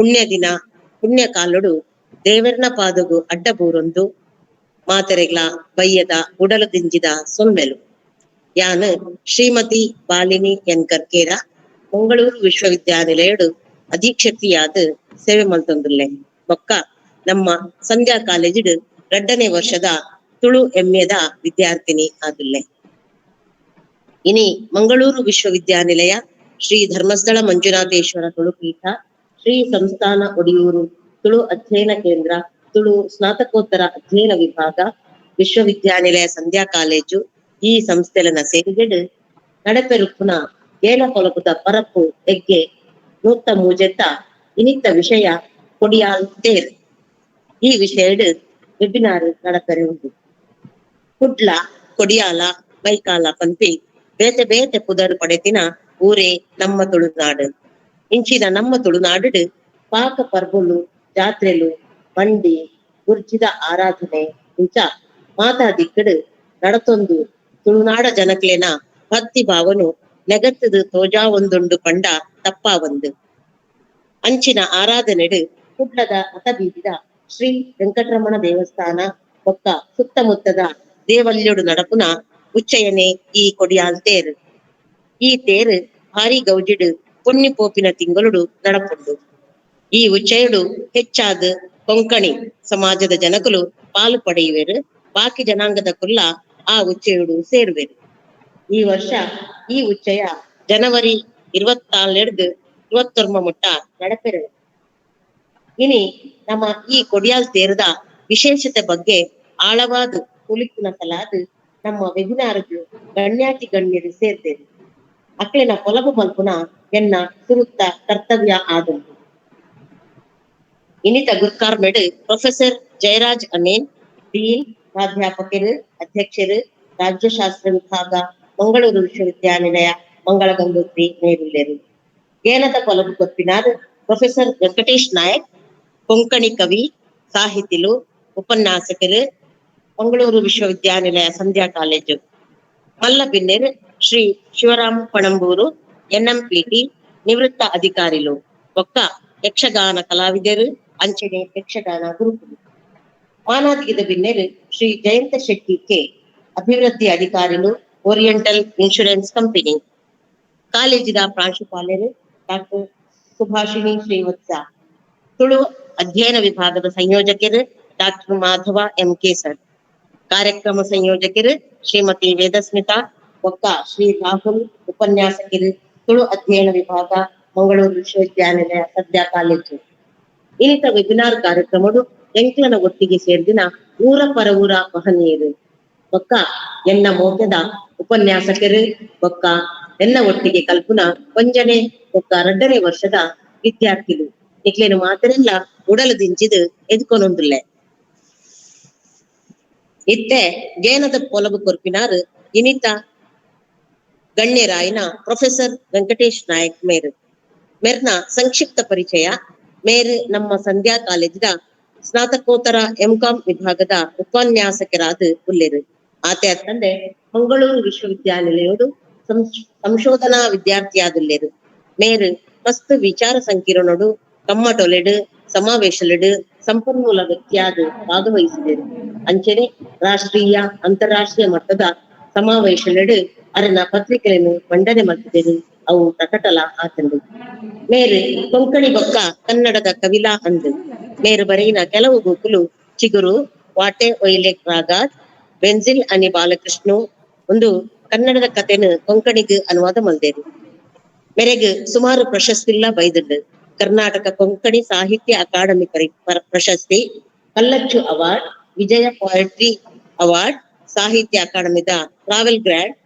ಪುಣ್ಯ ದಿನ ಪುಣ್ಯ ಕಾಲುಡು ದೇವರ್ನ ಪಾದಗು ಅಡ್ಡ ಬೂರೊಂದು ಮಾತೆರೆಗ್ಲ ಬಯ್ಯದ ಉಡಲು ದಿಂಜಿದ ಸೊಲ್ಮೆಲು. ಯಾನ್ ಶ್ರೀಮತಿ ಬಾಲಿನಿ ಎನ್ ಕರ್ಕೇರ, ಮಂಗಳೂರು ವಿಶ್ವವಿದ್ಯಾನಿಲಯಡು ಅಧೀಕ್ಷಕಿಯಾದ ಸೇವೆ ಮಲ್ತೊಂದುಲ್ಲೆ. ಬೊಕ್ಕ ನಮ್ಮ ಸಂಧ್ಯಾ ಕಾಲೇಜಿಡು 2ನೇ ವರ್ಷದ ತುಳು ಎಂಎದ ವಿದ್ಯಾರ್ಥಿನಿ ಆದುಲ್ಲೆ. ಇನಿ ಮಂಗಳೂರು ವಿಶ್ವವಿದ್ಯಾನಿಲಯ ಶ್ರೀ ಧರ್ಮಸ್ಥಳ ಮಂಜುನಾಥೇಶ್ವರ ತುಳು ಪೀಠ, ಶ್ರೀ ಸಂಸ್ಥಾನ ಒಡಿಯೂರು ತುಳು ಅಧ್ಯಯನ ಕೇಂದ್ರ, ತುಳು ಸ್ನಾತಕೋತ್ತರ ಅಧ್ಯಯನ ವಿಭಾಗ, ವಿಶ್ವವಿದ್ಯಾನಿಲಯ ಸಂಧ್ಯಾ ಕಾಲೇಜು ಈ ಸಂಸ್ಥೆಲನ ಸೇರಿಗೆಡು ನಡೆಪೆರುಪ್ಪುನ ಏಲ ಪೊಲಬುದ ಪರಪ್ಪು ಎಗ್ಗೆ 103 ಇನಿತ್ತ ವಿಷಯ ಕೊಡಿಯಾಲ್ ತೇರ್. ಈ ವಿಷಯಡ್ ವೆಬಿನಾರ್ ನಡಪೆರೆ ಉಂಡು. ಕುಡ್ಲ, ಕೊಡಿಯಾಲ, ಮೈಕಾಲ ಪನ್ಪಿ ಬೇತೆ ಬೇತೆ ಪುದರ್ ಪಡೆತಿನ ಊರೇ ನಮ್ಮ ತುಳುನಾಡು. ಇಂಚಿನ ನಮ್ಮ ತುಳುನಾಡು ಪಾಕ ಪರ್ಬಲು, ಜಾತ್ರೆಲು, ಬಂಡಿ, ಗುರ್ಜಿದ ಆರಾಧನೆ ಇಂಚ ಮಾತಾ ದಿಕ್ಕಡು ನಡತೊಂದು ತುಳುನಾಡ ಜನಕ್ಲೆನ ಭಕ್ತಿ ಭಾವನು ನೆಗತ್ತದು ತೋಜಾ ಒಂದುಂಡು ಪಂಡ ತಪ್ಪಾವಂದು. ಅಂಚಿನ ಆರಾಧನೆಡು ಕುಡ್ಲದ ರಥಬೀದಿದ ಶ್ರೀ ವೆಂಕಟರಮಣ ದೇವಸ್ಥಾನ ಬೊಕ್ಕ ಸುತ್ತಮುತ್ತದ ದೇವಲ್ಯೊಡು ನಡಪುನ ಉಚ್ಚಯನೆ ಈ ಕೊಡಿಯಾಲ್ ತೇರು. ಈ ತೇರು ಭಾರಿ ಗೌಜಿಡು ಪುಣ್ಯ ಪೋಪಿನ ತಿಂಗಳುಡು ನಡಪುಂಡು. ಈ ಉಚ್ಚಯಡು ಹೆಚ್ಚಾದ ಕೊಂಕಣಿ ಸಮಾಜದ ಜನಕುಲು ಪಾಲು ಪಡೆಯುವೆರು, ಬಾಕಿ ಜನಾಂಗದ ಕುಲ್ಲ ಆ ಉಚ್ಚಯುಡು ಸೇರುವೆರು. ಈ ವರ್ಷ ಈ ಉಚ್ಚಯ ಜನವರಿ 24 21 ಮುಟ್ಟ ನಡಪೆರು. ಇನಿ ನಮ್ಮ ಈ ಕೊಡಿಯಾಲ್ ತೇರದ ವಿಶೇಷತೆ ಬಗ್ಗೆ ಆಳವಾದ ಕುಲಿಪಿನ ಸಲಾದ ನಮ್ಮ ವೆಬಿನಾರ್ಗ್ ಗಣ್ಯಾತಿ ಗಣ್ಯರು ಸೇರ್ತೇವೆ. ಅಕ್ಲೆನ ಪೊಲಬು ಮಲ್ಪುನ ಎನ್ನ ಸುರುತ್ತ ಕರ್ತವ್ಯ ಆದುಂಡು. ಇನಿತ ಗುರ್ಕಾರ್ಮೆಡ್ ಪ್ರೊಫೆಸರ್ ಜಯರಾಜ್ ಅಮೀನ್, ಡೀನ್, ಪ್ರಾಧ್ಯಾಪಕರು, ಅಧ್ಯಕ್ಷರು, ರಾಜ್ಯಶಾಸ್ತ್ರ ವಿಭಾಗ, ಮಂಗಳೂರು ವಿಶ್ವವಿದ್ಯಾನಿಲಯ, ಮಂಗಳ ಗಂಗೋತ್ರಿ ನೇರುಲ್ಲೇರು. ಗೇನದ ಪೊಲಬು ಕೊಪ್ಪಿನಾರ್ ಪ್ರೊಫೆಸರ್ ವೆಂಕಟೇಶ್ ನಾಯಕ್, ಕೊಂಕಣಿ ಕವಿ, ಸಾಹಿತಿಲು, ಉಪನ್ಯಾಸಕರು, ಮಂಗಳೂರು ವಿಶ್ವವಿದ್ಯಾನಿಲಯ ಸಂಧ್ಯಾ ಕಾಲೇಜು. ಮಲ್ಲ ಬಿನ್ನೆರ್ ಶ್ರೀ ಶಿವರಾಮ್ ಪಣಂಬೂರು, ಎನ್ಎಂಪಿಟಿ, ನಿವೃತ್ತ ಅಧಿಕಾರಿಲು, ಬೊಕ್ಕ ಯಕ್ಷಗಾನ ಕಲಾವಿದರು, ಅಂಚನೆ ಯಕ್ಷಗಾನ ಗುರುಕುಲು. ಮಾನಾದಿಗದ ಬಿನ್ನೆರ್ ಶ್ರೀ ಜಯಂತ ಶೆಟ್ಟಿ ಕೆ, ಅಭಿವೃದ್ಧಿ ಅಧಿಕಾರಿಲು, oriental insurance company. ಕಾಲೇಜಿನ ಪ್ರಾಂಶುಪಾಲರು ಡಾಕ್ಟರ್ ಸುಭಾಷಿಣಿ ಶ್ರೀವತ್ಸ, ತುಳು ಅಧ್ಯಯನ ವಿಭಾಗದ ಸಂಯೋಜಕರು doctor Madhava M K sir, ಕಾರ್ಯಕ್ರಮ ಸಂಯೋಜಕರು ಶ್ರೀಮತಿ ವೇದಸ್ಮಿತಾ ಬೊಕ್ಕ ಶ್ರೀ ರಾಹುಲ್, ಉಪನ್ಯಾಸಕರು, ತುಳು ಅಧ್ಯಯನ ವಿಭಾಗ, ಮಂಗಳೂರು ವಿಶ್ವವಿದ್ಯಾನಿಲಯ ಸದ್ಯ ಕಾಲೇಜು. ಇನ್ನಿತ ವೆಬಿನಾರ್ ಕಾರ್ಯಕ್ರಮಡು ಎಂಕ್ಲನ ಒಟ್ಟಿಗೆ ಸೇರ್ದಿನ ಊರ ಪರ ಊರ ಮಹನೀಯರು ಬೊಕ್ಕ ಎನ್ನ ಮೋಕೆದ ಉಪನ್ಯಾಸಕರು ಬೊಕ್ಕ ಎನ್ನ ಒಟ್ಟಿಗೆ ಕಲ್ಪುನ 1ನೇ ಬೊಕ್ಕ 2ನೇ ವರ್ಷದ ವಿದ್ಯಾರ್ಥಿಲು ನಿಕ್ಲೇನು ಮಾತರೆಲ್ಲ ಉಡಲು ದಿಂಚಿದು ಎದ್ಕೊನೊಂದುಲ್ಲೆ. ಇತ್ತೆ ಗೇನದ ಪೊಲಬು ಕೊರ್ಪಿನಾರು ಇನಿತ ಗಣ್ಯರಾಯಿನ ಪ್ರೊಫೆಸರ್ ವೆಂಕಟೇಶ್ ನಾಯಕ್ ಮೇರು. ಮೇರ್ನ ಸಂಕ್ಷಿಪ್ತ ಪರಿಚಯ. ಮೇರು ನಮ್ಮ ಸಂಧ್ಯಾ ಕಾಲೇಜಿನ ಸ್ನಾತಕೋತ್ತರ ಎಂಕಾಂ ವಿಭಾಗದ ಉಪನ್ಯಾಸಕರಾದ ಉಲ್ಲೇರು. ಆತೆ ಅತ್ತಂದೆ ಮಂಗಳೂರು ವಿಶ್ವವಿದ್ಯಾನಿಲಯೋಡು ಸಂಶೋಧನಾ ವಿದ್ಯಾರ್ಥಿಯಾದುಲ್ಲೇರು. ಮೇರು ಮಸ್ತ್ ವಿಚಾರ ಸಂಕಿರಣೋಡು, ಕಮ್ಮಟೊಲೆಡು, ಸಮಾವೇಶಲೆಡು ಸಂಪನ್ಮೂಲ ವ್ಯಕ್ತಿಯಾದ ಭಾಗವಹಿಸಿದರು. ಅಂಚನೆ ರಾಷ್ಟ್ರೀಯ ಅಂತಾರಾಷ್ಟ್ರೀಯ ಮಟ್ಟದ ಸಮಾವೇಶಲೆಡು ಅರನ ಪತ್ರಿಕೆಯನ್ನು ಮಂಡನೆ ಮಲ್ತಿದ್ದೇನೆ, ಅವು ಪ್ರಕಟಲ ಆತಂಡು. ಮೇರು ಕೊಂಕಣಿ ಬೊಕ್ಕ ಕನ್ನಡದ ಕವಿಲಾ ಅಂದು. ಮೇರು ಬರೆಯಿನ ಕೆಲವು ಬೂಕುಲು ಚಿಗುರು, ವಾಟೆ ಒಯ್ಲೆ ರಾಗಾದ್, ಬೆನ್ಜಿಲ್ ಅನಿ ಬಾಲಕೃಷ್ಣ ಒಂದು ಕನ್ನಡದ ಕಥೆನು ಕೊಂಕಣಿಗೆ ಅನುವಾದ ಮಲ್ದೇರು. ಮೇರೆಗ್ ಸುಮಾರು ಪ್ರಶಸ್ತಿಲ್ಲ ಬೈದುಂಡು. ಕರ್ನಾಟಕ ಕೊಂಕಣಿ ಸಾಹಿತ್ಯ ಅಕಾಡೆಮಿ ಪ್ರಶಸ್ತಿ, ಕಲ್ಲಚ್ಚು ಅವಾರ್ಡ್, ವಿಜಯ ಪೊಯೆಟ್ರಿ ಅವಾರ್ಡ್, ಸಾಹಿತ್ಯ ಅಕಾಡೆಮಿದ ಟ್ರಾವೆಲ್ ಗ್ರಾಂಟ್,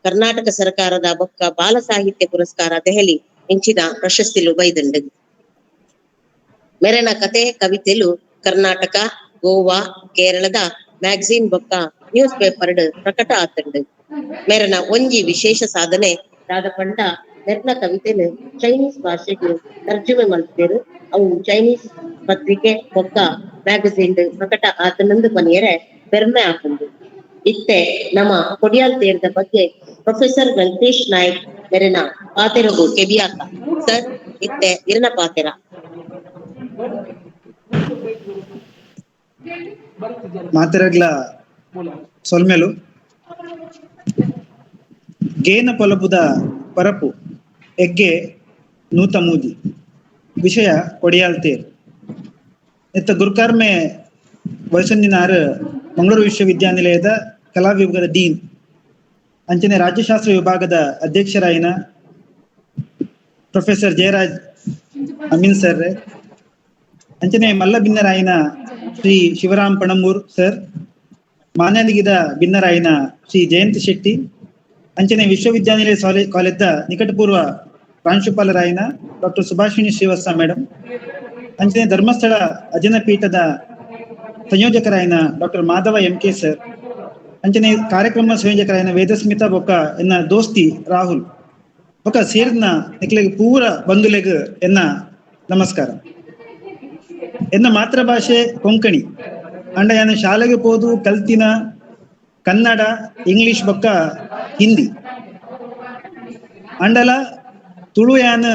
ಕರ್ನಾಟಕ ಸರ್ಕಾರದ ಬೊಕ್ಕ ಬಾಲ ಸಾಹಿತ್ಯ ಪುರಸ್ಕಾರ ದೆಹಲಿ ಇಂಚಿನ ಪ್ರಶಸ್ತಿಲು ಬೈದುಂಡು. ಮೆರೆನ ಕತೆ ಕವಿತೆಲು ಕರ್ನಾಟಕ, ಗೋವಾ, ಕೇರಳದ ಮ್ಯಾಗಝೀನ್ ಬೊಕ್ಕ ನ್ಯೂಸ್ ಪೇಪರ್ ಪ್ರಕಟ ಆತಂಡು. ಮೇರನ ಒಂಜಿ ವಿಶೇಷ ಸಾಧನೆ ದಾದ ಪಂಡ ಮೆರ್ನ ಕವಿತೆನು ಚೈನೀಸ್ ಭಾಷೆಗೆ ತರ್ಜುಮೆ ಮಲ್ತಿದ್ದೇರು. ಅವು ಚೈನೀಸ್ ಪತ್ರಿಕೆ ಬೊಕ್ಕ ಮ್ಯಾಗಝೀನ್ ಪ್ರಕಟ ಆತನಂದು ಪನಿಯರೆ ಪೆರ್ಮೆ ಆಪುಂಡು. ಇತ್ತೆ ನಮ್ಮ ಕೊಡಿಯಾಲ್ ತೇರದ ಬಗ್ಗೆ ಪ್ರೊಫೆಸರ್ ವೆಂಕಟೇಶ್ ನಾಯಕ್ ಮೆರೆನ ಪಾತೆರಗು ಕೆಬಿಯಾಕ. ಸರ್, ಇತ್ತೆ ಇರನ ಪಾತೆರ. ಮಾತೆರಗ್ಲ ಸೊಲ್ಮೆಲು ಗೇನ ಪೊಲಬುದ ಪರಪು ಎಗ್ಗೆ ನೂತ ಮೂಜಿ ವಿಷಯ ಕೊಡಿಯಾಲ್ ತೇರ್ ಇತ್ತ ಗುರುಕರ್ಮೆ ವಯಸ್ಸೊಂದಿನಾರು ಮಂಗಳೂರು ವಿಶ್ವವಿದ್ಯಾನಿಲಯದ ಕಲಾ ವಿಭಾಗದ ಡೀನ್ ಅಂಚನೆ ರಾಜ್ಯಶಾಸ್ತ್ರ ವಿಭಾಗದ ಅಧ್ಯಕ್ಷರಾಯಿನ ಪ್ರೊಫೆಸರ್ ಜಯರಾಜ್ ಅಮೀನ್ ಸರ್, ಅಂಚನೆ ಮಲ್ಲ ಬಿನ್ನರಾಯಿನ ಶ್ರೀ ಶಿವರಾಮ್ ಪಣಂಬೂರ್ ಸರ್, ಮಾನ್ಯಲಿಗಿದ ಬಿನ್ನರಾಯಿನ ಶ್ರೀ ಜಯಂತ್ ಶೆಟ್ಟಿ, ಅಂಚನೆ ವಿಶ್ವವಿದ್ಯಾನಿಲಯ ಕಾಲೇಜ್ದ ನಿಕಟಪೂರ್ವ ಪ್ರಾಂಶುಪಾಲರಾಯಿನ ಡಾಕ್ಟರ್ ಸುಭಾಷಿಣಿ ಶ್ರೀವತ್ಸ ಮೇಡಮ್, ಅಂಚನೆ ಧರ್ಮಸ್ಥಳ ಅಜನ ಪೀಠದ ಸಂಯೋಜಕರಾಯಿನ doctor Madhava M K sir, ಅಂಚನೆ ಕಾರ್ಯಕ್ರಮ ಸಂಯೋಜಕರಾಯಿನ ವೇದಸ್ಮಿತಾ ಬೊಕ್ಕ ಎನ್ನ ದೋಸ್ತಿ ರಾಹುಲ್ ಬೊಕ್ಕ ಸೇರಿನ ನಿಕ್ಲೆಗ್ ಪೂರ ಬಂಧುಲೆಗ್ ಎನ್ನ ನಮಸ್ಕಾರ. ಎನ್ನ ಮಾತೃಭಾಷೆ ಕೊಂಕಣಿ ಅಂಡ ಯಾನ ಶಾಲೆಗೆ ಪೋದು ಕಲ್ತಿನ ಕನ್ನಡ, ಇಂಗ್ಲಿಷ್ ಬೊಕ್ಕ ಹಿಂದಿ ಅಂಡಲ ತುಳು ಯಾನ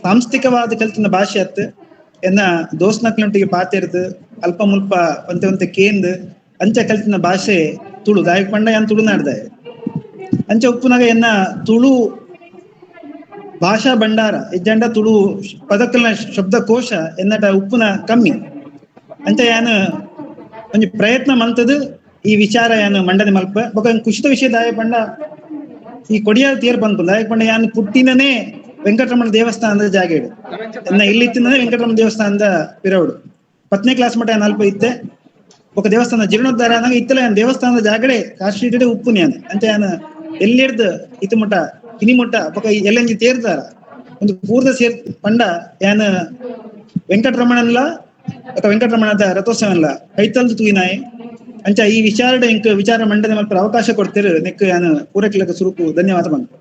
ಸಾಂಸ್ಥಿಕವಾದ ಕಲ್ತಿನ ಭಾಷೆ ಅತ್. ಎನ್ನ ದೋಸ್ನಕ್ಲೊಟ್ಟಿಗೆ ಪಾತೆರ್ದು ಅಲ್ಪ ಮುಲ್ಪ ಒಂತೆ ಒಂತೆ ಕೇಂದ್ ಅಂಚ ಕಲ್ತಿನ ಭಾಷೆ ತುಳು. ದಾಯಕ್ ಪಂಡ ಯಾನ್ ತುಳುನಾಡ್ದಾಯ. ಅಂಚ ಉಪ್ಪುನಾಗ ಎನ್ನ ತುಳು ಭಾಷಾ ಭಂಡಾರ ಇಜ್ಜಂಡ ತುಳು ಪದಕಲ್ನ ಶಬ್ದಕೋಶ ಎನ್ನಟ ಉಪ್ಪುನ ಕಮ್ಮಿ. ಅಂಚ ಯಾನ್ ಒಂಜಿ ಪ್ರಯತ್ನ ಮಂತದ್ ಈ ವಿಚಾರ ಯಾನ್ ಮಂಡನೆ ಮಲ್ಪ ಬೊಕ ಖುಷಿತ ವಿಷಯ ದಾಯ ಪಂಡ ಈ ಕೊಡಿಯಾಲ್ ತೇರ್ ಪನ್ಪುಂಡು. ದಾಯಕ್ ಪಂಡ ಯಾನ್ ಪುಟ್ಟಿನನೇ ವೆಂಕಟರಮಣ ದೇವಸ್ಥಾನದ ಜಾಗೆಡು, ಎನ್ನ ಇಲ್ಲಿ ಇತ್ತಿನ ವೆಂಕಟರಮಣ ದೇವಸ್ಥಾನದ ಪಿರವುಡು 10ನೇ ಕ್ಲಾಸ್ ಮಟ್ಟ ಯಾನ್ ಅಲ್ಪ ಇತ್ತೆ. ಬೊಕ ದೇವಸ್ಥಾನ ಜೀರ್ಣೋದ್ಧಾರ ಆನಾಗ ಇತ್ತಲ ಯಾನ್ ದೇವಸ್ಥಾನದ ಜಾಗಡೆ ಕಾಶಿ ಉಪ್ಪುನಿ ಯಾನ್. ಅಂಚ ಯಾನ್ ಎಲ್ಲಿರ್ದ್ ಇತ್ತು ಮುಟ್ಟ ಇನಿ ಮುಟ್ಟ ಬೊಕ ಎಲ್ಲಂಜಿ ತೇರ್ದಾರ ಒಂದು ಪೂರ್ದ ಸೇರ್ ಪಂಡ ಯಾನ್ ವೆಂಕಟರಮಣನ್ಲ ಬೊಕ ವೆಂಕಟರಮಣದ ರಥೋತ್ಸವನ್ಲ ಕೈತಲ್ದು ತೂಯಿನಾಯೆ. ಅಂಚ ಈ ವಿಚಾರಡೆ ಎಂಕ್ ವಿಚಾರ ಮಂಡನೆ ಮಲ್ಪರ ಅವಕಾಶ ಕೊಡ್ತೀರು ನೆಕ್ ಯಾನ್ ಪೂರೈಕ್ಲಕ ಸುರುಕು ಧನ್ಯವಾದ ಬಂತು.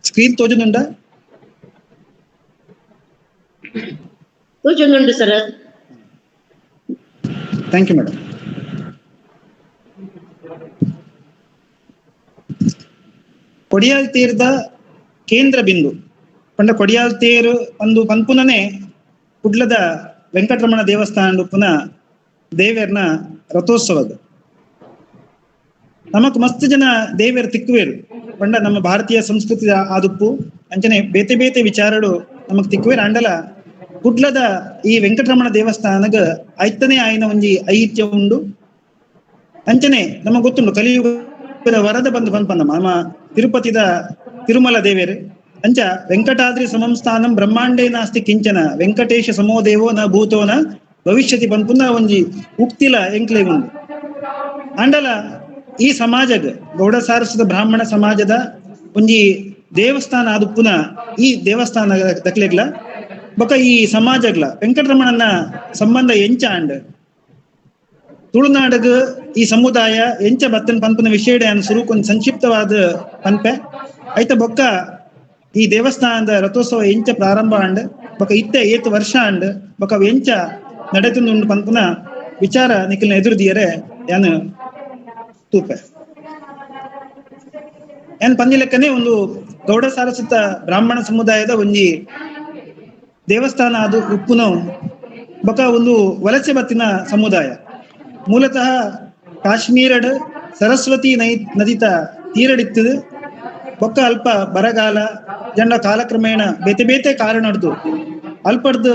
ಸ್ಕ್ರೀನ್ ತೋಜುನುಂಡ? ತೋಜುನುಂಡು sir. Thank you madam. Kodial ತೀರ್ದ ಕೇಂದ್ರ ಬಿಂದು ಪಂಡ ಕೊಡಿಯಾಲ್ ತೇರು ಒಂದು ಪನ್ಪುನನೆ ಕುಡ್ಲದ ವೆಂಕಟರಮಣ ದೇವಸ್ಥಾನ ಉಪ್ಪುನ ದೇವೆರ್ನ ರಥೋತ್ಸವದ. ನಮಕ್ ಮಸ್ತ್ ಜನ ದೇವೆರ್ ತಿಕ್ಕುವೇರು ಪಂಡ ನಮ್ಮ ಭಾರತೀಯ ಸಂಸ್ಕೃತಿ ಆದುಪ್ಪು ಅಂಚನೆ ಬೇತೆ ಬೇತೆ ವಿಚಾರಡು ನಮಕ್ ತಿಕ್ಕುವೇರು. ಅಂಡಲ ಕುಡ್ಲದ ಈ ವೆಂಕಟರಮಣ ದೇವಸ್ಥಾನಗ ಐತನೇ ಆಯ್ನ ಒಂಜಿ ಐತ್ಯ ಉಂಡು. ಅಂಚನೆ ನಮಗ್ ಗೊತ್ತುಂಡು ಕಲಿಯುಗದ ವರದ ಬಂದು ಪನ್ಪಂದ ನಮ್ಮ ತಿರುಪತಿದ ತಿರುಮಲ ದೇವೇರು. ಅಂಚ ವೆಂಕಟಾದ್ರಿ ಸಮಂಸ್ಥಾನಂ ಬ್ರಹ್ಮಾಂಡೇ ನಾಸ್ತಿ ಕಿಂಚನ ವೆಂಕಟೇಶ ಸಮೋ ದೇವೋ ನ ಭೂತೋ ನ ಭವಿಷ್ಯತಿ ಪನ್ಪುನ ಒಂಜಿ ಉಕ್ತಿಲ ಎಂಕ್ಲೆ ಉಂಡು. ಅಂಡಲ ಈ ಸಮಾಜದ ಗೌಡ ಸಾರಸ್ವತ ಬ್ರಾಹ್ಮಣ ಸಮಾಜದ ಒಂಜಿ ದೇವಸ್ಥಾನ ಆದುಪ್ಪುನ ಈ ದೇವಸ್ಥಾನ ದಕ್ಲೆಗ್ಲ ಬೊಕ ಈ ಸಮಾಜಗ್ಲ ವೆಂಕಟರಮಣನ ಸಂಬಂಧ ಎಂಚ ಅಂಡ್ ತುಳುನಾಡಗ ಈ ಸಮುದಾಯ ಎಂಚ ಬತ್ತನ್ ಪನ್ಪುನ ವಿಷಯಡೆ ಅನ್ ಸುರುಕೊಂದು ಸಂಕ್ಷಿಪ್ತವಾದ ಪನ್ಪೆ. ಐತ ಬೊಕ್ಕ ಈ ದೇವಸ್ಥಾನದ ರಥೋತ್ಸವ ಎಂಚ ಪ್ರಾರಂಭ ಅಂಡ್ ಬೊಕ ಇತ್ತೆ ಏತ್ ವರ್ಷ ಅಂಡ್ ಬೊಕ ಎಂಚ ನಡೆತುಂಡು ಪನ್ಪುನ ವಿಚಾರ ನಿಖಲ್ನ ಎದುರುದಿಯರೆ ಯಾನ್ ತೂಪೆ. ಏನ್ ಪಂದಿಲೆಕ್ಕನೆ ಒಂದು ಗೌಡ ಸಾರಸ್ವತ ಬ್ರಾಹ್ಮಣ ಸಮುದಾಯದ ಒಂಜಿ ದೇವಸ್ಥಾನ ಅದು ಉಪ್ಪುನ ಬೊಕ ಒಂದು ವಲಸೆ ಬತ್ತಿನ ಸಮುದಾಯ. ಮೂಲತಃ ಕಾಶ್ಮೀರಡ್ ಸರಸ್ವತಿ ನದಿತ ತೀರಡಿತ್ತದು. ಬೊಕ್ಕ ಅಲ್ಪ ಬರಗಾಲ ಜಂಡ ಕಾಲಕ್ರಮೇಣ ಬೇತೆ ಬೇತೆ ಕಾರಣಡ್ದು ಅಲ್ಪಡ್ದು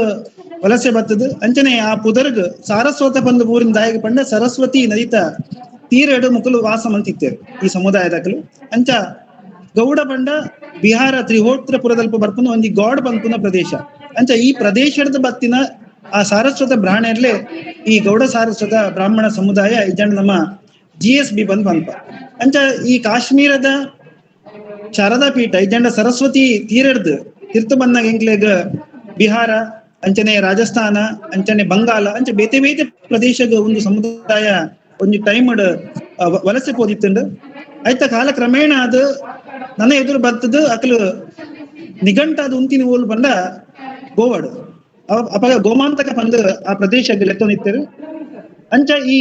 ವಲಸೆ ಬತ್ತದು. ಅಂಚನೆ ಆ ಪುದರ್ಗ್ ಸಾರಸ್ವತ ಬಂದು ಊರಿನ ದಾಯಿಗೆ ಪಂಡ ಸರಸ್ವತಿ ನದಿತ ತೀರಡು ಮುಕುಲು ವಾಸ ಮಂತಿತ್ತೇರು ಈ ಸಮುದಾಯದಕಲು. ಅಂಚ ಗೌಡ ಬಂಡ ಬಿಹಾರ ತ್ರಿಹೋತ್ರಪುರದಲ್ಪ ಬರ್ಪುನ ಒಂಜಿ ಗಾಡ್ ಬಂಪುನ ಪ್ರದೇಶ. ಅಂಚ ಈ ಪ್ರದೇಶದ ಬತ್ತಿನ ಆ ಸಾರಸ್ವತ ಬ್ರಾಹ್ಮಣರ್ಲೆ ಈ ಗೌಡ ಸಾರಸ್ವತ ಬ್ರಾಹ್ಮಣ ಸಮುದಾಯ ಇಜಂಡ ನಮ್ಮ GSB ಬಂದ್ ಬಂಪ. ಅಂಚ ಈ ಕಾಶ್ಮೀರದ ಶಾರದಾ ಪೀಠ ಇಜಂಡ ಸರಸ್ವತಿ ತೀರಡ್ದು ತಿರ್ತು ಬಂದಾಗ ಎಂಕ್ಲೆಗ್ ಬಿಹಾರ ಅಂಚನೆ ರಾಜಸ್ಥಾನ, ಅಂಚನೆ ಬಂಗಾಲ, ಅಂಚೆ ಬೇತೆ ಬೇತೆ ಪ್ರದೇಶದ ಒಂದು ಸಮುದಾಯ ಒಂಜಿ ಟೈಮ್ ವಲಸೆ ಪೋದಿತ್ತುಂಡು. ಆಯ್ತ ಕಾಲ ಕ್ರಮೇಣ ಅದು ನನ್ನ ಎದುರು ಬರ್ತದ ಅಕಲು ನಿಘಂಟಾದ ಉಂತಿನ ಓಲು ಬಂದ ಗೋವಾಡು ಅಪಗ ಗೋಮಾಂತಕ ಬಂದು ಆ ಪ್ರದೇಶ ಲೆತ್ತೊಂದಿತ್ತರು. ಅಂಚ ಈ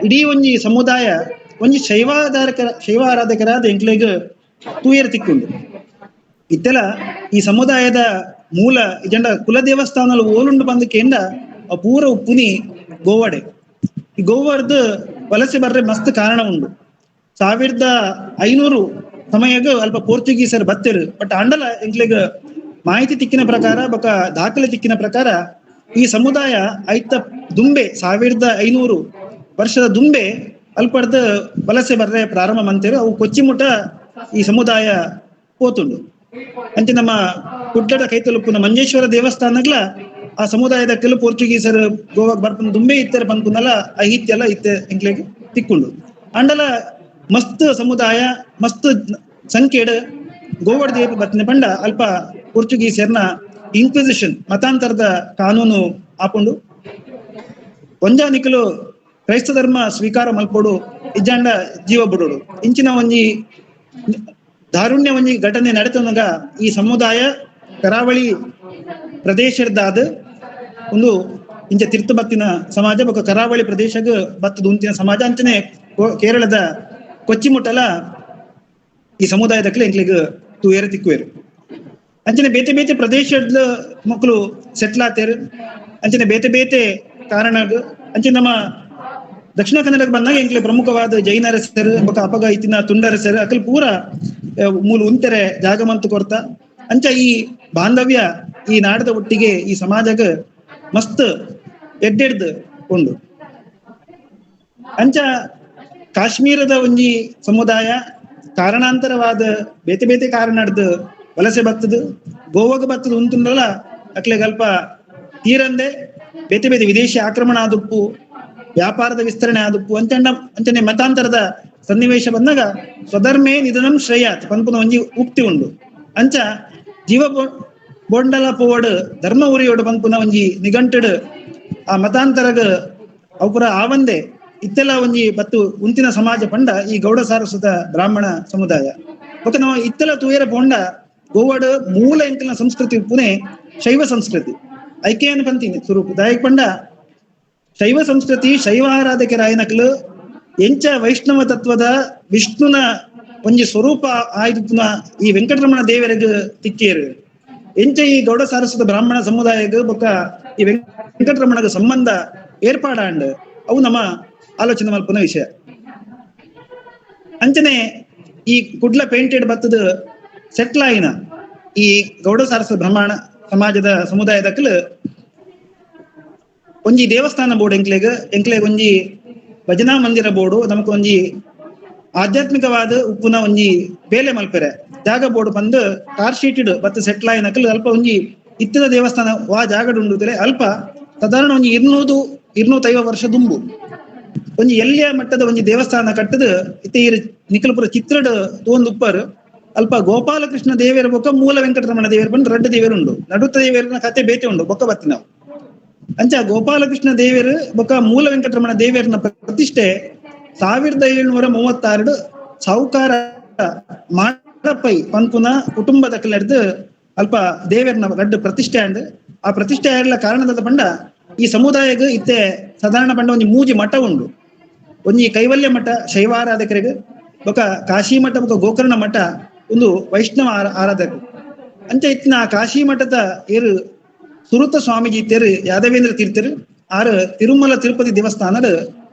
ಇಡೀ ಒಂಜಿ ಸಮುದಾಯ ಒಂಜಿ ಶೈವ ಆರಾಧಕರಾದ ಎಂಕ್ಲೆಗ್ ತೂಯರ್ ತಿಕ್ಕುಂಡು. ಇತ್ತೆಲ ಈ ಸಮುದಾಯದ ಮೂಲ ಇಜಂಡ ಕುಲ ದೇವಸ್ಥಾನ ಓಲುಂಡು ಬಂದು ಕೇಂದ್ರ ಪೂರ ಉಪ್ಪುನಿ ಗೋವಾಡೆ. ಈ ಗೋವಾರ್ದು ವಲಸೆ ಬರ್ರೆ ಮಸ್ತ್ ಕಾರಣ ಉಂಡು. 1500 ಸಮಯಗ ಅಲ್ಪ ಪೋರ್ಚುಗೀಸರು ಬತ್ತೆರು. ಬಟ್ ಅಂಡಲ ಎಂಕ್ಲೆಗ್ ಮಾಹಿತಿ ತಿಕ್ಕಿನ ಪ್ರಕಾರ ಬೊಕ ದಾಖಲೆ ತಿಕ್ಕಿನ ಪ್ರಕಾರ ಈ ಸಮುದಾಯ ಐತ ದುಂಬೆ 1500 ವರ್ಷದ ದುಂಬೆ ಅಲ್ಪಡ್ದು ವಲಸೆ ಬರ್ರೆ ಪ್ರಾರಂಭ ಮಂತೇರು. ಅವು ಕೊಚ್ಚಿ ಮುಟ ಈ ಸಮುದಾಯ ಪೋತುಂಡು. ಅಂಚೆ ನಮ್ಮ ಕುಡ್ಲದ ಕೈತಲುಪ್ಪುನ ಮಂಜೇಶ್ವರ ದೇವಸ್ಥಾನಗ್ಲ ಆ ಸಮುದಾಯದ ಕೆಲವು ಪೋರ್ಚುಗೀಸರು ಗೋವಾಗ್ ಬರ್ಪುನ ದುಂಬೆ ಇತ್ತರ ಪನ್ಪುನಲ ಐಹಿತ್ಯಲ ಇತ್ತೆ ಎಂಕ್ಲೆಗ್ ತಿಕ್ಕುಂಡು. ಅಂಡಲ ಮಸ್ತ್ ಸಮುದಾಯ ಮಸ್ತ್ ಸಂಖ್ಯೆಡ್ ಗೋವಾಡ್ ದೇಪ ಬತ್ತಿನ ಪಂಡ ಅಲ್ಪ ಪೋರ್ಚುಗೀಸರ್ನ ಇನ್ಕ್ವಿಸಿಷನ್ ಮತಾಂತರದ ಕಾನೂನು ಆಪುಂಡು. ಒಂಜಾನಿಕಲು ಕ್ರೈಸ್ತ ಧರ್ಮ ಸ್ವೀಕಾರ ಮಲ್ಪೊಡು ಇಜ್ಜಾಂಡ ಜೀವ ಬಿಡೋಡು ಇಂಚಿನ ಒಂಜಿ ದಾರುಣ್ಯ ಒಂಜಿ ಘಟನೆ ನಡೆತನಗ ಈ ಸಮುದಾಯ ಕರಾವಳಿ ಪ್ರದೇಶದಾದ ಒಂದು ಇಂಚ ತಿರ್ತು ಬತ್ತಿನ ಸಮಾಜ ಬೊಕ ಕರಾವಳಿ ಪ್ರದೇಶಗ್ ಬತ್ತದ ಉಂತಿನ ಸಮಾಜ ಅಂಚನೆ ಕೇರಳದ ಕೊಚ್ಚಿ ಮುಟ್ಟಲ ಈ ಸಮುದಾಯದಕ್ಲೆ ಎಂಕ್ಲೆಗ್ ತೂಯೆರೆ ತಿಕ್ಕುವೆರು. ಅಂಚನೆ ಬೇತೆ ಬೇತೆ ಪ್ರದೇಶದ ಮಕ್ಕಳು ಸೆಟ್ಲ್ ಆತೇರು. ಅಂಚನೆ ಬೇತೆ ಬೇತೆ ಕಾರಣ ಅಂಚನೆ ನಮ್ಮ ದಕ್ಷಿಣ ಕನ್ನಡಕ್ಕೆ ಬಂದಾಗ ಎಂಕ್ಲೆ ಪ್ರಮುಖವಾದ ಜೈನರಸರು ಬೊಕ ಅಪಗ ಇತ್ತಿನ ತುಂಡರಸರು ಅಕಲ್ ಪೂರ ಮೂಲ ಉಂತೆರೆ ಜಾಗ ಮಂತು ಕೊರ್ತ. ಅಂಚ ಈ ಬಾಂಧವ್ಯ ಈ ನಾಡದ ಒಟ್ಟಿಗೆ ಈ ಸಮಾಜಗ ಮಸ್ತ್ ಎಡ್ಡೆಡ್ದು ಉಂಡು. ಅಂಚ ಕಾಶ್ಮೀರದ ಒಂಜಿ ಸಮುದಾಯ ಕಾರಣಾಂತರವಾದ ಬೇತೆ ಬೇತೆ ಕಾರಣದ ವಲಸೆ ಬತ್ತದು ಗೋವಾಗ ಬತ್ತದು ಉಂಟುಂಡಲ ಅಕ್ಲೆಗಲ್ಪ ತೀರಂದೆ ಬೇತೆ ಬೇತೆ ವಿದೇಶಿ ಆಕ್ರಮಣ ಆದುಪ್ಪು, ವ್ಯಾಪಾರದ ವಿಸ್ತರಣೆ ಆದುಪ್ಪು ಅಂಚಂಡ ಅಂಚನೆ ಮತಾಂತರದ ಸನ್ನಿವೇಶ ಬಂದಾಗ ಸ್ವಧರ್ಮೇ ನಿಧನಂ ಶ್ರೇಯಾತ್ ಪನ್ಪುನ ಒಂಜಿ ಉಕ್ತಿ ಉಂಡು. ಅಂಚ ಜೀವ ಬೋಂಡಲ ಪೋವಡ್ ಧರ್ಮ ಉರಿಯೋಡು ಪನ್ಪುನ ಒಂಜಿ ನಿಘಂಟುಡು ಆ ಮತಾಂತರಗ ಅವು ಪೂರ ಆವಂದೆ ಇತ್ತೆಲ್ಲ ಒಂಜಿ ಬತ್ತು ಉಂತಿನ ಸಮಾಜ ಪಂಡ ಈ ಗೌಡ ಸಾರಸ್ವತ ಬ್ರಾಹ್ಮಣ ಸಮುದಾಯ. ಬೊಕ ನಾವು ಇತ್ತೆಲ್ಲ ತೂಯರ ಪೋಂಡ ಗೋವಾಡ್ ಮೂಲ ಎಂಕಲ್ನ ಸಂಸ್ಕೃತಿ ಪುಣೆ ಶೈವ ಸಂಸ್ಕೃತಿ ಐಕೆಯನ್ನು ಪಂತೀನಿ ಸ್ವರೂಪ ದಾಯಕ್ ಪಂಡ ಶೈವ ಸಂಸ್ಕೃತಿ ಶೈವ ಆರಾಧಕರಾಯನಕಲು ಎಂಚ ವೈಷ್ಣವ ತತ್ವದ ವಿಷ್ಣುನ ಒಂಜಿ ಸ್ವರೂಪ ಆಯ್ದು ಪುನಃ ಈ ವೆಂಕಟರಮಣ ದೇವರಿಗೆ ತಿಕ್ಕೇರು. ಎಂಚ ಈ ಗೌಡ ಸಾರಸ್ವತ ಬ್ರಾಹ್ಮಣ ಸಮುದಾಯಗ ಬೊಕ್ಕ ಈ ವೆಂಕಟರಮಣಗ ಸಂಬಂಧ ಏರ್ಪಾಡಾಂಡ್ ಅವು ನಮ್ಮ ಆಲೋಚನೆ ಮಲ್ಪುನ ವಿಷಯ. ಅಂಚನೆ ಈ ಕುಡ್ಲ ಪೇಂಟೆಡ್ ಬತ್ತದ ಸೆಟ್ಲ್ ಆಯಿನ ಈ ಗೌಡ ಸಾರಸ್ವತ ಬ್ರಾಹ್ಮಣ ಸಮಾಜದ ಸಮುದಾಯದಕ್ಕಲು ಒಂಜಿ ದೇವಸ್ಥಾನ ಬೋರ್ಡ್ ಎಂಕ್ಲೆಗ್ ಎಂಕ್ಲೆಗ್ ಒಂಜಿ ಭಜನಾ ಮಂದಿರ ಬೋರ್ಡು ನಮಕ್ ಒಂಜಿ ಆಧ್ಯಾತ್ಮಿಕವಾದ ಉಪ್ಪುನ ಒಂಜಿ ಬೇಲೆ ಮಲ್ಪೆರೆ ಜಾಗ ಬೋರ್ಡ್ ಬಂದು ಕಾರ್ ಶೀಟೆಡ್ ಬತ್ತ ಸೆಟ್ಲ್ ಆಯಿನಕಲ್ ಅಲ್ಪ ಒಂಜಿ ಇತ್ತದ ದೇವಸ್ಥಾನ ವಾ ಜಾಗಡ್ ಉಂಡುದಿಲ್ಲ ಅಲ್ಪ ಸಾಧಾರಣ ಒಂಜಿ 250 ವರ್ಷ ದುಂಬು ಒಂಜಿ ಎಲ್ಲಿಯ ಮಟ್ಟದ ಒಂಜಿ ದೇವಸ್ಥಾನ ಕಟ್ಟದ ಇತ್ತೆ ಈರ್ ನಿಕಲ್ಪುರ ಚಿತ್ರಡ್ ತೋಂದು ಉಪ್ಪರ್ ಅಲ್ಪ ಗೋಪಾಲಕೃಷ್ಣ ದೇವರ ಬೊಕ್ಕ ಮೂಲ ವೆಂಕಟರಮಣ ದೇವರ ಬಂದು ರಡ್ಡ ದೇವರು ಉಂಡು, ನಡುತ್ತ ದೇವರನ ಕತೆ ಬೇತೆ ಉಂಡು ಬೊಕ್ಕ ಬತ್ತಿ ನಾವು. ಅಂಚ ಗೋಪಾಲಕೃಷ್ಣ ದೇವರು ಬೊಕ್ಕ ಮೂಲ ವೆಂಕಟರಮಣ ದೇವರನ ಪ್ರತಿಷ್ಠೆ 1736 ಸಾಹುಕಾರ ಮಾಡಪೈ ಪನ್ಪುನ ಕುಟುಂಬದ ಕಲೆಡ್ದು ಅಲ್ಪ ದೇವರನ ರಡ್ಡು ಪ್ರತಿಷ್ಠೆ ಅಂಡ್ ಆ ಪ್ರತಿಷ್ಠೆ ಆಡ್ಲ ಕಾರಣದ ಪಂಡ ಈ ಸಮುದಾಯಗ್ ಇತ್ತೆ ಸಾಧಾರಣ ಪಂಡ ಒಂಜಿ ಮೂಜಿ ಮಠ ಉಂಡು. ಒಂಜಿ ಕೈವಲ್ಯ ಮಠ ಶೈವಾರಾಧಕರಿಗೆ ಬೊಕ ಕಾಶಿ ಮಠ ಬೊಕ ಗೋಕರ್ಣ ಮಠ ಒಂದು ವೈಷ್ಣವ ಆರಾಧಕರು. ಅಂಚ ಇತ್ತಿನ ಕಾಶಿ ಮಠದ ಏರು ಸುರುತ ಸ್ವಾಮೀಜಿ ತೇರು ಯಾದವೇಂದ್ರ ತೀರ್ಥರು ಆರು ತಿರುಮಲ ತಿರುಪತಿ ದೇವಸ್ಥಾನದ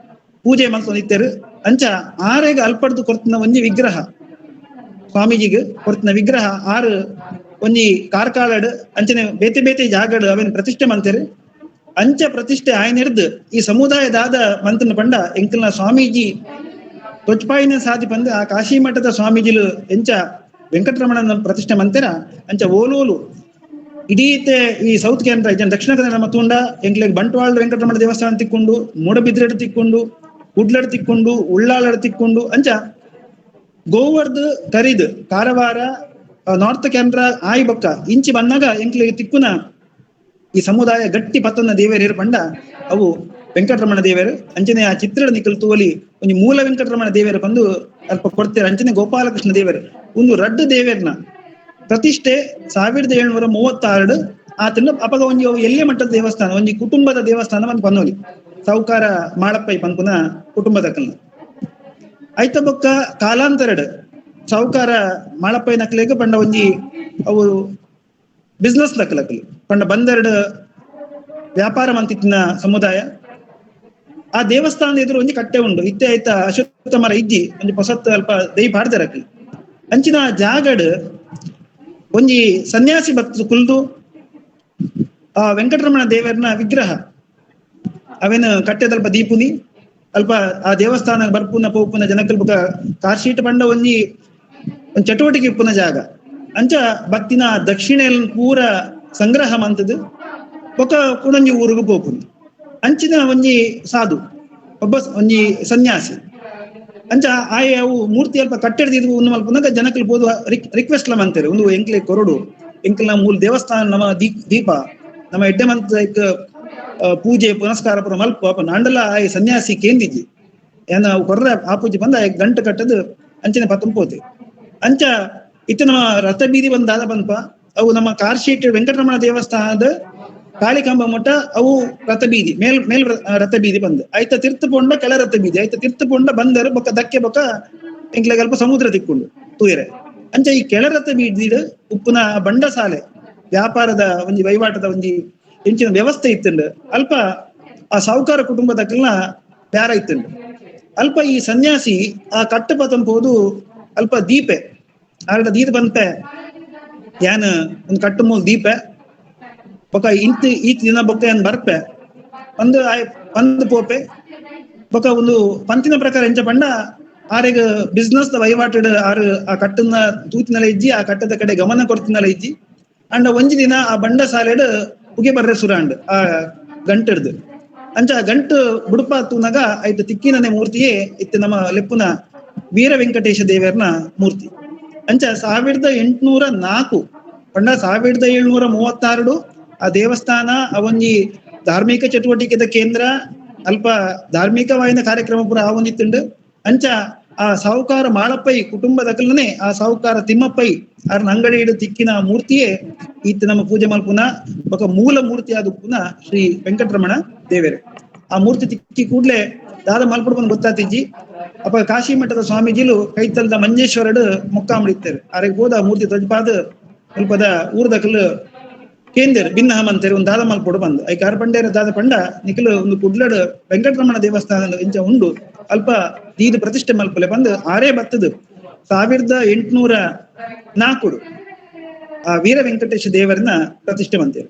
ಪೂಜೆ ಮಲ್ತೊಂದಿತ್ತೇರು. ಅಂಚ ಆರೆಗ್ ಅಲ್ಪಡ್ದು ಕೊರ್ತನ ಒಂಜಿ ವಿಗ್ರಹ ಸ್ವಾಮೀಜಿಗೆ ಕೊರ್ತನ ವಿಗ್ರಹ ಆರು ಒಂಜಿ ಕಾರ್ಕಾಲಡ್ ಅಂಚನೆ ಬೇತೆ ಬೇತೆ ಜಾಗಡ್ ಅವೇನು ಪ್ರತಿಷ್ಠೆ ಮಂತೇರು. ಅಂಚ ಪ್ರತಿಷ್ಠೆ ಆಯ್ನೆರ್ದು ಈ ಸಮುದಾಯದಾದ ಮಂತನ ಪಂಡ ಎಂಕಲ್ನ ಸ್ವಾಮೀಜಿ ತೊಚ್ಪಾಯಿನ ಸಾಧಿ ಬಂದು ಆ ಕಾಶಿ ಮಠದ ಸ್ವಾಮೀಜಿಲು ಎಂಚ ವೆಂಕಟರಮಣನ ಪ್ರತಿಷ್ಠೆ ಮಂತೇರ ಅಂಚ ಓಲೋಲು ಇಡೀ ಈ ಸೌತ್ ಕೇಂದ್ರ ಜನ ದಕ್ಷಿಣ ಕನ್ನಡ ಮತ್ತುಂಡ ಎಂಕ್ಲೆಗ್ ಬಂಟ್ವಾಳ ವೆಂಕಟರಮಣ ದೇವಸ್ಥಾನ ತಿಕ್ಕೊಂಡು, ಮೂಡಬಿದ್ರೆಡ್ ತಿಕ್ಕೊಂಡು, ಕುಡ್ಲಡ್ ತಿಕ್ಕೊಂಡು, ಉಳ್ಳಾಲಡ್ ತಿಕ್ಕೊಂಡು, ಅಂಚ ಗೋವರ್ದ್ ಕರಿದ್ ಕಾರವಾರ ನಾರ್ತ್ ಕೆನರಾ ಆಯಿ ಬೊಕ್ಕ ಇಂಚಿ ಬಂದಾಗ ಎಂಕ್ಲೆಗ್ ತಿಕ್ಕುನ ಈ ಸಮುದಾಯ ಗಟ್ಟಿ ಪತ್ತನ ದೇವೇರು ಪಂಡ ಅವು ವೆಂಕಟರಮಣ ದೇವರು. ಅಂಚನೆ ಆ ಚಿತ್ರ ನಿಕಲ್ ತೂವಲಿ ಒಂಜಿ ಮೂಲ ವೆಂಕಟರಮಣ ದೇವರು ಬಂದು ಅಲ್ಪ ಕೊಡ್ತೇವೆ. ಅಂಚನೆ ಗೋಪಾಲಕೃಷ್ಣ ದೇವರು ಒಂದು ರಡ್ಡು ದೇವೇರ್ನ ಪ್ರತಿಷ್ಠೆ 1736 ಆತನ ಅಪಗ ಒಂಜಿ ಎಲ್ಲೇ ಮಟ್ಟದ ದೇವಸ್ಥಾನ, ಒಂಜಿ ಕುಟುಂಬದ ದೇವಸ್ಥಾನ ಒಂದು ಪನ್ನೋಲಿ ಸಾಹುಕಾರ ಮಾಳಪ್ಪೈ ಪನ್ಪುನ ಕುಟುಂಬದ ಕಲ್ನ. ಐತ ಬೊಕ್ಕ ಕಾಲಾಂತರಡ್ ಸಾಹುಕಾರ ಮಾಳಪ್ಪೈ ನಕ್ಲೆಗ್ ಪಂಡ ಒಂಜಿ ಅವು ಬಿಸ್ನೆಸ್ ನಕ್ಲಕ್ಲು ಪಂಡ ಬಂದೆರಡು ವ್ಯಾಪಾರ ಮಂತಿತ್ತಿನ ಸಮುದಾಯ. ಆ ದೇವಸ್ಥಾನದ ಎದುರು ಒಂಜಿ ಕಟ್ಟೆ ಉಂಡು ಇತ್ತೆ ಆಯ್ತ ಅಶ್ವತ್ಥ ಮರ ಇಜ್ಜಿ ಒಂಜಿ ಪೊಸತ್ತು ಅಲ್ಪ ದೈ ಪಾಡ್ದರಕ್ಲು. ಅಂಚಿನ ಜಾಗಡ್ ಒಂಜಿ ಸನ್ಯಾಸಿ ಭಕ್ತ ಕುಲ್ದು ಆ ವೆಂಕಟರಮಣ ದೇವರನ ವಿಗ್ರಹ ಅವೇನು ಕಟ್ಟೆದಲ್ಪ ದೀಪುನಿ ಅಲ್ಪ ಆ ದೇವಸ್ಥಾನ ಬರ್ಪುನ ಪೋಪುನ ಜನಕಲ್ ಬುಕ ಕಾರ್ಶೀಟ್ ಪಂಡ ಒಂಜಿ ಒಂದ್ ಚಟುವಟಿಕೆ ಇಪ್ಪುನ ಜಾಗ. ಅಂಚ ಭಕ್ತಿನ ದಕ್ಷಿಣ ಪೂರ ಸಂಗ್ರಹ ಮಂತದ್ದು ಬೊಕ ಕುಡೊಂಜಿ ಊರುಗು ಪೋಪುನಿ. ಅಂಚಿನ ಒಂಜಿ ಸಾಧು ಒಬ್ಬ ಒಂಜಿ ಸನ್ಯಾಸಿ ಅಂಚ ಆಯೆ ಅವು ಮೂರ್ತಿ ಅಲ್ಪ ಕಟ್ಟೆಡ್ದಿದ್ದು ಒಂದು ಮಲ್ಪುನಾಗ ಜನಕಲ್ ಪೋದು ರಿಕ್ವೆಸ್ಟ್ ಲ ಮಂತೇರು ಒಂದು ಎಂಕ್ಲೆ ಕೊರಡು ಎಂಕ್ಲ ಮೂಲ ದೇವಸ್ಥಾನ ನಮ್ಮ ದೀಪ ನಮ್ಮ ಎಡ್ಡೆ ಮಂತ ಪೂಜೆ ಪುನಸ್ಕಾರ ಪುರ ಮಲ್ಪ ಅಪ್ಪ ನಾಂಡಲ ಆಯ್ ಸನ್ಯಾಸಿ ಕೇಂದಿಜ್ಜಿ ಏನ ಕೊರ್ರ ಆ ಪೂಜೆ ಬಂದ ಆಯ್ ಗಂಟು ಕಟ್ಟದು ಅಂಚನೆ ಪತ್ತೊಂಬೋತೆ. ಅಂಚ ಇತ್ತ ನಮ್ಮ ರಥ ಬೀದಿ ಬಂದಾದ ಬಂದಪ ಅವು ನಮ್ಮ ಕಾರ್ಶೀಟ್ ವೆಂಕಟರಮಣ ದೇವಸ್ಥಾನದ ಕಾಳಿಕಾಂಬ ಮಠ ಅವು ರಥ ಬೀದಿ ಮೇಲ್ ಮೇಲ್ ರಥ ಬೀದಿ ಬಂದು ಆಯ್ತ ತೀರ್ಥ ಪೊಂಡ ಕೆಳ ರಥ ಬೀದಿ ಆಯ್ತ ತೀರ್ಥ ಪೊಂಡ ಬಂದರು ಬೊಕ್ಕ ದಕ್ಕೆ ಬೊಕ್ಕ ಎಂಕ್ಲೆಗ್ ಅಲ್ಪ ಸಮುದ್ರ ತಿಕ್ಕೊಂಡು ತೂಯರೆ. ಅಂಚ ಈ ಕೆಳ ರಥ ಬೀದಿ ಉಪ್ಪುನ ಬಂಡಸಾಲೆ ವ್ಯಾಪಾರದ ಒಂಜಿ ವಹಿವಾಟದ ಒಂಜಿ ಎಂಚಿನ ವ್ಯವಸ್ಥೆ ಇತ್ತುಂಡು ಅಲ್ಪ ಆ ಸಾಹುಕಾರ ಕುಟುಂಬದಕ್ಕೆಲ್ಲ ಬ್ಯಾರ ಇತ್ತುಂಡು. ಅಲ್ಪ ಈ ಸನ್ಯಾಸಿ ಆ ಕಟ್ಟು ಪತಂಪೋದು ಅಲ್ಪ ದೀಪೆ ಆರ್ಡ ದೀಪ ಬಂತೆ ಯಾನ್ ಒಂದು ಕಟ್ಟು ಮೂಲ ದೀಪೆ ಬೊಕ ಇಂತ ಈತ್ ದಿನ ಬೊಕ್ಕ ಏನ್ ಬರ್ಪೆ ಒಂದು ಆಯ್ ಒಂದು ಪೋಪೆ ಬೊಕ ಒಂದು ಪಂತಿನ ಪ್ರಕಾರ ಎಂಚ ಪಂಡ ಆರೆಗ್ ಬಿಸ್ನೆಸ್ the ವಹಿವಾಟು ಆರು ಆ ಕಟ್ಟನ್ನ ತೂತಿನಲ ಇಜ್ಜಿ ಆ ಕಟ್ಟದ ಕಡೆ ಗಮನ ಕೊಡ್ತಿನಲ ಇಜ್ಜಿ. ಅಂಡ ಒಂಜಿ ದಿನ ಆ ಬಂಡಸಾಲೆಡ್ ಪುಗೆ ಬರ್ರೆ ಸುರಾಂಡ್ ಆ ಗಂಟೆಡ್ದು. ಅಂಚ ಗಂಟು ಬುಡುಪ ತೂನಾಗ ಆಯ್ತು ತಿಕ್ಕಿನನೆ ಮೂರ್ತಿಯೇ ಇತ್ತು ನಮ್ಮ ಲೆಪ್ಪುನ ವೀರ ವೆಂಕಟೇಶ ದೇವರನ ಮೂರ್ತಿ. ಅಂಚ 1804 ಪಂಡ 1736 ಆ ದೇವಸ್ಥಾನ ಅವೊಂಜಿ ಧಾರ್ಮಿಕ ಚಟುವಟಿಕೆದ ಕೇಂದ್ರ ಅಲ್ಪ ಧಾರ್ಮಿಕವಾಯಿನ ಕಾರ್ಯಕ್ರಮ ಪೂರ ಆವೊಂದಿತ್ತುಂಡು. ಅಂಚ ಆ ಸಾಹುಕಾರ ಮಾಳಪ್ಪೈ ಕುಟುಂಬದಕಲ್ನೇ ಆ ಸಾಹುಕಾರ ತಿಮ್ಮಪ್ಪೈ ಅರ್ನ ಅಂಗಡಿ ಇಡು ತಿಕ್ಕಿನ ಮೂರ್ತಿಯೇ ಈತ ನಮ್ಮ ಪೂಜೆ ಮಲ್ಪುನ ಬೊಕ ಮೂಲ ಮೂರ್ತಿ ಆದ ಪುನ ಶ್ರೀ ವೆಂಕಟರಮಣ ದೇವೇರು. ಆ ಮೂರ್ತಿ ತಿಕ್ಕಿ ಕೂಡ್ಲೆ ದಾದ ಮಲ್ಪುಡು ಗೊತ್ತಾತಿಜ್ಜಿ. ಅಪ್ಪ ಕಾಶಿ ಮಠದ ಸ್ವಾಮೀಜಿಲು ಕೈತಲ್ದ ಮಂಜೇಶ್ವರಡು ಮೊಕ್ಕಾಂಬಡಿತ್ತಾರೆ ಆರೆಗ್ ಹೋದ ಮೂರ್ತಿ ತೊಜಪಾದ ಅಲ್ಪದ ಊರ್ದಕಲ್ ಕೇಂದ್ರ ಭಿನ್ನ ಮಂತೇರು ಒಂದು ದಾದ ಮಲ್ಪೊಡು ಬಂದು I ಕಾರ್ಪಂಡೇರ ದಾದ ಪಂಡ ನಿಖಲು ಒಂದು ಕುಡ್ಲಡು ವೆಂಕಟರಮಣ ದೇವಸ್ಥಾನ ಇಂಚ ಉಂಡು ಅಲ್ಪ ದೀದ ಪ್ರತಿಷ್ಠೆ ಮಲ್ಪಲೆ ಬಂದು ಆರೇ ಬತ್ತದು 1804 ಆ ವೀರ ವೆಂಕಟೇಶ ದೇವರನ್ನ ಪ್ರತಿಷ್ಠೆ ಮಂತೇರು.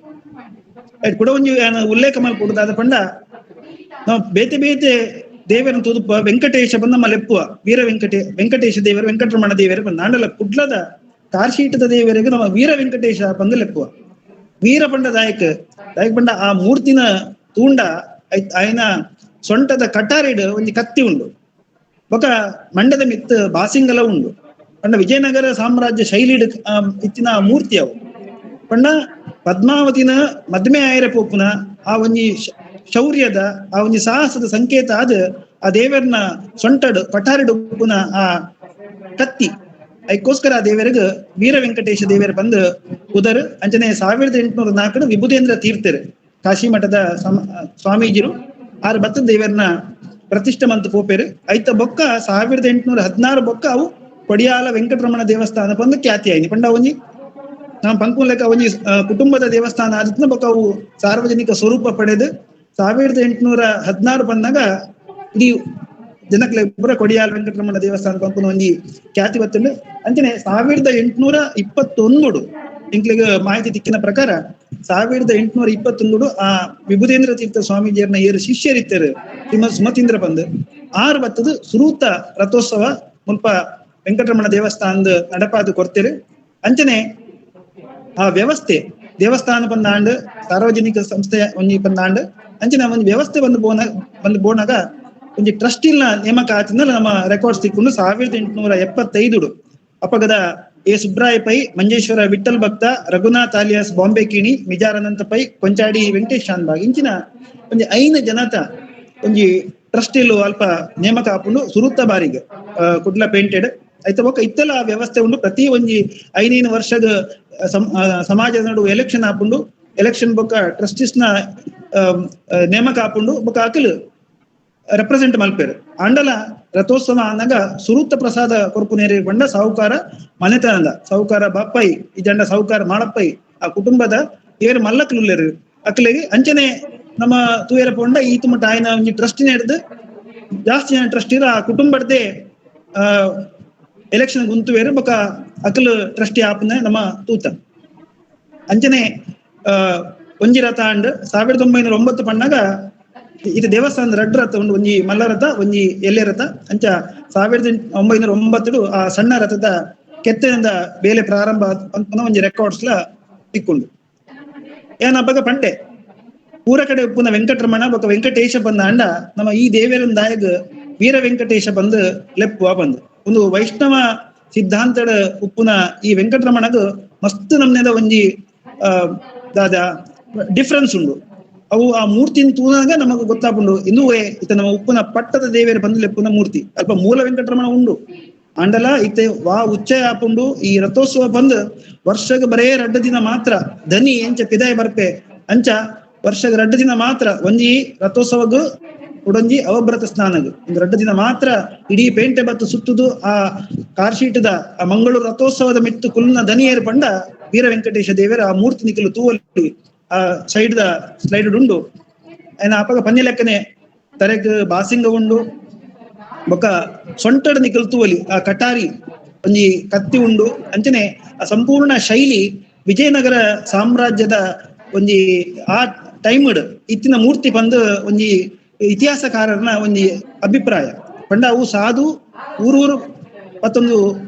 ಕೂಡ ಒಂಜಿ ಉಲ್ಲೇಖ ಮಲ್ಪೊಡು ದಾದ ಪಂಡ ನಾವು ಬೇತೆ ಬೇತೆ ದೇವರನ್ನ ತೂದುಪ್ಪ ವೆಂಕಟೇಶ ಬಂದ ನಮ್ಮ ಲೆಪ್ಪುವ ವೀರ ವೆಂಕಟೇಶ ದೇವರು ವೆಂಕಟರಮಣ ದೇವರು ಬಂದ ನಾಂಡಲ ಕುಡ್ಲದ ಕಾರ್ಶೀಟದ ದೇವರಿಗೆ ನಮ್ಮ ವೀರ ವೆಂಕಟೇಶ ಬಂದು ಲೆಪ್ಪುವ. ವೀರ ಪಂಡ ದಾಯಕ ದಾಯಕ ಪಂಡ ಆ ಮೂರ್ತಿನ ತೂಂಡ ಆಯ್ನ ಸೊಂಟದ ಕಟಾರಿಡ್ ಒಂಜಿ ಕತ್ತಿ ಉಂಡು ಬೊಕ ಮಂಡದ ಮಿತ್ ಬಾಸಿಂಗಲ ಉಂಡು ಪಂಡ ವಿಜಯನಗರ ಸಾಮ್ರಾಜ್ಯ ಶೈಲಿಡ್ ಇತ್ತಿನ ಮೂರ್ತಿ ಅವು ಪಂಡ ಪದ್ಮಾವತಿನ ಮದ್ಮೆ ಆಯರ ಪೋಪುನ ಆ ಒಂಜಿ ಶೌರ್ಯದ ಆ ಒಂಜಿ ಸಾಹಸದ ಸಂಕೇತ ಆದ ಆ ದೇವರನ ಸೊಂಟಡು ಕಟಾರಿಡ್ ಉಪ್ಪುನ ಆ ಕತ್ತಿ ಅದಕ್ಕೋಸ್ಕರ ಆ ದೇವರಿಗೆ ವೀರ ವೆಂಕಟೇಶ ದೇವರ ಬಂದು ಉದರ್. ಅಂಚನೆ 1804 ವಿಭುದೇಂದ್ರ ತೀರ್ಥರು ಕಾಶಿ ಮಠದ ಸ್ವಾಮೀಜಿರು ಆರು ಬತ್ತ ದೇವರನ್ನ ಪ್ರತಿಷ್ಠೆ ಮಂತ ಪೋಪೇರು. ಐತ ಬೊಕ್ಕ 1816 ಬೊಕ್ಕ ಅವು ಕೊಡಿಯಾಲ ವೆಂಕಟರಮಣ ದೇವಸ್ಥಾನ ಬಂದು ಖ್ಯಾತಿ ಆಯ್ತು. ಪಂಡ ಒಂಜಿ ನಾವು ಪಂಕುನ್ ಲೆಕ್ಕ ಒಂಜಿ ಕುಟುಂಬದ ದೇವಸ್ಥಾನ ಆದಿತ್ನ ಬೊಕ್ಕ ಅವು ಸಾರ್ವಜನಿಕ ಸ್ವರೂಪ ಪಡೆದು 1816 ಬಂದಾಗ ಇಡೀ ಜನಕ್ಲೆ ಪೂರ ಕೊಡಿಯಾಲ ವೆಂಕಟರಮಣ ದೇವಸ್ಥಾನ ಪಂಪುನ ಒಂಜಿ ಖ್ಯಾತಿ ಬತ್ತುಂಡು. ಅಂಚನೆ 1821 ಎಂಕ್ಲೆಗ್ ಮಾಹಿತಿ ತಿಕ್ಕಿನ ಪ್ರಕಾರ 1821 ಆ ವಿಭುದೇಂದ್ರ ತೀರ್ಥ ಸ್ವಾಮೀಜಿಯರ್ನ ಏರು ಶಿಷ್ಯರಿತ್ತರು ಶ್ರೀಮದ್ ಸುಮತೀಂದ್ರ ಬಂದು ಆರು ಬತ್ತದು ಸುರೂತ ರಥೋತ್ಸವ ಮುಲ್ಪ ವೆಂಕಟರಮಣ ದೇವಸ್ಥಾನದ ನಡಪಾದು ಕೊಡ್ತೇರು. ಅಂಚನೆ ಆ ವ್ಯವಸ್ಥೆ ದೇವಸ್ಥಾನ ಬಂದಾಂಡ್ ಸಾರ್ವಜನಿಕ ಸಂಸ್ಥೆ ಒಂಜಿ ಬಂದಾಂಡ್ ಅಂಚನೆ ಒಂಜಿ ವ್ಯವಸ್ಥೆ ಬಂದು ಬಂದು ಬೋನಾಗ ಒಂಜಿ ಟ್ರಸ್ಟ್ ಇಲ್ಲ ನೇಮಕ ಆತಿಂದಲ ನಮ್ಮ records ತಿಕ್ಕೊಂಡು 1875 ಅಪಗದ A Subraya Pai, Manjeshwar Vittal Bhakta, Raghunath alias Bombay Kini, Mijar Anantha Pai, Konchadi Venkatesh Shanbhag ಇಂಚಿನ ಒಂಜಿ 5 ಜನತ ಒಂಜಿ ಟ್ರಸ್ಟಿಲು ಅಲ್ಪ ನೇಮಕ ಆಪುಂಡು ಸುರುತ್ತ ಬಾರಿಗೆ ಕುಡ್ಲ ಪೇಂಟೆಡ್ ಆಯ್ತ. ಬೊಕ್ಕ ಇತ್ತೆಲ ವ್ಯವಸ್ಥೆ ಉಂಡು. ಪ್ರತಿ ಒಂಜಿ 5 ವರ್ಷದ ಸಮಾಜದ ನಡುವೆ ಎಲೆಕ್ಷನ್ ಆಪುಂಡು. ಎಲೆಕ್ಷನ್ ಬೊಕ್ಕ ಟ್ರಸ್ಟಿಸ್ ನ ನೇಮಕ ಆಪುಂಡು. ಬೊಕ್ಕ ಅಕಲು ರೆಪ್ರೆಸೆಂಟ್ ಮಲ್ಪೇರು. ಆಂಡಲ ರಥೋತ್ಸವ ಆನಾಗ ಸುರುತ್ತ ಪ್ರಸಾದ ಕೊರ್ಪುನೇರಿ ಬಂಡ ಸಾಹುಕಾರ ಮನೆತನದ ಸಾಹುಕಾರ ಬಾಪೈ ಈ ಜಂಡ ಸಾಹುಕಾರ ಮಾಳಪ್ಪೈ ಆ ಕುಟುಂಬದ ಏರು ಮಲ್ಲಕ್ಲುಲ್ಲೇರು ಅಕ್ಲೆಗೆ ಅಂಚನೆ ನಮ್ಮ ತೂಯರ ಪೋಂಡ ಈ ತುಮಟ ಆಯ್ನ ಒಂಜಿ ಟ್ರಸ್ಟ್ ಹಿಡ್ದು ಜಾಸ್ತಿ ಜನ ಟ್ರಸ್ಟ್ ಇರ ಆ ಕುಟುಂಬಡ್ದೆ ಎಲೆಕ್ಷನ್ ಗುಂತುವೇರು ಬೊಕ್ಕ ಅಕಲು ಟ್ರಸ್ಟಿ ಆಪನೆ ನಮ್ಮ ತೂತ. ಅಂಚನೆ ಒಂಜಿ ರಥ ಅಂಡ್ 1909 ಪಣ್ಣಾಗ ಇದು ದೇವಸ್ಥಾನದ ರಡ್ಡು ರಥ ಉಂಡು, ಒಂಜಿ ಮಲ್ಲ ರಥ ಒಂಜಿ ಎಲೆ ರಥ. ಅಂಚ 1909 ಆ ಸಣ್ಣ ರಥದ ಕೆತ್ತನೆಯಿಂದ ಬೇಲೆ ಪ್ರಾರಂಭ ಅಂತ ಒಂಜಿ ರೆಕಾರ್ಡ್ಸ್ ಲ ತಿಕ್ಕೊಂಡು. ಏನಪ್ಪಗ ಪಂಡೆ ಪೂರ ಕಡೆ ಉಪ್ಪುನ ವೆಂಕಟರಮಣ ಬೊಕ್ಕ ವೆಂಕಟೇಶ ಬಂದ ಅಂಡ ನಮ್ಮ ಈ ದೇವರನ್ ದಾಯಗ ವೀರ ವೆಂಕಟೇಶ ಬಂದು ಲೆಪ್ಪುವ ಬಂದು ಒಂದು ವೈಷ್ಣವ ಸಿದ್ಧಾಂತದ ಉಪ್ಪುನ ಈ ವೆಂಕಟರಮಣಗ ಮಸ್ತ್ ನಮ್ನೆದ ಒಂಜಿ ದಾದ ಡಿಫ್ರೆನ್ಸ್ ಉಂಡು. ಅವು ಆ ಮೂರ್ತಿನ ತೂನಾಗ ನಮಗೆ ಗೊತ್ತಾಪುಂಡು ಇನ್ನುವೇ ಇತ ನಮ್ಮ ಉಪ್ಪುನ ಪಟ್ಟದ ದೇವೇರ ಬಂದು ಲೆಪ್ಪುನ ಮೂರ್ತಿ ಅಲ್ಪ ಮೂಲ ವೆಂಕಟರಮಣ ಉಂಡು. ಆಂಡಲ ಇತ್ತೆ ವಾ ಉಚ್ಚಯ ಆಪುಂಡು ಈ ರಥೋತ್ಸವ ಬಂದು ವರ್ಷಗ ಬರೇ 2 ದಿನ ಮಾತ್ರ ಧನಿ ಎಂಚ ಪಿದಾಯ ಬರ್ಪೆ ಅಂಚ ವರ್ಷಗ 2 ದಿನ ಮಾತ್ರ ಒಂಜಿ ರಥೋತ್ಸವಗ ಉಡೊಂಜಿ ಅವಭ್ರತ ಸ್ನಾನಗ ಒಂದು 2 ದಿನ ಮಾತ್ರ ಇಡೀ ಪೇಂಟೆ ಬತ್ತು ಸುತ್ತುದು ಆ ಕಾರ್ಶೀಟದ ಆ ಮಂಗಳೂರು ರಥೋತ್ಸವದ ಮಿತ್ತು ಕುಲ್ನ ದನಿಯೇರು ಪಂಡ ವೀರ ವೆಂಕಟೇಶ ದೇವರ ಆ ಮೂರ್ತಿ ನಿಖಲು ತೂವಲ್ಲಿ ಆ side the slide ಉಂಡು. ಏನ ಅಪಗ ಪನ್ನಿ ಲೆಕ್ಕನೆ ತರೆಗ್ ಬಾಸಿಂಗ ಉಂಡು ಬೊಕ್ಕ ಸೊಂಟಡ್ ನಿಖಲು ತೂವಲಿ ಆ ಕಟಾರಿ ಒಂಜಿ ಕತ್ತಿ ಉಂಡು. ಅಂಚನೆ ಆ ಸಂಪೂರ್ಣ ಶೈಲಿ ವಿಜಯನಗರ ಸಾಮ್ರಾಜ್ಯದ ಒಂಜಿ ಆ ಟೈಮ್ ಇತ್ತಿನ ಮೂರ್ತಿ ಬಂದು ಒಂಜಿ ಇತಿಹಾಸಕಾರರನ ಒಂಜಿ ಅಭಿಪ್ರಾಯ ಪಂಡ ಅವು ಸಾಧು ಊರೂರು ಮತ್ತೊಂದು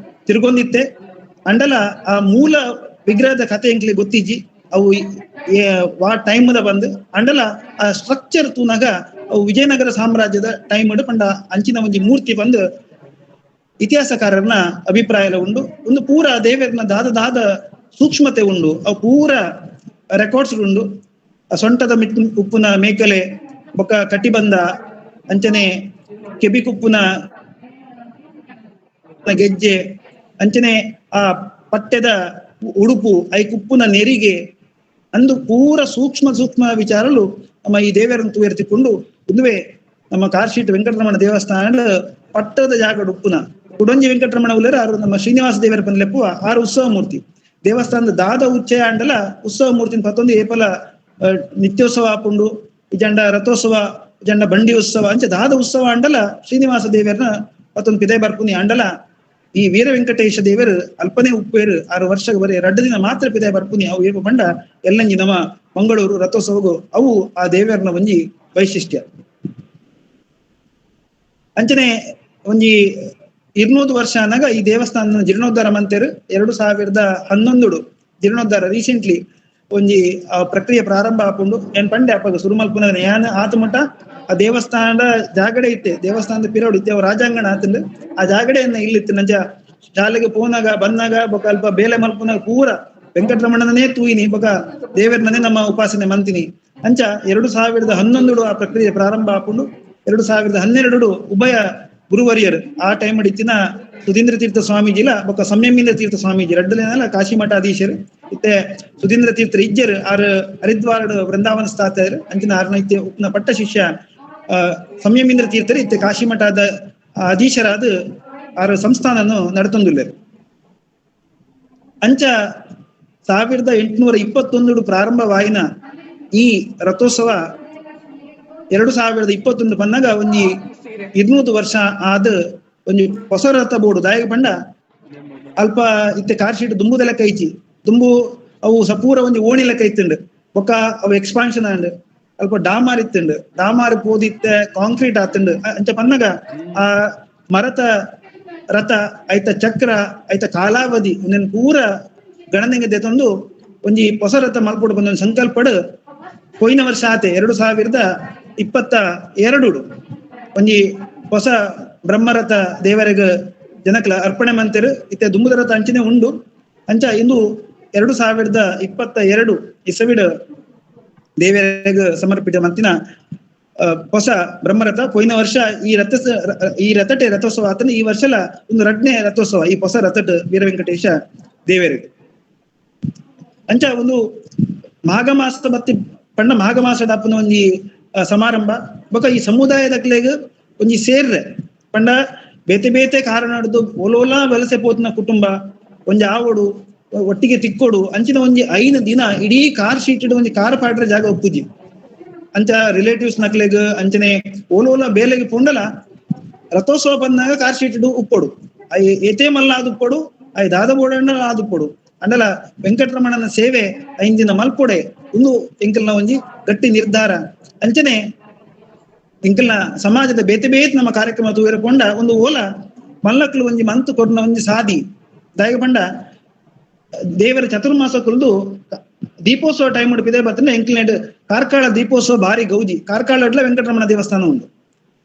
ತಿರುಗೊಂದಿತ್ತೆ. ಅಂಡಲ ಆ ಮೂಲ ವಿಗ್ರಹದ ಕಥೆ ಎಂಕ್ಲಿ ಗೊತ್ತಿಜ್ಜಿ ಅವು ವಾ ಟೈಮ್ the ಬಂದು ಅಂಡಲ ಆ ಸ್ಟ್ರಕ್ಚರ್ ತೂನಾಗ ಅವು ವಿಜಯನಗರ ಸಾಮ್ರಾಜ್ಯದ ಟೈಮ್ ಪಂಡ ಅಂಚಿನ ಒಂಜಿ ಮೂರ್ತಿ ಬಂದು ಇತಿಹಾಸಕಾರರನ ಅಭಿಪ್ರಾಯ ಉಂಡು. ಒಂದು ಪೂರ ದೇವರನ ದಾದ ದಾದ ಸೂಕ್ಷ್ಮತೆ ಉಂಡು, ಅವು ಪೂರ ರೆಕಾರ್ಡ್ಸ್ ಉಂಡು. ಆ ಸೊಂಟದ ಮಿಟ್ ಉಪ್ಪುನ ಮೇಕಲೆ ಬೊಕ್ಕ ಕಟಿಬಂಧ ಅಂಚನೆ ಕೆಬಿಕುಪ್ಪುನ ಗೆಜ್ಜೆ ಅಂಚನೆ ಆ ಪಟ್ಟೆದ ಉಡುಪು ಐಕುಪ್ಪುನ ನೆರಿಗೆ ಅಂದು ಪೂರ ಸೂಕ್ಷ್ಮ ಸೂಕ್ಷ್ಮ ವಿಚಾರಲು ನಮ್ಮ ಈ ದೇವರನ್ನು ತೂಯರ್ತಿಕೊಂಡು ಒಂದುವೇ ನಮ್ಮ ಕಾರ್ಶೀಟ್ ವೆಂಕಟರಮಣ ದೇವಸ್ಥಾನ ಪಟ್ಟದ ಜಾಗ ಉಪ್ಪುನ ಕುಡೊಂಜಿ ವೆಂಕಟರಮಣ ಉಲ್ಲೇರ ಆರು ನಮ್ಮ ಶ್ರೀನಿವಾಸ ದೇವರ ಪಂದ್ಲೆಪ್ಪುವ ಆರು ಉತ್ಸವ ಮೂರ್ತಿ ದೇವಸ್ಥಾನದ ದಾದ ಉಚ್ಚಯ ಅಂಡಲ ಉತ್ಸವ ಮೂರ್ತಿನ ಪತ್ತೊಂದು ಏಪಲ ನಿತ್ಯೋತ್ಸವ ಆಪುಂಡು ಜಂಡ ರಥೋತ್ಸವ ಜಂಡ ಬಂಡಿ ಉತ್ಸವ ಅಂಚ ದಾದ ಉತ್ಸವ ಅಂಡಲ ಶ್ರೀನಿವಾಸ ದೇವರನ ಪತ್ತೊಂದು ಪಿದೆ ಬರ್ಪುನಿ ಅಂಡಲ ಈ ವೀರ ವೆಂಕಟೇಶ ದೇವರು ಅಲ್ಪನೆ ಉಪ್ಪೇರು 6 ವರ್ಷ ಬರೀ 2 ದಿನ ಮಾತ್ರ ಪಿದೆ ಬರ್ಪುನಿ ಅವು ಏಪ ಬಂಡ ಎಲ್ಲಂಜಿ ನಮ್ಮ ಮಂಗಳೂರು ರಥೋತ್ಸವಗೂ ಅವು ಆ ದೇವರನ ಒಂಜಿ ವೈಶಿಷ್ಟ್ಯ. ಅಂಚನೆ ಒಂಜಿ 200 ವರ್ಷ ಅನ್ನಾಗ ಈ ದೇವಸ್ಥಾನ ಜೀರ್ಣೋದ್ಧಾರ ಮಂತೇರು 2011 ಜೀರ್ಣೋದ್ಧಾರ ರೀಸೆಂಟ್ಲಿ ಒಂಜಿ ಆ ಪ್ರಕ್ರಿಯೆ ಪ್ರಾರಂಭ ಆಪುಂಡು. ಏನ್ ಪಂಡೆ ಅಪ್ಪಗ ಸುರುಮಲ್ಪುನ ಯಾನ್ ಆತ ಮಠ ಆ ದೇವಸ್ಥಾನದ ಜಾಗಡೆ ಇತ್ತೆ ದೇವಸ್ಥಾನದ ಪಿರೋಡ್ ಇತ್ತೆ ಅವು ರಾಜಾಂಗಣ ಆತಂಡು ಆ ಜಾಗಡೆಯನ್ನ ಇಲ್ಲಿತ್ತು ನಂಜ ಶಾಲೆಗೆ ಪೋನಾಗ ಬಂದಾಗ ಬೊಕ ಅಲ್ಪ ಬೇಲೆ ಮಲ್ಪುನಾಗ ಪೂರ ವೆಂಕಟರಮಣನೇ ತೂಯಿನಿ ಬೊಕ ದೇವರನ್ನೇ ನಮ್ಮ ಉಪಾಸನೆ ಮಂತಿನಿ. ಅಂಚ 2011 ಆ ಪ್ರಕ್ರಿಯೆ ಪ್ರಾರಂಭ ಆಪುಂಡು. 2012 ಉಭಯ ಗುರುವರಿಯರು ಆ ಟೈಮ್ ಇತ್ತಿನ ಸುಧೀಂದ್ರ ತೀರ್ಥ ಸ್ವಾಮೀಜಿಲ ಬೊಕ್ಕ ಸಂಯಮೀಂದ್ರ ತೀರ್ಥ ಸ್ವಾಮೀಜಿ ರಡ್ಡಲೇನಲ್ಲ ಕಾಶಿ ಮಠಾಧೀಶರು ಇತ್ತೆ ಸುಧೀಂದ್ರ ತೀರ್ಥ ಇಜ್ಜರು ಆರು ಹರಿದ್ವಾರ ವೃಂದಾವನ ಸ್ಥಾತರು ಅಂಚಿನ ಆರ್ನ ಇತ್ತೆ ಉಪ್ನ ಪಟ್ಟ ಶಿಷ್ಯ ಸಂಯಮೀಂದ್ರ ತೀರ್ಥರು ಇತ್ತೆ ಕಾಶಿ ಮಠದ ಅಧೀಶರಾದ ಆರು ಸಂಸ್ಥಾನನು ನಡತೊಂದುಲ್ಲೇರು. ಅಂಚ 1821 ಪ್ರಾರಂಭವಾಯಿನ ಈ ರಥೋತ್ಸವ 2021 ಬಂದಾಗ ಒಂಜಿ 200 ವರ್ಷ ಆದ ಒಂಜಿ ಹೊಸ ರಥ ಬೋರ್ಡು ದಾಯಕ ಪಂಡ ಅಲ್ಪ ಇತ್ತೆ ಕಾರ್ಶೀಟ್ ದುಂಬುದ ಲೆಕ್ಕ ಐಚಿ ದುಂಬು ಅವು ಸಪೂರ ಒಂಜಿ ಓಣಿ ಲೆಕ್ಕ ಇತ್ತುಂಡು ಬೊಕ್ಕ ಅವು ಎಕ್ಸ್ಪಾನ್ಷನ್ ಆಂಡ್ ಅಲ್ಪ ಡಾಮಾರ್ ಇತ್ತುಂಡು ಡಾಮಾರ್ ಪೋದಿತ್ತೆ ಕಾಂಕ್ರೀಟ್ ಆತುಂಡು. ಅಂಚ ಪನ್ನಗ ಆ ಮರತ ರಥ ಐತ ಚಕ್ರ ಐತ ಕಾಲಾವಧಿ ಒಂದೊಂದು ಪೂರ ಗಣನೆಗೆ ದೆತೊಂದು ಒಂಜಿ ಹೊಸ ರಥ ಮಲ್ಪೊಡು ಒಂದೊಂದು ಸಂಕಲ್ಪಡು ಕೊಯ್ನ ವರ್ಷ ಆತೆ 2022 ಒಂಜಿ ಹೊಸ ಬ್ರಹ್ಮರಥ ದೇವರಿಗೆ ಜನಕ್ಲ ಅರ್ಪಣೆ ಮಂತೆರು ಇತ್ತೆ ದುಂಬುದ ರಥ ಅಂಚನೆ ಉಂಡು. ಅಂಚ ಇಂದು 2022 ಇಸವಿಡ್ ದೇವರಿಗೆ ಸಮರ್ಪಿತ ಮಂತಿನ ಹೊಸ ಬ್ರಹ್ಮರಥ. ಪೋಯಿನ ವರ್ಷ ಈ ರಥ ಈ ರಥಟೆ ರಥೋತ್ಸವ ಆತನ, ಈ ವರ್ಷಲ ಒಂದು ರಡ್ನೇ ರಥೋತ್ಸವ ಈ ಹೊಸ ರಥಟ್ ವೀರ ವೆಂಕಟೇಶ ದೇವರಿಗೆ. ಅಂಚ ಒಂದು ಮಾಘ ಮಾಸ ಬತ್ತಿ ಪಂಡ ಮಾಘ ಮಾಸದ ಅಪ್ಪನ ಒಂಜಿ ಸಮಾರಂಭ ಬೊಕ ಈ ಸಮುದಾಯದಕ್ಲೆಗ್ ಒಂಜಿ ಸೇರ್ರೆ ಪಂಡ ಬೇತೆ ಬೇತೆ ಕಾರಣದ್ದು ಓಲೋಲ ವಲಸೆ ಪೋತಿನ ಕುಟುಂಬ ಒಂಜಿ ಆವಡು ಒಟ್ಟಿಗೆ ತಿಕ್ಕೋಡು ಅಂಚಿನ ಒಂಜಿ 5 ದಿನ ಇಡೀ ಕಾರ್ ಶೀಟ್ ಒಂಜಿ ಕಾರ್ ಪಾಡ್ರೆ ಜಾಗ ಒಪ್ಪುಜಿ. ಅಂಚ ರಿಲೇಟಿವ್ಸ್ ನಕ್ಲೆಗ್ ಅಂಚನೆ ಓಲೋಲ ಬೇಲೆಗೆ ಪುಂಡಲ ರಥೋತ್ಸವ ಬಂದಾಗ ಕಾರ್ ಶೀಟ್ ಉಪ್ಪೊಡು, ಏತೇ ಮಲ್ಲ ಆದುಪ್ಪೊಡು, I ದಾದ ಬೋಡಣ್ಣ ಆದುಪ್ಪೊಡು, ಅಂಡಲ ವೆಂಕಟರಮಣನ ಸೇವೆ 5 ದಿನ ಮಲ್ಪೊಡೆ ಒಂದು ಎಂಕಲ್ನ ಒಂಜಿ ಗಟ್ಟಿ ನಿರ್ಧಾರ. ಅಂಚನೆ ಎಂಕಲ್ನ ಸಮಾಜದ ಬೇತೆ ಬೇತೆ ನಮ್ಮ ಕಾರ್ಯಕ್ರಮ ತೂವೆರ ಪೊಂಡ ಒಂದು ಓಲ ಮಲ್ಲಕ್ಲು ಒಂಜಿ ಮಂತು ಕೊರ್ನ ಒಂಜಿ ಸಾದಿ ದಾಯಕ ಪಂಡ ದೇವರ ಚತುರ್ಮಾಸ ಕುಲ್ದು ದೀಪೋತ್ಸವ ಟೈಮ್ ಉಡುಪಿದೆ ಬರ್ತದೆ. ಎಂಕಲ್ನೇಡ್ ಕಾರ್ಕಳ ದೀಪೋತ್ಸವ ಭಾರಿ ಗೌಜಿ. ಕಾರ್ಕಳ ವೆಂಕಟರಮಣ ದೇವಸ್ಥಾನ ಉಂಟು.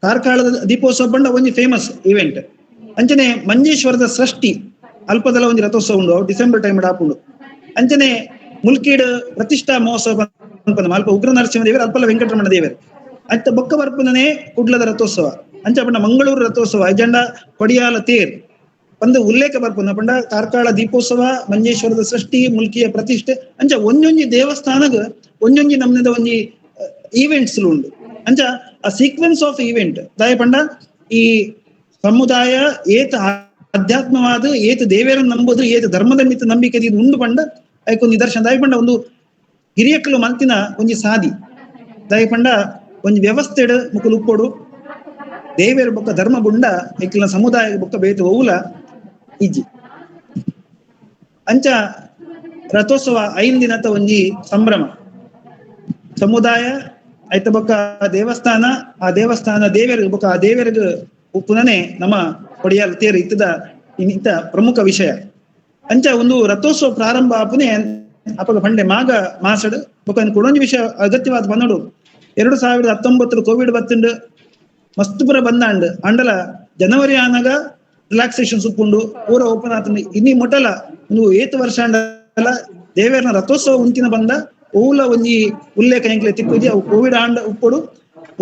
ಕಾರ್ಕಳದ ದೀಪೋತ್ಸವ ಪಂಡ ಒಂಜಿ ಫೇಮಸ್ ಇವೆಂಟ್. ಅಂಚನೆ ಮಂಜೇಶ್ವರದ ಸೃಷ್ಟಿ ಅಲ್ಪದಲ ಒಂಜಿ ರಥೋತ್ಸವ ಉಂಡು, ಅವು ಡಿಸೆಂಬರ್ ಟೈಮ್ ಆಪುಂಡು. ಅಂಚನೆ ಮುಲ್ಕೀಡ್ ಪ್ರತಿಷ್ಠಾ ಮಹೋತ್ಸವ ಅಲ್ಪ ಉಗ್ರ ನರಸಿಂಹ ದೇವರು, ಅಲ್ಪಲ ವೆಂಕಟರಮಣ ದೇವರು. ಅಂಚ ಬೊಕ್ಕ ಬರ್ಪುನೇ ಕುಡ್ಲದ ರಥೋತ್ಸವ, ಅಂಚ ಪಂಡ ಮಂಗಳೂರು ರಥೋತ್ಸವ, ಅಜಂಡ ಕೊಡಿಯಾಲ ತೇರ್ ಒಂದು ಉಲ್ಲೇಖ ಬರ್ಪುನ ಪಂಡ ಕಾರ್ಕಳ ದೀಪೋತ್ಸವ, ಮಂಜೇಶ್ವರದ ಸೃಷ್ಟಿ, ಮುಲ್ಕಿಯ ಪ್ರತಿಷ್ಠೆ. ಅಂಚ ಒಂಜೊಂಜಿ ದೇವಸ್ಥಾನಗ ಒಂಜೊಂಜಿ ನಮ್ನದ ಒಂಜಿ ಈವೆಂಟ್ಸ್ ಉಂಡು. ಅಂಚ ಆ sequence of event ದಾಯ ಪಂಡ ಈ ಸಮುದಾಯ ಏತ ಅಧ್ಯಾತ್ಮವಾದ ಏತ ದೇವರನ್ನು ನಂಬುದು ಏತ ಧರ್ಮದ ಮಿತ್ತ ನಂಬಿಕೆ ಇದು ಉಂಡು ಪಂಡ ಐಕೊಂದು ನಿದರ್ಶನ. ದಾಯ ಪಂಡ ಒಂದು ಹಿರಿಯಕ್ಕಲು ಮಲ್ತಿನ ಒಂಜಿ ಸಾದಿ ದಾಯ ಪಂಡ ಒಂಜಿ ವ್ಯವಸ್ಥೆಡ್ ಮುಕುಲು ಉಪ್ಪೊಡು ದೇವೇರ ಬೊಕ್ಕ ಧರ್ಮ ಬುಂಡ ಐಕ್ಲಿನ ಸಮುದಾಯ ಬೊಕ್ಕ ಬೇತೆ ಒವುಲ ಇಜ್ಜಿ. ಅಂಚ ರಥೋತ್ಸವ 5 ದಿನದ ಒಂಜಿ ಸಂಭ್ರಮ ಸಮುದಾಯ ಐತ ಬೊಕ್ಕ ದೇವಸ್ಥಾನ, ಆ ದೇವಸ್ಥಾನ ದೇವರಿಗೆ ಬೊಕ್ಕ ಆ ದೇವರಿಗೆ ಉಪ್ಪುನನೆ ನಮ್ಮ ಕೊಡಿಯಾಲ ತೇರು ಇತ್ತದ ಇಂತ ಪ್ರಮುಖ ವಿಷಯ. ಅಂಚ ಒಂದು ರಥೋತ್ಸವ ಪ್ರಾರಂಭ ಆಪುನೆ ಅಪಗ ಪಂಡೆ ಮಾಘ ಮಾಸಡ್ ಬೊಕ್ಕ ಕುಡೊಂಜಿ ವಿಷಯ ಅಗತ್ಯವಾದ ಬಂದಡು. 2019 ಕೋವಿಡ್ ಬತ್ತುಂಡು ಮಸ್ತ್ ಪುರ ಬಂದಾಂಡ್ ಅಂಡಲ ಜನವರಿ ಆನಾಗ ರಿಲ್ಯಾಕ್ಸೇಷನ್ ಸುಪ್ಪುಂಡು ಪೂರ ಓಪನ್ ಆತಂಡು. ಇನ್ನಿ ಮೊಟಲ ಒಂದು ಏತ್ ವರ್ಷ ಅಂಡಲ ದೇವೇರ್ನ ರಥೋತ್ಸವ ಉಂತಿನ ಬಂದ ಓಲ ಒಂಜಿ ಉಲ್ಲೇಖ ಎಂಕ್ಲೆ ತಿಕ್ಕುಜಿ. ಅವು ಕೋವಿಡ್ ಆಂಡ ಉಪ್ಪೊಡು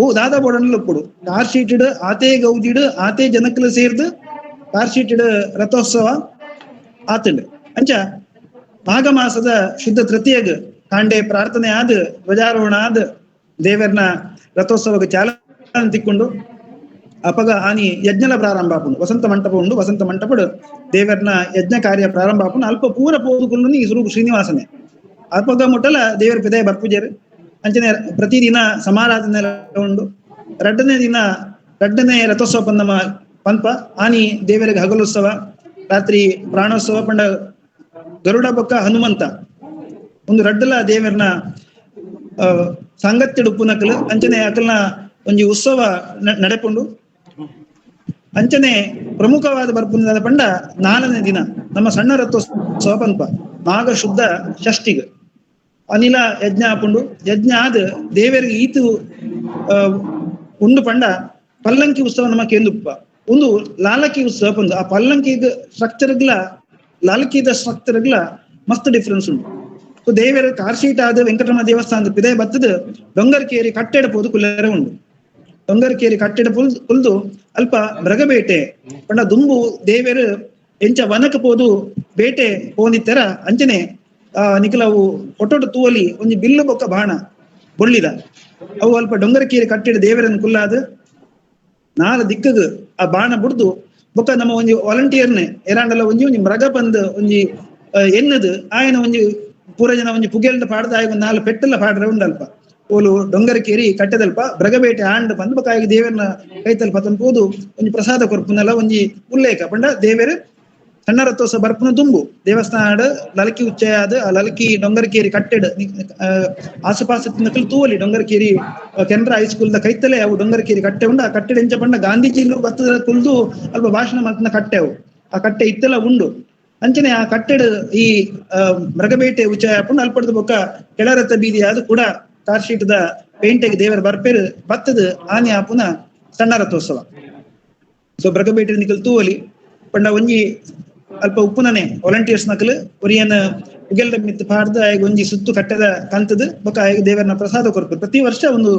ಓ ದಾದಾ ಬೋಡಂಡಲ ಉಪ್ಪೊಡು ಕಾರ್ ಶೀಟ್ ಆತೇ ಗೌಜಿಡ್ ಆತೇ ಜನಕ್ಲು ಸೇರ್ದು ಕಾರ್ ಶೀಟ್ ರಥೋತ್ಸವ ಆತಂಡು. ಅಂಚ ಮಾಘ ಮಾಸದ ಶುದ್ಧ ತೃತೀಯಗ್ ಕಾಂಡೆ ಪ್ರಾರ್ಥನೆ ಆದ ಧ್ವಜಾರೋಹಣ ಆದ ದೇವರ್ನ ರಥೋತ್ಸವಕ್ಕೆ ಚಾಲನೆ ತಿಕ್ಕೊಂಡು ಅಪಗ ಆನಿ ಯಜ್ಞಲ ಪ್ರಾರಂಭ ಆಪುಂಡು. ವಸಂತ ಮಂಟಪ ಉಂಡು, ವಸಂತ ಮಂಟಪಡು ದೇವರ್ನ ಯಜ್ಞ ಕಾರ್ಯ ಪ್ರಾರಂಭ ಆಪುಂಡು. ಅಲ್ಪ ಪೂರ ಪೋದುಕೊಂಡು ಈ ಸುರು ಶ್ರೀನಿವಾಸನೆ ಅಪಗ ಮುಟ್ಟಲ ದೇವರ ಪಿದಯ ಬರ್ಪೂಜೆರು. ಅಂಚನೆ ಪ್ರತಿದಿನ ಸಮಾರಾಧನೆ ಉಂಡು. ರಡ್ಡನೇ ದಿನ ರಡ್ಡನೇ ರಥೋತ್ಸವ ಪಂದಮ ಪಂಪ ಆನಿ ದೇವರಿಗೆ ಹಗಲೋತ್ಸವ, ರಾತ್ರಿ ಪ್ರಾಣೋತ್ಸವ ಪಂಡ ಗರುಡ ಬೊಕ್ಕ ಹನುಮಂತ ಒಂದು ರಡ್ಡಲ ದೇವರ್ನ ಸಾಂಗತ್ಯ ಉಪ್ಪುನಕಲು ಅಂಚನೆ ಅಕಲ್ನ ಒಂಜಿ ಉತ್ಸವ ನಡೆಪುಂಡು. ಅಂಚನೆ ಪ್ರಮುಖವಾದ ಬರ್ಪುನ ಪಂಡ 4ನೇ ದಿನ ನಮ್ಮ ಸಣ್ಣ ರಥೋತ್ಸವ ಪಂಪ ಮಾಘ ಶುದ್ಧ ಷಷ್ಠಿಗ್ ಅನಿಲ ಯಜ್ಞ ಆಪುಂಡು. ಯಜ್ಞ ಆದ ದೇವರಿಗೆ ಈತು ಉಂಡು ಪಂಡ ಪಲ್ಲಂಕಿ ಉತ್ಸವ ನಮ್ಮ ಕೇಂದುಪ್ಪ ಒಂದು ಲಾಲಕಿ ಉತ್ಸವ ಪಂದು. ಆ ಪಲ್ಲಂಕಿಗ್ ಸ್ಟ್ರಕ್ಚರ್ಗ್ಲ ಲಾಲಕಿದ ಸ್ಟ್ರಕ್ಚರ್ಗ್ಲ ಮಸ್ತ್ ಡಿಫ್ರೆನ್ಸ್ ಉಂಟು. ಸೊ ದೇವರ ಕಾರ್ ಶೀಟ್ ಆದ ವೆಂಕಟರಮಣ ದೇವಸ್ಥಾನದ ಪಿದಯ ಬತ್ತದ ಡೊಂಗರ್ಕೇರಿ ಕಟ್ಟೆಡ ಪೋದು ಕುಲ್ಲರೆ ಉಂಡು. ಡೊಂಗರ್ಕೇರಿ ಕಟ್ಟೆಡ ಕುಲ್ದು ಅಲ್ಪ ಮೃಗಬೇಟೆ ಪಂಡ ದುಂಬು ದೇವರು ಎಂಚ ವನಕ ಪೋದು ಬೇಟೆ ಪೋಂದಿತ್ತರ ಅಂಚನೆ ಆ ನಿಖಲವು ಒಟ್ಟೊಟ್ಟು ತೂವಲಿ ಒಂಜಿ ಬಿಲ್ಲು ಬೊಕ್ಕ ಬಾಣ ಬೊಳ್ಳಿದ ಅವು ಅಲ್ಪ ಡೊಂಗರಕೇರಿ ಕಟ್ಟೆಡ ದೇವರನ್ನು ಕುಲ್ಲಾದ 4 ದಿಕ್ಕಗ್ ಆ ಬಾಣ ಬುಡ್ದು ಬೊಕ್ಕ ನಮ್ಮ ಒಂಜಿ ವಾಲಂಟಿಯರ್ನೆ ಏರಾಂಡಲ ಒಂಜಿ ಒಂಜಿ ಮೃಗ ಬಂದು ಒಂಜಿ ಎನ್ನದು ಆಯನ ಒಂಜಿ ಪೂರ ಜನ ಒಂಜಿ ಪುಗೆಲ್ದ ಪಾಡ್ದ ಆಯಗ ಒಂದು 4 ಪೆಟ್ಟೆಲ್ಲ ಪಾಡ್ರೆ ಉಂಡಲ್ಪ ಓಲು ಡೊಂಗರಕೇರಿ ಕಟ್ಟೆದಲ್ಪ ಮೃಗಬೇಟೆ ಆಂಡ್ ಬಂದು ಬೊಕ್ಕ ಆಯಗ ದೇವರನ್ನ ಕೈತಲ್ಪ ತಂಪೋದು ಒಂಜಿ ಪ್ರಸಾದ ಕೊರ್ಪುನಲ್ಲ ಒಂಜಿ ಉಲ್ಲೇಖ ಪಂಡ ದೇವರು ಸಣ್ಣ ರಥೋತ್ಸವ ಬರ್ಪುನ ದುಂಬು ದೇವಸ್ಥಾನ ಲಲಕಿ ಉಚ್ಚಯ ಆದ ಆ ಲಲಕಿ ಡೊಂಗರಕೇರಿ ಕಟ್ಟೆಡ್ ಆಸುಪಾಸು ತಿನ್ನಕಲ್ ತೂವಲಿ ಡೊಂಗರಕೇರಿ ಕೆನರಾ ಹೈಸ್ಕೂಲ್ the ಕೈತಲೆ ಅವು ಡೊಂಗರಕೇರಿ ಕಟ್ಟೆ ಉಂಡು. ಆ ಕಟ್ಟೆಡ್ ಎಂಚ ಪಂಡ ಗಾಂಧೀಜಿ ಬತ್ತದ ಕುಲ್ದು ಅಲ್ಪ ಭಾಷಣ ಮಲ್ತಿನ ಕಟ್ಟೆ ಅವು ಆ ಕಟ್ಟೆ ಇತ್ತೆಲ್ಲ ಉಂಡು. ಅಂಚನೆ ಆ ಕಟ್ಟೆಡ್ ಈ ಮೃಗಬೇಟೆ ಉಚ್ಚಯ ಪುಂಡು ಅಲ್ಪಡ್ದು ಬೊಕ್ಕ ಕೆಳರಥ ಬೀದಿ ಅದು ಕೂಡ ಕಾರ್ ಶೀಟ್ದ ಪೇಂಟೆಗೆ ದೇವರ ಬರ್ಪೇರು ಬತ್ತದ ಆನೆ ಆಪುನ ಸಣ್ಣ ರಥೋತ್ಸವ. ಸೊ ಮೃಗಬೇಟೆ ನಿಕಲ್ ತೂವಲಿ ಪಂಡ ಒಂಜಿ ಅಲ್ಪ ಉಪ್ಪುನನೆ ವಾಲಂಟಿಯರ್ಸ್ ನಕಲು ಒರಿಯನ ಉಗೆಲ್ದ ಮಿತ್ತು ಪಾಡ್ದು ಆಯಗ್ ಒಂಜಿ ಸುತ್ತು ಕಟ್ಟದ ಕಂತದ ಬೊಕ ಆಯಗ್ ದೇವರನ ಪ್ರಸಾದ ಕೊರ್ಪು ಪ್ರತಿ ವರ್ಷ ಒಂದು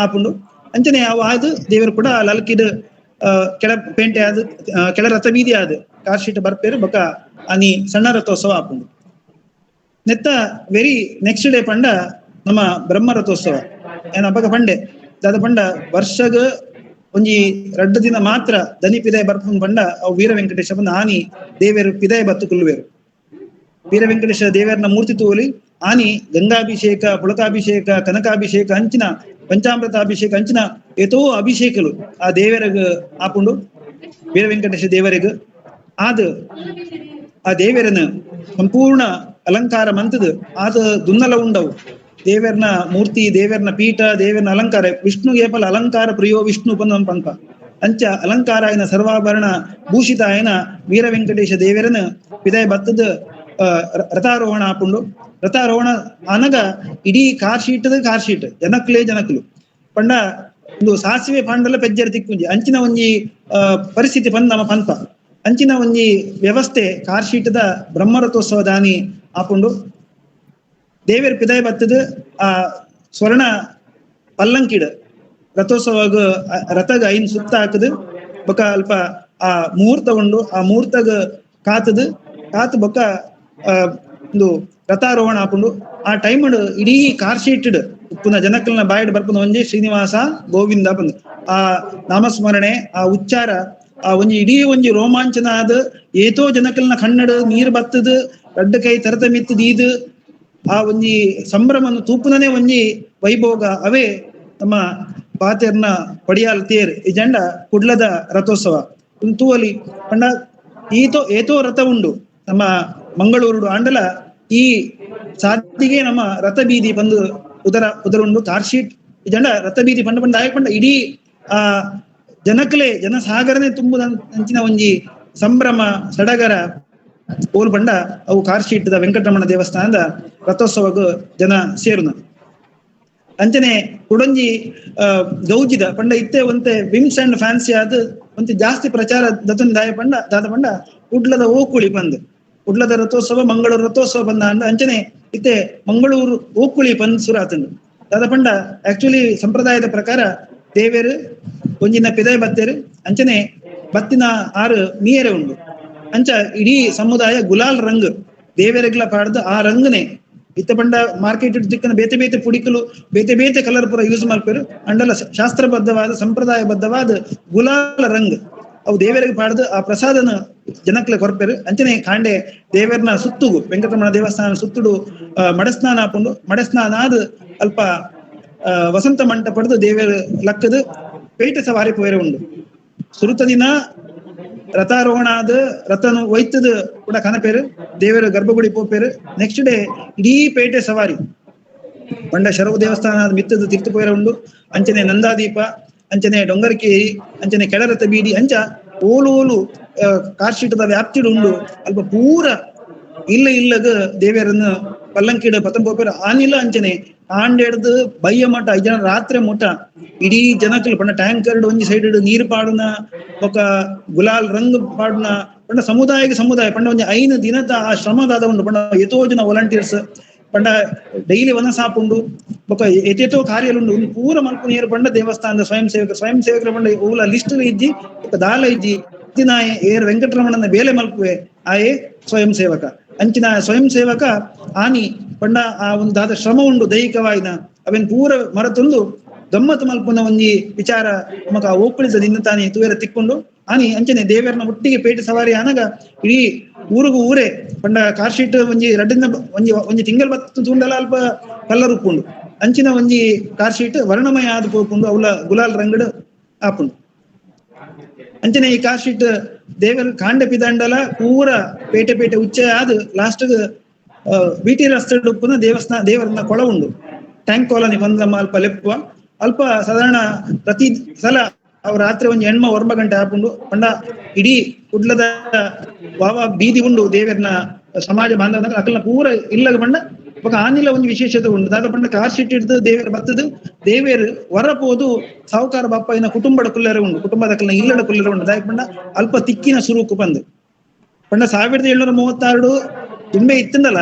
ಆಪುಂಡು. ಅಂಚನೆ ಅವು ಆದ್ ದೇವರು ಕೂಡ ಲಲ್ಕಿಡ್ ಕೆಳ ಪೇಂಟೆ ಆದ್ ಕೆಳ ರಥ ಬೀದಿ ಆದ್ ಕಾರ್ ಶೀಟ್ ಬರ್ಪೇರು ಬೊಕ ಅನಿ ಸಣ್ಣ ರಥೋತ್ಸವ ಆಪುಂಡು. ನೆತ್ತ very next day ಪಂಡ ನಮ್ಮ ಬ್ರಹ್ಮ ರಥೋತ್ಸವ ಏನ ಅಪಗ ಪಂಡೆ ದಾದ ಪಂಡ ವರ್ಷಗ ಒಂಜಿ ರಡ್ಡು ದಿನ ಮಾತ್ರ ದನಿ ಪಿದಾಯ ಬರ್ಪುನ್ ಪಂಡ ಅವು ವೀರ ವೆಂಕಟೇಶ ಬಂದ ಆನಿ ದೇವರು ಪಿದಾಯ ಬತ್ತು ಕುಲ್ಲುವೇರು. ವೀರ ವೆಂಕಟೇಶ ದೇವರನ ಮೂರ್ತಿ ತೋಲಿ ಆನಿ ಗಂಗಾಭಿಷೇಕ, ಪುಳಕಾಭಿಷೇಕ, ಕನಕಾಭಿಷೇಕ, ಅಂಚಿನ ಪಂಚಾಮೃತ ಅಭಿಷೇಕ, ಅಂಚಿನ ಏತೋ ಅಭಿಷೇಕಲು ಆ ದೇವರಗ ಆಪುಂಡು ವೀರ ವೆಂಕಟೇಶ ದೇವರಿಗ. ಆದ ಆ ದೇವರನ ಸಂಪೂರ್ಣ ಅಲಂಕಾರ ಮಂತದ ಆದ ದುನ್ನಲ ಉಂಡವು ದೇವರನ ಮೂರ್ತಿ, ದೇವರನ ಪೀಠ, ದೇವರನ ಅಲಂಕಾರ. ವಿಷ್ಣು ಏಪಲ ಅಲಂಕಾರ ಪ್ರಿಯೋ ವಿಷ್ಣು ಪಂದ ಪಂಪ ಅಂಚ ಅಲಂಕಾರ ಆಯನ ಸರ್ವಾಭರಣ ಭೂಷಿತ ಆಯನ ವೀರ ವೆಂಕಟೇಶ ದೇವರನ ಪಿದಾಯ ಬತ್ತದ ರಥಾರೋಹಣ ಆಪುಂಡು. ರಥಾರೋಹಣ ಆನಗ ಇಡೀ ಕಾರ್ ಶೀಟದ ಕಾರ್ ಶೀಟ್ ಜನಕ್ಲೇ ಜನಕ್ಲು ಪಂಡ ಒಂದು ಸಾಸಿವೆ ಪಾಂಡಲ ಪೆಜ್ಜರ್ ತಿಕ್ಕುಂಜಿ ಅಂಚಿನ ಒಂಜಿ ಪರಿಸ್ಥಿತಿ ಪಂದ್ ನಮ್ಮ ಪಂಪ ಅಂಚಿನ ಒಂಜಿ ವ್ಯವಸ್ಥೆ ಕಾರ್ ಶೀಟದ ಬ್ರಹ್ಮರಥೋತ್ಸವ ದಾನಿ ಆಪುಂಡು. ದೇವರ ಪಿದಾಯ ಬತ್ತದ ಆ ಸ್ವರ್ಣ ಪಲ್ಲಂಕಿಡ್ ರಥೋತ್ಸವಗ ರಥಗ ಐನ್ ಸುತ್ತ ಹಾಕದು ಬೊಕ ಅಲ್ಪ ಆ ಮುಹೂರ್ತ ಉಂಡು. ಆ ಮುಹೂರ್ತಗ ಕಾತದು ಕಾತು ಬೊಕ ಒಂದು ರಥಾರೋಹಣ ಆಪುಂಡು. ಆ ಟೈಮ್ ಇಡೀ ಕಾರ್ ಶೀಟ್ ಉಪ್ಪುನ ಜನಕಲ್ನ ಬಾಯಿಡ್ ಬರ್ಪುನ ಒಂಜಿ ಶ್ರೀನಿವಾಸ ಗೋವಿಂದ ಬಂದು ಆ ನಾಮಸ್ಮರಣೆ, ಆ ಉಚ್ಚಾರ, ಆ ಒಂಜಿ ಇಡೀ ಒಂಜಿ ರೋಮಾಂಚನ ಆದ ಏತೋ ಜನಕಲ್ನ ಕಣ್ಣಡು ನೀರು ಬತ್ತದು ರಡ್ಡ ಕೈ ತರತ ಮಿತ್ತು ದೀದು ಆ ಒಂಜಿ ಸಂಭ್ರಮನ್ನು ತೂಪುನನೇ ಒಂಜಿ ವೈಭೋಗ ಅವೇ ನಮ್ಮ ಪಾತೆರ್ನ ಪಡಿಯಾಲ್ ತೇರ್ ಈ ಜಂಡ ಕುಡ್ಲದ ರಥೋತ್ಸವ ತೂವಲಿ ಪಂಡ ಈತೋ ಏತೋ ರಥ ಉಂಡು ನಮ್ಮ ಮಂಗಳೂರು ಆಂಡಲ ಈ ಸಾದಿಗೆ ನಮ್ಮ ರಥ ಬೀದಿ ಬಂದು ಉದರ ಉದರ ಉಂಡು ಕಾರ್ ಶೀಟ್ ಈ ಜಂಡ ರಥ ಬೀದಿ ಪಂಡ ಪಂಡ ಆಯ್ ಪಂಡ ಇಡೀ ಆ ಜನಕಲೆ ಜನಸಾಗರನೆ ತುಂಬುದ ಅಂಚಿನ ಒಂಜಿ ಸಂಭ್ರಮ ಸಡಗರ ಓಲ್ ಪಂಡ ಅವು ಕಾರ್ ಶೀಟ್ದ ವೆಂಕಟರಮಣ ದೇವಸ್ಥಾನದ ರಥೋತ್ಸವಗ ಜನ ಸೇರುನ. ಅಂಚನೆ ಕುಡೊಂಜಿ ಗೌಜಿದ ಪಂಡ ಇತ್ತೆ ಒಂತೆ ವಿಮ್ಸ್ ಅಂಡ್ ಫ್ಯಾನ್ಸಿ ಆದ್ ಒಂತೆ ಜಾಸ್ತಿ ಪ್ರಚಾರ ದತನ್ ದಾಯ ಪಂಡ ದಾದ ಪಂಡ ಕುಡ್ಲದ ಓಕುಳಿ ಬಂದ್ ಕುಡ್ಲದ ರಥೋತ್ಸವ ಮಂಗಳೂರು ರಥೋತ್ಸವ ಬಂದ ಅಂಡ ಅಂಚನೆ ಇತ್ತೆ ಮಂಗಳೂರು ಓಕುಳಿ ಬಂದ್ ಸುರ ಆತಂಡು ದಾದ ಪಂಡ ಆಕ್ಚುಲಿ ಸಂಪ್ರದಾಯದ ಪ್ರಕಾರ ದೇವೇರು ಒಂಜಿನ ಪಿದಾಯ ಬತ್ತೇರು ಅಂಚನೆ ಬತ್ತಿನ ಆರು ಮೀಯರೆ ಉಂಡು. ಅಂಚ ಇಡೀ ಸಮುದಾಯ ಗುಲಾಲ್ ರಂಗ್ ದೇವೆರೆಗ್ಲ ಪಾಡ್ದು ಆ ರಂಗನೆ ಇತ್ತ ಪಂಡ ಮಾರ್ಕೆಟ್ ಚಿಕ್ಕನ ಬೇತೆ ಬೇತೆ ಪುಡಿಕಲು ಬೇತೆ ಬೇತೆ ಕಲರ್ ಪೂರ ಯೂಸ್ ಮಾಡ್ಪೇರು ಅಂಡಲ ಶಾಸ್ತ್ರಬದ್ಧವಾದ ಸಂಪ್ರದಾಯಬದ್ಧವಾದ ಗುಲಾಲ್ ರಂಗ್ ಅವು ದೇವರಿಗೆ ಪಾಡ್ದು ಆ ಪ್ರಸಾದನ ಜನಕ್ಲೆ ಕೊರ್ಪೇರು. ಅಂಚನೆ ಕಾಂಡೆ ದೇವರನ ಸುತ್ತುಗು ವೆಂಕಟರಮಣ ದೇವಸ್ಥಾನ ಸುತ್ತುಡು ಮಡಸ್ನಾನ ಹಾಕೊಂಡು ಮಡಸ್ನಾನ ಆದ್ ಅಲ್ಪ ವಸಂತ ಮಂಟಪಡ್ದು ದೇವರ ಲಕ್ಕದ ಪೇಟೆ ಸವಾರಿ ಪೋಯರೆ ಉಂಡು. ಸುರುತ ದಿನ ರಥಾರೋಹಣ ಆದ ರಥನು ಒಯ್ತದ ಕೂಡ ಕನಪೇರು ದೇವರು ಗರ್ಭಗುಡಿ ಪೋಪೇರು. ನೆಕ್ಸ್ಟ್ ಡೇ ಇಡೀ ಪೇಟೆ ಸವಾರಿ ಪಂಡ ಶರವು ದೇವಸ್ಥಾನ ಮಿತ್ತದ ತಿರ್ತು ಪೋಯರೆ ಉಂಡು. ಅಂಚನೆ ನಂದಾದೀಪ, ಅಂಚನೆ ಡೊಂಗರ್ಕೇರಿ, ಅಂಚನೆ ಕೆಳರಥ ಬೀಡಿ ಅಂಚ ಓಲು ಓಲು ಕಾರ್ಶೀಟದ ವ್ಯಾಪ್ತಿಡು ಉಂಡು. ಅಲ್ಪ ಪೂರ ಇಲ್ಲ ಇಲ್ಲಗ ದೇವರನ್ನು ಪಲ್ಲಂಕಿಡ ಪತಂ ಪೋಪೇರು ಆನಿಲ್ಲ. ಅಂಚನೆ ಕಾಂಡೆಡ್ದು ಬಯ್ಯ ಮಠ ಐದು ಜನ ರಾತ್ರಿ ಮುಟ ಇಡೀ ಜನಕಲು ಪಂಡ ಟ್ಯಾಂಕರ್ ಒಂಜಿ ಸೈಡ್ ನೀರು ಪಾಡುನ ಬೊಕ ಗುಲಾಲ್ ರಂಗ್ ಪಾಡುನ ಪಂಡ ಸಮುದಾಯಕ್ಕೆ ಸಮುದಾಯ ಪಂಡ ಒಂಜಿ 5 ದಿನದ ಆ ಶ್ರಮದಾದ ಉಂಡು. ಪಂಡ ಏತೋ ಜನ ವಾಲಂಟಿಯರ್ಸ್ ಪಂಡ ಡೈಲಿ ವನಸಾಪುಂಡು ಬೊಕ ಏತೇತೋ ಕಾರ್ಯಲುಂಡು ಉಂದು ಪೂರ ಮಲ್ಪು ನೀರು ಪಂಡ ದೇವಸ್ಥಾನದ ಸ್ವಯಂ ಸೇವಕ ಸ್ವಯಂ ಸೇವಕರ ಪಂಡ ಊಲ ಲಿಸ್ಟ್ ಇಜ್ಜಿ ಬೊಕ ದಾಲ ಇಜ್ಜಿ ದಿನಾಯ ಏರ್ ವೆಂಕಟರಮಣನ ಬೇಲೆ ಮಲ್ಪುವೆ ಆಯೇ ಸ್ವಯಂ ಸೇವಕ ಅಂಚಿನ ಸ್ವಯಂ ಸೇವಕ ಆನಿ ಪಂಡ ಆ ಒಂದು ದಾದ ಶ್ರಮ ಉಂಡು ದೈಹಿಕವಾಯಿನ ಅವೆನ್ ಪೂರ ಮರತೊಂದು ಗಮ್ಮತ್ತು ಮಲ್ಪುನ ಒಂಜಿ ವಿಚಾರ ನಮಕ ಆ ಓಕುಳಿದ ನಿನ್ನ ತಾನೇ ತೂವೆರ ತಿಕ್ಕೊಂಡು ಆನಿ ಅಂಚನೆ ದೇವರನ ಒಟ್ಟಿಗೆ ಪೇಟೆ ಸವಾರಿ ಆನಗ ಇಡೀ ಊರುಗು ಊರೇ ಪಂಡ ಕಾರ್ ಶೀಟ್ ಒಂಜಿ ರಡ್ಡಿನ ಒಂಜಿ ಒಂಜಿ ತಿಂಗಲ್ ಬತ್ತು ತೂಂಡಲ ಅಲ್ಪ ಕಲ್ಲರ್ ಉಪ್ಪುಂಡು ಅಂಚಿನ ಒಂಜಿ ಕಾರ್ ಶೀಟ್ ವರ್ಣಮಯ ಆದ್ ಪೋಪುಂಡು ಅವಲ ಗುಲಾಲ್ ರಂಗಡ್ ಆಪುಂಡು. ಅಂಚನೆ ಈ ಕಾರ್ ಶೀಟ್ ದೇವರ ಕಾಂಡ ಪಿದಾಂಡಲ ಪೂರ ಪೇಟೆ ಪೇಟೆ ಉಚ್ಚ ಆದ್ ಲಾಸ್ಟ್ ಬಿಟಿ ರಸ್ತೆ ಉಪ್ಪುನ ದೇವಸ್ಥಾನ ದೇವರನ್ನ ಕೊಳ ಉಂಡು ಟ್ಯಾಂಕ್ ಕಾಲೋನಿ ಬಂದ ಅಲ್ಪ ಲೆಪ್ಪುವ ಅಲ್ಪ ಸಾಧಾರಣ ಪ್ರತಿ ಸಲ ಅವ್ ರಾತ್ರಿ ಒಂಜಿ 8-9 ಗಂಟೆ ಆಪುಂಡು. ಪಂಡ ಇಡೀ ಕುಡ್ಲದ ವಾವ ಬೀದಿ ಉಂಡು ದೇವರನ್ನ ಸಮಾಜ ಬಾಂಧವ ಅಕಲ್ನ ಪೂರ ಇಲ್ಲಗ ಪಂಡ ಬೊಕ ಆನಿಲ ಒಂಜಿ ವಿಶೇಷತೆ ಉಂಡು. ದಾದ ಪಂಡ ಕಾರ್ ಶೀಟ್ ಹಿಡ್ದು ದೇವೇರ್ ಬತ್ತದು ದೇವೇರ್ ಹೊರಪೋದು ಸಾಹುಕಾರ ಬಾಪಯ್ಯನ ಕುಟುಂಬದ ಕುಲ್ಲರೆ ಉಂಡು ಕುಟುಂಬದ ಅಕಲ್ನ ಇಲ್ಲಡ ಕುಲ್ಲರೆ ಉಂಡು. ದಾಯಕ ಪಂಡ ಅಲ್ಪ ತಿಕ್ಕಿನ ಸುರುಕು ಬಂದು ಪಂಡ 1736 ದುಂಬೆ ಇತ್ತಂದಲ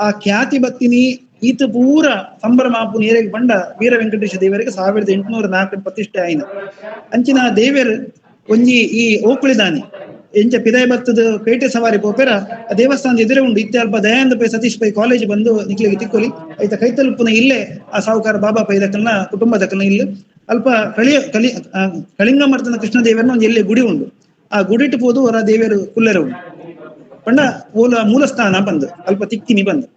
ಆ ಖ್ಯಾತಿ ಬತ್ತಿನಿ ಈತ ಪೂರ ಸಂಭ್ರಮ ಆಪು ನೀರಿಗೆ ಪಂಡ ವೀರ ವೆಂಕಟೇಶ ದೇವರಿಗೆ 1804 ಪ್ರತಿಷ್ಠೆ ಆಯ್ನ. ಅಂಚಿನ ದೇವರು ಒಂಜಿ ಈ ಓಕುಳಿದಾನಿ ಎಂಚ ಪಿದಾಯ ಬತ್ತದ ಪೇಟೆ ಸವಾರಿ ಪೋಪೆರ ಆ ದೇವಸ್ಥಾನದ ಎದುರೇ ಉಂಡು. ಇತ್ತೆ ಅಲ್ಪ Dayananda pi Satish pi college ಬಂದು ನಿಕ್ಲೆಗೆ ತಿಕ್ಕೊಲಿ ಐತ ಕೈತಲುಪ್ಪುನ ಇಲ್ಲೇ ಆ ಸಾಹುಕಾರ ಬಾಬಾ ಪೈ ದಕ್ಕಲ್ನ ಕುಟುಂಬದಕ್ಕಲ್ನ ಇಲ್ಲ ಅಲ್ಪ ಕಳಿಯ ಕಲಿ ಕಳಿಂಗಮರ್ದನ ಕೃಷ್ಣ ದೇವರನ್ನ ಒಂದು ಎಲ್ಲೇ ಗುಡಿ ಉಂಡು. ಆ ಗುಡಿಟ್ಟು ಪೋದು ಹೊರ ದೇವರು ಕುಲ್ಲೆರ ಉಂಡು ಪಂಡ ಓಲ ಮೂಲ ಸ್ಥಾನ ಬಂದು ಅಲ್ಪ ತಿಕ್ಕಿನಿ ಬಂದು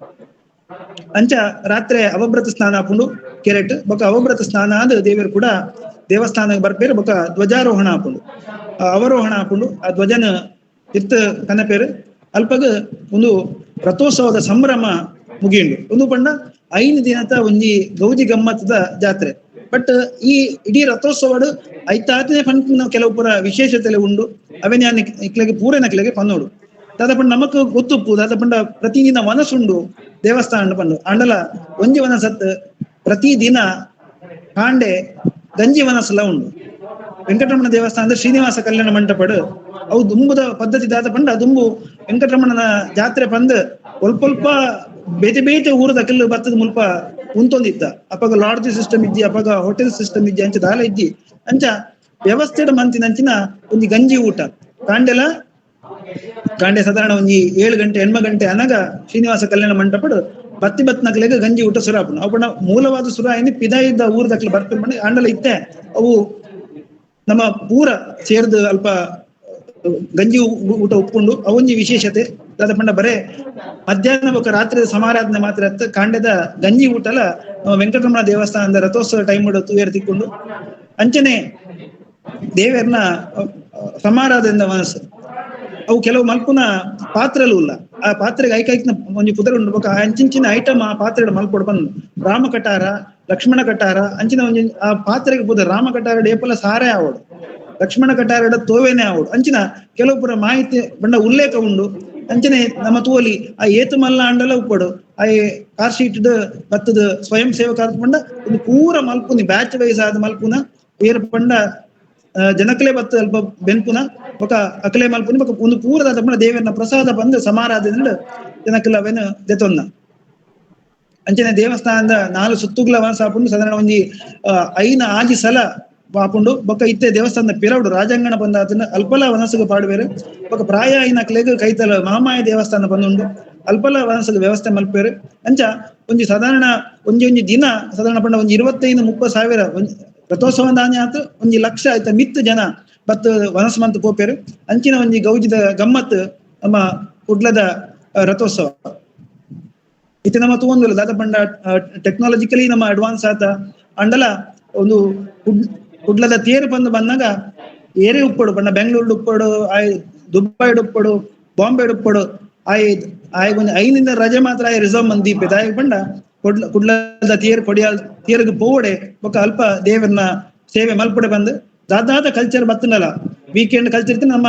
ಅಂಚ ರಾತ್ರಿ ಅವಬ್ರತ ಸ್ನಾನ ಹಾಕೊಂಡು ಕೆರೆಟ್ ಬೊಕ ಅವಬ್ರತ ಸ್ನಾನ ಆದ ದೇವರು ಕೂಡ ದೇವಸ್ಥಾನಕ್ಕೆ ಬರ್ಪೇರು ಬೊಕ ಧ್ವಜಾರೋಹಣ ಹಾಕೊಂಡು ಅವರೋಹಣ ಹಾಕೊಂಡು ಆ ಧ್ವಜನ ತಿರ್ತ ಕನಪೇರು ಅಲ್ಪಗ ಒಂದು ರಥೋತ್ಸವದ ಸಂಭ್ರಮ ಮುಗಿಯುಂಡು. ಒಂದು ಪಂಡ 5 ದಿನದ ಒಂಜಿ ಗೌಜಿ ಗಮ್ಮತ್ತದ ಜಾತ್ರೆ. ಬಟ್ ಈ ಇಡೀ ರಥೋತ್ಸವಡು ಐತಾತನೇ ಪಂಪಿನ ಕೆಲವು ಪುರ ವಿಶೇಷತೆ ಉಂಡು. ಅವೇ ನಾನು ಇಕ್ಲೆಗೆ ಪೂರನಕ್ಲೆಗೆ ಪನ್ನೋಡು ದಾದ ಪಂಡ ನಮಕ್ ಗೊತ್ತುಪ್ಪು ದಾದ ಪಂಡ ಪ್ರತಿದಿನ ಮನಸ್ಸುಂಡು ದೇವಸ್ಥಾನ ಪಂಡು ಅಂಡಲ ಒಂಜಿ ವನಸತ್ ಪ್ರತಿದಿನ ಕಾಂಡೆ ಗಂಜಿ ವನಸಲ ಉಂಡು. ವೆಂಕಟರಮಣ ದೇವಸ್ಥಾನದ ಶ್ರೀನಿವಾಸ ಕಲ್ಯಾಣ ಮಂಟಪಡು ಅವು ದುಂಬುದ ಪದ್ಧತಿ ದಾದ ಪಂಡ ದುಂಬು ವೆಂಕಟರಮಣನ ಜಾತ್ರೆ ಪಂದ್ ಒಲ್ಪ ಬೇತೆ ಬೇತೆ ಊರದ ಕಲ್ಲು ಬತ್ತದ ಮುಲ್ಪ ಉಂತೊಂದಿತ್ತ. ಅಪಗ ಲಾಡ್ಜ್ ಸಿಸ್ಟಮ್ ಇಜ್ಜಿ, ಅಪಗ ಹೋಟೆಲ್ ಸಿಸ್ಟಮ್ ಇಜ್ಜಿ, ಅಂಚ ದಾಲ ಇಜ್ಜಿ. ಅಂಚ ವ್ಯವಸ್ಥೆಡ್ ಮಂತಿನಂಚಿನ ಒಂಜಿ ಗಂಜಿ ಊಟ ಕಾಂಡೆಲ ಕಾಂಡೆ ಸಾಧಾರಣ ಒಂಜಿ 7 ಗಂಟೆ 8 ಗಂಟೆ ಅನಗ ಶ್ರೀನಿವಾಸ ಕಲ್ಯಾಣ ಮಂಟಪಡು ಬತ್ತಿ ಬತ್ನಕ್ಲೆಗ್ ಗಂಜಿ ಊಟ ಸುರಾಪುಂಡು. ಅವು ಪಂಡ ಮೂಲವಾದ ಸುರ ಐನಿ ಪಿದಾಯಿದ ಊರ್ದಕ್ಲೆ ಬರ್ಪೆ ಪಂಡ ಆಂಡಲ ಇತ್ತೆ ಅವು ನಮ್ಮ ಪೂರ ಸೇರ್ದು ಅಲ್ಪ ಗಂಜಿ ಊಟ ಉಪ್ಪುಂಡು. ಅವೊಂಜಿ ವಿಶೇಷತೆ ದಾದ ಪಂಡ ಬರೇ ಮಧ್ಯಾಹ್ನ ಬೊಕ ರಾತ್ರಿ ಸಮಾರಾಧನೆ ಮಾತ್ರ ಅತ್ತ ಕಾಂಡದ ಗಂಜಿ ಊಟಲ ನಮ್ಮ ವೆಂಕಟರಮಣ ದೇವಸ್ಥಾನದ ರಥೋತ್ಸವ ಟೈಮ್ ತೂಯರ್ ತಿಕ್ಕೊಂಡು. ಅಂಚನೆ ದೇವರನ್ನ ಸಮಾರಾಧನೆಯಿಂದ ಮನಸ್ಸು ಅವು ಕೆಲವು ಮಲ್ಪುನ ಪಾತ್ರಲು ಇಲ್ಲ. ಆ ಪಾತ್ರೆಗೆ ಐಕೈಕ್ನ ಒಂಜಿ ಪುದರ್ ಉಂಡು ಬೊಕ ಅಂಚಿಂಚಿನ ಐಟಮ್ ಆ ಪಾತ್ರೆ ಮಲ್ಪೊಡು ಬಂದು ರಾಮ ಕಟಾರ ಲಕ್ಷ್ಮಣ ಕಟಾರ ಅಂಚಿನ ಒಂಜಿ ಆ ಪಾತ್ರೆಗೆ ಪುದರ್ ರಾಮ ಕಟಾರ ಡೇಪಲ ಸಾರೆ ಆವಡು, ಲಕ್ಷ್ಮಣ ಕಟಾರ ತೋವೇನೆ ಆವಡು ಅಂಚಿನ ಕೆಲವು ಪುರ ಮಾಹಿತಿ ಬಂಡ ಉಲ್ಲೇಖ ಉಂಡು. ಅಂಚನೆ ನಮ್ಮ ತೋಲಿ ಆ ಏತು ಮಲ್ಲ ಅಂಡಲ ಉಪ್ಪಡು ಆ ಕಾರ್ ಶೀಟ್ ಬತ್ತದ ಸ್ವಯಂ ಸೇವಕ ಪಂಡ ಒಂದು ಪೂರ ಮಲ್ಪುನಿ ಬ್ಯಾಚ್ ವೈಸ್ ಆದ ಮಲ್ಪುನ ಏರ್ ಪಂಡ ಜನಕಲೆ ಬತ್ತ ಅಲ್ಪ ಬೆನ್ಪುನ ಬೊಕ ಅಕಲೆ ಮಲ್ಪುನಿ ಬೊಕ ಒಂದು ಪೂರದ ಪಂಡ ದೇವರನ್ನ ಪ್ರಸಾದ ಬಂದು ಸಮಾರಾಧನೆ ಜನಕಲ ಅವೇನು ದೆತೊನ್ನ. ಅಂಚನೆ ದೇವಸ್ಥಾನದ 4 ಸುತ್ತುಗ್ಲ ವಾಸ ಹಾಪುಂಡು ಸಾಧಾರಣ ಒಂಜಿ 5 6 ಸಲ ಪಾಪುಂಡು. ಬೊಕ ಇತ್ತೆ ದೇವಸ್ಥಾನದ ಪಿರವುಡು ರಾಜಾಂಗಣ ಬಂದಾತನ ಅಲ್ಪಲ ವನಸುಗು ಪಾಡುವೇರು. ಬೊಕ ಪ್ರಾಯ ಐನಕ್ಲೆಗ್ ಕೈತಲ ಮಹಾಮಾಯ ದೇವಸ್ಥಾನ ಬಂದುಂಡು ಅಲ್ಪಲ ವನಸುಗು ವ್ಯವಸ್ಥೆ ಮಲ್ಪೇರು. ಅಂಚ ಒಂಜಿ ಸಾಧಾರಣ ಒಂಜಿ ಒಂಜಿ ದಿನ ಸಾಧಾರಣ ಪಂಡ ಒಂಜಿ 25-30 ಸಾವಿರ ರಥೋತ್ಸವ ದಾನಿ ಆತು ಒಂಜಿ ಲಕ್ಷ ಆಯ್ತ ಮಿತ್ತು ಜನ ಬತ್ ವನಸು ಮಂತ್ ಪೋಪೇರು. ಅಂಚಿನ ಒಂಜಿ ಗೌಜಿದ ಗಮ್ಮತ್ ನಮ್ಮ ಕುಡ್ಲದ ರಥೋತ್ಸವ. ಇತ್ತೆ ನಮ್ಮ ತೂವೊಂದುಲ್ಲ ದಾದ ಪಂಡ ಟೆಕ್ನಾಲಜಿಕಲಿ ನಮ್ಮ ಅಡ್ವಾನ್ಸ್ ಆತ ಅಂಡಲ ಒಂದು ಕುಡ್ಲದ ತೇರು ಬಂದು ಬಂದಾಗ ಏರೇ ಉಪ್ಪಡು ಪಂಡ ಬೆಂಗಳೂರು ಉಪ್ಪಡು ಆಯ್ ದುಬೈಡ್ ಉಪ್ಪಡು ಬಾಂಬೆಡ್ ಉಪ್ಪಡು ಆಯ್ ಆಯ್ ಒಂಜಿ 5 ದಿನ ರಜೆ ಮಾತ್ರ ಆಯ್ ರಿಸರ್ವ್ ಮಂದಿ ದೀಪೆ ದಾಯ್ ಪಂಡ ಕುಡ್ಲದ ತೇರು ಕೊಡಿಯಾಲ್ ತೇರುಗು ಪೋವಡೆ ಬೊಕ ಅಲ್ಪ ದೇವರನ್ನ ಸೇವೆ ಮಲ್ಪಡೆ ಬಂದು ದಾದಾದ ಕಲ್ಚರ್ ಬತ್ತನಲ್ಲ ವೀಕೆಂಡ್ ಕಲ್ಚರ್ ಇತ್ತು. ನಮ್ಮ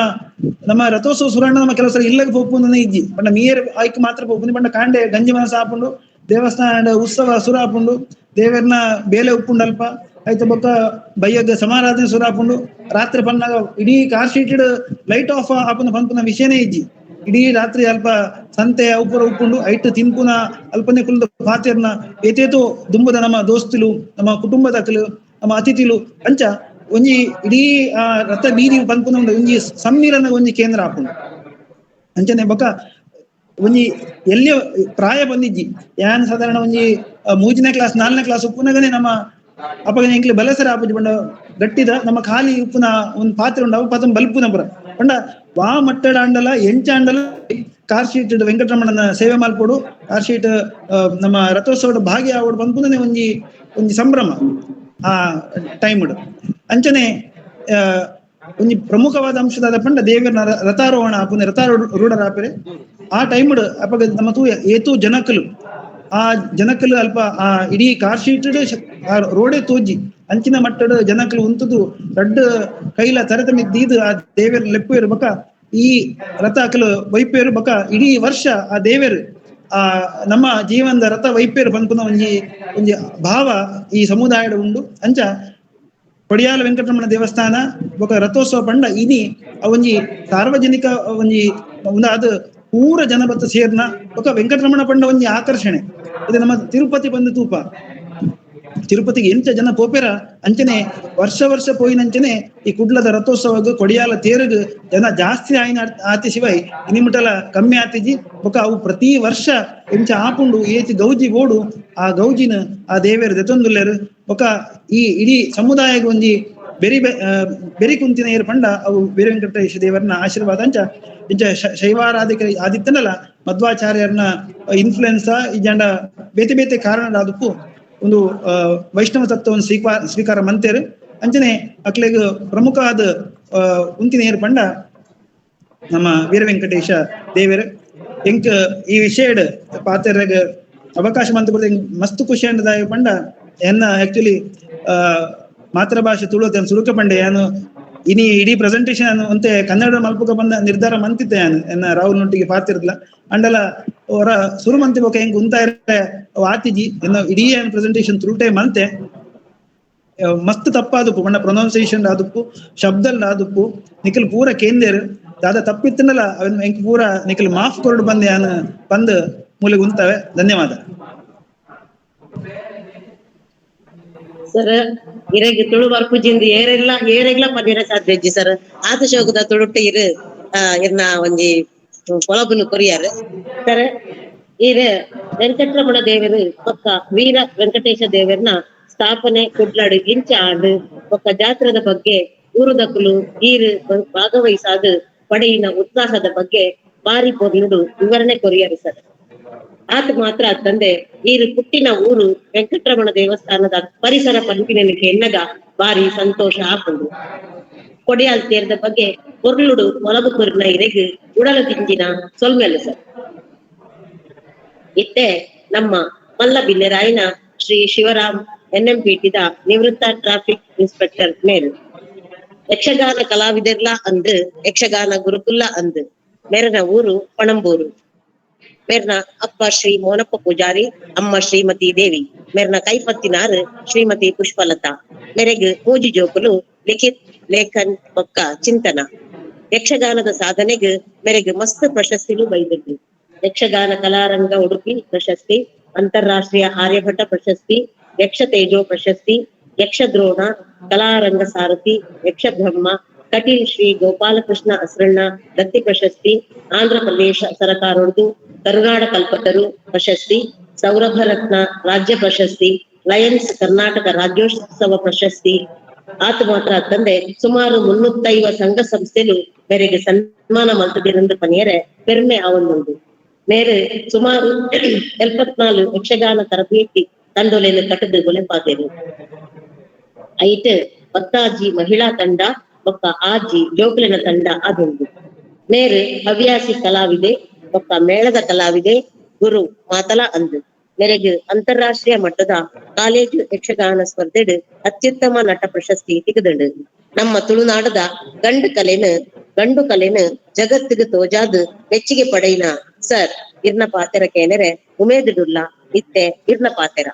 ನಮ್ಮ ರಥೋತ್ಸವ ಸುರಣ್ಣ ನಮ್ಮ ಕೆಲವು ಸಲ ಇಲ್ಲಗೆ ಪೋಪುಂದನೆ ಇಜ್ಜಿ ಪಂಡ ಮೀರ್ ಆಯ್ಕೆ ಮಾತ್ರ ಪೋಪುಂದು ಪಂಡ ಕಾಂಡೆ ಗಂಜಿ ಮನಸ್ಸು ಆಪುಂಡು ದೇವಸ್ಥಾನ ಉತ್ಸವ ಸುರ ಆಪುಂಡು ದೇವರನ್ನ ಬೇಲೆ ಉಪ್ಪುಂಡು ಅಲ್ಪ ಆಯ್ತು ಬೊಕ್ಕ ಬಯ್ಯಗ್ ಸಮಾರಾಧನೆ ಸುರ ಆಪುಂಡು. ರಾತ್ರಿ ಪನ್ನಾಗ ಇಡೀ car sheet light off ಆಪುನ ಪನ್ಪುನ ವಿಷಯನೇ ಇಜ್ಜಿ. ಇಡೀ ರಾತ್ರಿ ಅಲ್ಪ ಸಂತೆ ಉಪ್ಪುರ ಉಪ್ಪುಂಡು ಐಟ್ ತಿನ್ಪುನ ಅಲ್ಪನೆ ಕುಲ್ದ ಪಾತೆರ್ನ ಏತೇತೋ ದುಂಬುದ ನಮ್ಮ ದೋಸ್ತುಲು ನಮ್ಮ ಕುಟುಂಬದಕಲು ನಮ್ಮ ಅತಿಥಿಲು ಅಂಚ ಒಂಜಿ ಇಡೀ ಆ ರಥ ಬೀದಿ ಪನ್ಪುನ ಉಂಡು ಒಂಜಿ ಸಮ್ಮಿಲನ ಒಂಜಿ ಕೇಂದ್ರ ಆಪುಂಡು. ಅಂಚನೆ ಬೊಕ ಒಂಜಿ ಎಲ್ಲಿ ಪ್ರಾಯ ಬಂದಿಜ್ಜಿ ಯಾನ್ ಸಾಧಾರಣ ಒಂಜಿ 3ನೇ ಕ್ಲಾಸ್ 4ನೇ ಕ್ಲಾಸ್ ಉಪ್ಪುನಗನೆ ನಮ್ಮ ಅಪಗ ಎಂಕ್ಲೆ ಬಲಸರ ಆಪುಜಿ ಪಂಡ ಗಟ್ಟಿದ ನಮ್ಮ ಖಾಲಿ ಉಪ್ಪುನ ಒಂದು ಪಾತ್ರೆ ಉಂಡು ಅವು ಪಾತ್ರ ಬಲ್ಪುನ ಪುರ ಪಂಡ ವಾ ಮಟ್ಟಡ ಅಂಡಲ ಎಂಚ ಅಂಡಲ ಕಾರ್ ಶೀಟ್ ವೆಂಕಟರಮಣನ ಸೇವೆ ಮಲ್ಪೊಡು ಕಾರ್ ಶೀಟ್ ನಮ್ಮ ರಥೋತ್ಸವದ ಭಾಗ್ಯ ಆವಡು ಪನ್ಪುನನೆ ಒಂಜಿ ಒಂಜಿ ಸಂಭ್ರಮ ಆ ಟೈಮ್. ಅಂಚನೆ ಒಂಜಿ ಪ್ರಮುಖವಾದ ಅಂಶದಾದ ಪಂಡ ದೇವರ ರಥಾರೋಹಣ ಆಪುನ ರಥಾರೂಢರಾಪೆರೆ ಆ ಟೈಮ್ ಅಪಗ ನಮ್ಮ ತೂ ಏತೋ ಜನಕಲು ಆ ಜನಕಲು ಅಲ್ಪ ಆ ಇಡೀ ಕಾರ್ ಶೀಟ್ ರೋಡೆ ತೋಜಿ ಅಂಚಿನ ಮಟ್ಟಡು ಜನಕಲು ಉಂತುದು ರಡ್ಡು ಕೈಲ ತರತಮಿದ್ದೀದು ಆ ದೇವರ ಲೆಪ್ಪುವೇರು ಬಕ ಈ ರಥ ಅಕಲು ವೈಪೇರು ಬಕ ಇಡೀ ವರ್ಷ ಆ ದೇವರು ಆ ನಮ್ಮ ಜೀವನದ ರಥ ವೈಪೇರು ಪನ್ಪುನ ಒಂಜಿ ಒಂಜಿ ಭಾವ ಈ ಸಮುದಾಯದ ಉಂಡು. ಅಂಚ ಕೊಡಿಯಾಲ ವೆಂಕಟರಮಣ ದೇವಸ್ಥಾನ ಬೊಕ ರಥೋತ್ಸವ ಪಂಡ ಇನಿ ಒಂಜಿ ಸಾರ್ವಜನಿಕ ಒಂಜಿ ಅದು ಪೂರ ಜನ ಬತ್ತ ಸೇರ್ನ ಬೊಕ ವೆಂಕಟರಮಣ ಪಂಡ ಒಂಜಿ ಆಕರ್ಷಣೆ. ಇದು ನಮ್ಮ ತಿರುಪತಿ ಬಂದು ತೂಪ, ತಿರುಪತಿಗೆ ಎಂಚ ಜನ ಪೋಪೆರ ಅಂಚನೆ ವರ್ಷ ವರ್ಷ ಪೋಯಿನಂಚನೆ ಈ ಕುಡ್ಲದ ರಥೋತ್ಸವಗ್ ಕೊಡಿಯಾಲ ತೇರುಗ್ ಜನ ಜಾಸ್ತಿ ಆಯಿನ ಆತಿ ಶಿವೈ ಇನಿಮುಟಲ ಕಮ್ಮಿ ಆತಿಜಿ. ಬೊಕ ಅವು ಪ್ರತಿ ವರ್ಷ ಎಂಚ ಆಪುಂಡು ಏತಿ ಗೌಜಿ ಬೋಡು ಆ ಗೌಜಿನ ಆ ದೇವೇರು ದೆತೊಂದುಲ್ಲೆರು. ಬೊಕ ಈ ಇಡೀ ಸಮುದಾಯಗ್ ಒಂಜಿ ಬೆರಿ ಬೆರಿ ಕುಂತಿನ ಏರು ಪಂಡ ಅವು ವೀರ ವೆಂಕಟೇಶ ದೇವರನ್ನ ಆಶೀರ್ವಾದ. ಅಂಚ ಇಂಚ ಶೈವಾರಾಧಿಕ ಆದಿತ್ತನಲ್ಲ ಮಧ್ವಾಚಾರ್ಯರನ್ನ ಇನ್ಫ್ಲುಯೆನ್ಸ್ ಈ ಜಂಡ ಬೇತೆ ಬೇತೆ ಕಾರಣದಾದಕ್ಕೂ ಒಂದು ವೈಷ್ಣವ ತತ್ವವನ್ನು ಸ್ವೀಕಾರ ಮಂತೇರು. ಅಂಚನೆ ಅಕ್ಲೆಗ್ ಪ್ರಮುಖ ಆದ ಉಂತಿನ ಏರು ಪಂಡ ನಮ್ಮ ವೀರ ವೆಂಕಟೇಶ ದೇವರು. ಎಂಕ್ ಈ ವಿಷಯಡ್ ಪಾತೆರಗ್ ಅವಕಾಶ ಮಂತ ಕೊಡ್ದು ಎಂಕ್ ಮಸ್ತ್ ಖುಷಿ ಅಂಡದಾಯ ಪಂಡ ಎನ್ನ ಆಕ್ಚುಲಿ ಮಾತೃಭಾಷೆ ತುಳು ಅಂತ ಸುರುಕ ಪಂಡೆ ಯಾನು ಇನಿ ಇಡೀ ಪ್ರೆಸೆಂಟೇಶನ್ ಅಂತೆ ಕನ್ನಡ ಮಲ್ಪಕ ಬಂದ ನಿರ್ಧಾರ ಮಂತಿದ್ದೆ ಯಾನು ಎನ್ನ ರಾಹುಲ್ ನೊಟ್ಟಿಗೆ ಪಾತಿರ್ಲ ಅಂಡಲ ಅವರ ಸುರು ಮಂತಿ ಬೊಕ ಹೆಂಗ್ ಉಂತಾಯಿರೆ ಆತಿಜಿ ಎನ್ನ ಇಡೀ ಪ್ರೆಸೆಂಟೇಶನ್ ತುಳುಟೆ ಮಂತೆ ಮಸ್ತ್ ತಪ್ಪಾದುಪ್ಪು ಪಂಡ ಪ್ರೊನೌನ್ಸಿಯೇಷನ್ ಆದುಪ್ಪು ಶಬ್ದಲ್ ಆದುಪ್ಪು ನಿಖಲ್ ಪೂರ ಕೇಂದೇರು ದಾದ ತಪ್ಪಿತ್ತನಲ್ಲ ಅವನ್ ಎಂಕ್ ಪೂರ ನಿಖಲ್ ಮಾಫ್ ಕೊರಡು ಬಂದೆ ಯಾನು ಬಂದು ಮೂಲೆಗೆ ಉಂತಾವೆ. ಧನ್ಯವಾದ ಸರ್. ಇರೆಗ್ ತುಳು ಬರ್ಪುಜಿಂದು ಏರೆಲ್ಲ ಏರೆಗ್ಲ ಪದಿರ ಸಾಧ್ಯ ಇಜ್ಜಿ ಸರ್. ಆತ ಶೋಕದ ತುಳುಟ್ಟು ಇರು ಇರ್ನ ಒಂಜಿ ಪೊಲಬುನು ಕೊರಿಯಾರು ಸರ್. ಇರು ವೆಂಕಟರಮಣ ದೇವರು ಬೊಕ್ಕ ವೀರ ವೆಂಕಟೇಶ ದೇವರನ್ನ ಸ್ಥಾಪನೆ ಕುಡ್ಲಾಡು ಇಂಚ ಆಂಡ್ ಬೊಕ್ಕ ಜಾತ್ರದ ಬಗ್ಗೆ ಊರುದಕುಲು ಈರು ಭಾಗವಹಿಸಾದ ಪಡೆಯಿನ ಉತ್ಸಾಹದ ಬಗ್ಗೆ ಬಾರಿ ಪೊರ್ಲುಡು ವಿವರಣೆ ಕೊರಿಯಾರು ಸರ್. ಆತ ಮಾತ್ರ ತಂದೆ ಈರು ಪುಟ್ಟಿನ ಊರು ವೆಂಕಟರಮಣ ದೇವಸ್ಥಾನದ ಪರಿಸರ ಪಂಪಿನಕ್ಕೆ ಎನ್ನಗ ಬಾರಿ ಸಂತೋಷ ಆಪುಂಡು. ಕೊಡಿಯಾಲ್ ತೇರ್ದ ಬಗ್ಗೆ ಪೊರ್ಲುಡು ಒಲಬು ಕೊರಿನ ಇರೆಗ್ ಉಡಲ ತಿಂಜಿನ ಸೊಲ್ಮೆಲು ಸರ್. ಇತ್ತೆ ನಮ್ಮ ಮಲ್ಲ ಬಿನ್ನೆರಾಯಿನ ಶ್ರೀ ಶಿವರಾಮ್ ಎನ್ಎಂಪಿಟಿದ ನಿವೃತ್ತ ಟ್ರಾಫಿಕ್ ಇನ್ಸ್ಪೆಕ್ಟರ್ ಮೇರು ಯಕ್ಷಗಾನ ಕಲಾವಿದರ್ಲ ಅಂದು ಯಕ್ಷಗಾನ ಗುರುಕುಲ ಅಂದು ಮೇರನ ಊರು ಪಣಂಬೂರು. ಮೇರ್ನ ಅಪ್ಪ ಶ್ರೀ ಮೋನಪ್ಪ ಪೂಜಾರಿ, ಅಮ್ಮ ಶ್ರೀಮತಿ ದೇವಿ. ಮೇರ್ನ ಕೈಪತ್ತಿನಾರು ಶ್ರೀಮತಿ ಪುಷ್ಪಲತಾ. ಮೇರೆಗ್ ಪೂಜಿ ಜೋಕುಲು ಲಿಖಿತ್, ಲೇಖನ್ ಬೊಕ್ಕ ಚಿಂತನ. ಯಕ್ಷಗಾನದ ಸಾಧನೆಗ್ ಮೇರೆಗ್ ಮಸ್ತ್ ಪ್ರಶಸ್ತಿಲು ಬೈದಿದ್ದು. ಯಕ್ಷಗಾನ ಕಲಾರಂಗ ಉಡುಪಿ ಪ್ರಶಸ್ತಿ, ಅಂತಾರಾಷ್ಟ್ರೀಯ ಆರ್ಯಭಟ ಪ್ರಶಸ್ತಿ, ಯಕ್ಷ ತೇಜೋ ಪ್ರಶಸ್ತಿ, ಯಕ್ಷದ್ರೋಣ, ಕಲಾರಂಗ ಸಾರಥಿ, ಯಕ್ಷಬ್ರಹ್ಮ, ಕಟೀಲ್ ಶ್ರೀ ಗೋಪಾಲಕೃಷ್ಣ ಅಸ್ರಣ್ಣ ದತ್ತಿ ಪ್ರಶಸ್ತಿ, ಆಂಧ್ರ ಪ್ರದೇಶ ಸರಕಾರದ್ದು ಕರುನಾಡ ಕಲ್ಪತರು ಪ್ರಶಸ್ತಿ, ಸೌರಭ ರತ್ನ ರಾಜ್ಯ ಪ್ರಶಸ್ತಿ, ಲಯನ್ಸ್ ಕರ್ನಾಟಕ ರಾಜ್ಯೋತ್ಸವ ಪ್ರಶಸ್ತಿ. ಆತ ಮಾತ್ರ ತಂದೆ ಸುಮಾರು 350 ಸಂಘ ಸಂಸ್ಥೆಲು ಮೇರೆಗೆ ಸನ್ಮಾನ ಮಲ್ತದಿರಂದು ಪನಿಯರೆ ಪೆರ್ಮೆ ಅವನುಂಡು. ಮೇರೆ ಸುಮಾರು 74 ಯಕ್ಷಗಾನ ತರಬೇತಿ ತಂಡೊಲೆಯನ್ನು ಕಟ್ಟದು ಗೊಲೆಪಾತೆರು. ಐಟ್ ಪತ್ತಾಜಿ ಮಹಿಳಾ ತಂಡ ಬೊಕ್ಕ ಆಜಿ ಜೋಕುಲಿನ ತಂಡ ಅದುಂಡು. ಮೇರು ಹವ್ಯಾಸಿ ಕಲಾವಿದೆ ಬೊಕ್ಕ ಮೇಳದ ಕಲಾವಿದೆ ಗುರು ಮಾತಲ ಅಂದು. ಮೇರೆಗ್ ಅಂತಾರಾಷ್ಟ್ರೀಯ ಮಟ್ಟದ ಕಾಲೇಜು ಯಕ್ಷಗಾನ ಸ್ಪರ್ಧೆಡ್ ಅತ್ಯುತ್ತಮ ನಟ ಪ್ರಶಸ್ತಿ ತಿಗದಂಡು. ನಮ್ಮ ತುಳುನಾಡದ ಗಂಡು ಕಲೆನ ಜಗತ್ತಿಗೆ ತೋಜಾದ್ ಮೆಚ್ಚುಗೆ ಪಡೆಯಿನ ಸರ್ ಇರ್ನ ಪಾತೆರ ಕೇನರೆ ಉಮೇದುಡುಲ್ಲ. ಇತ್ತೆ ಇರ್ನ ಪಾತೆರ.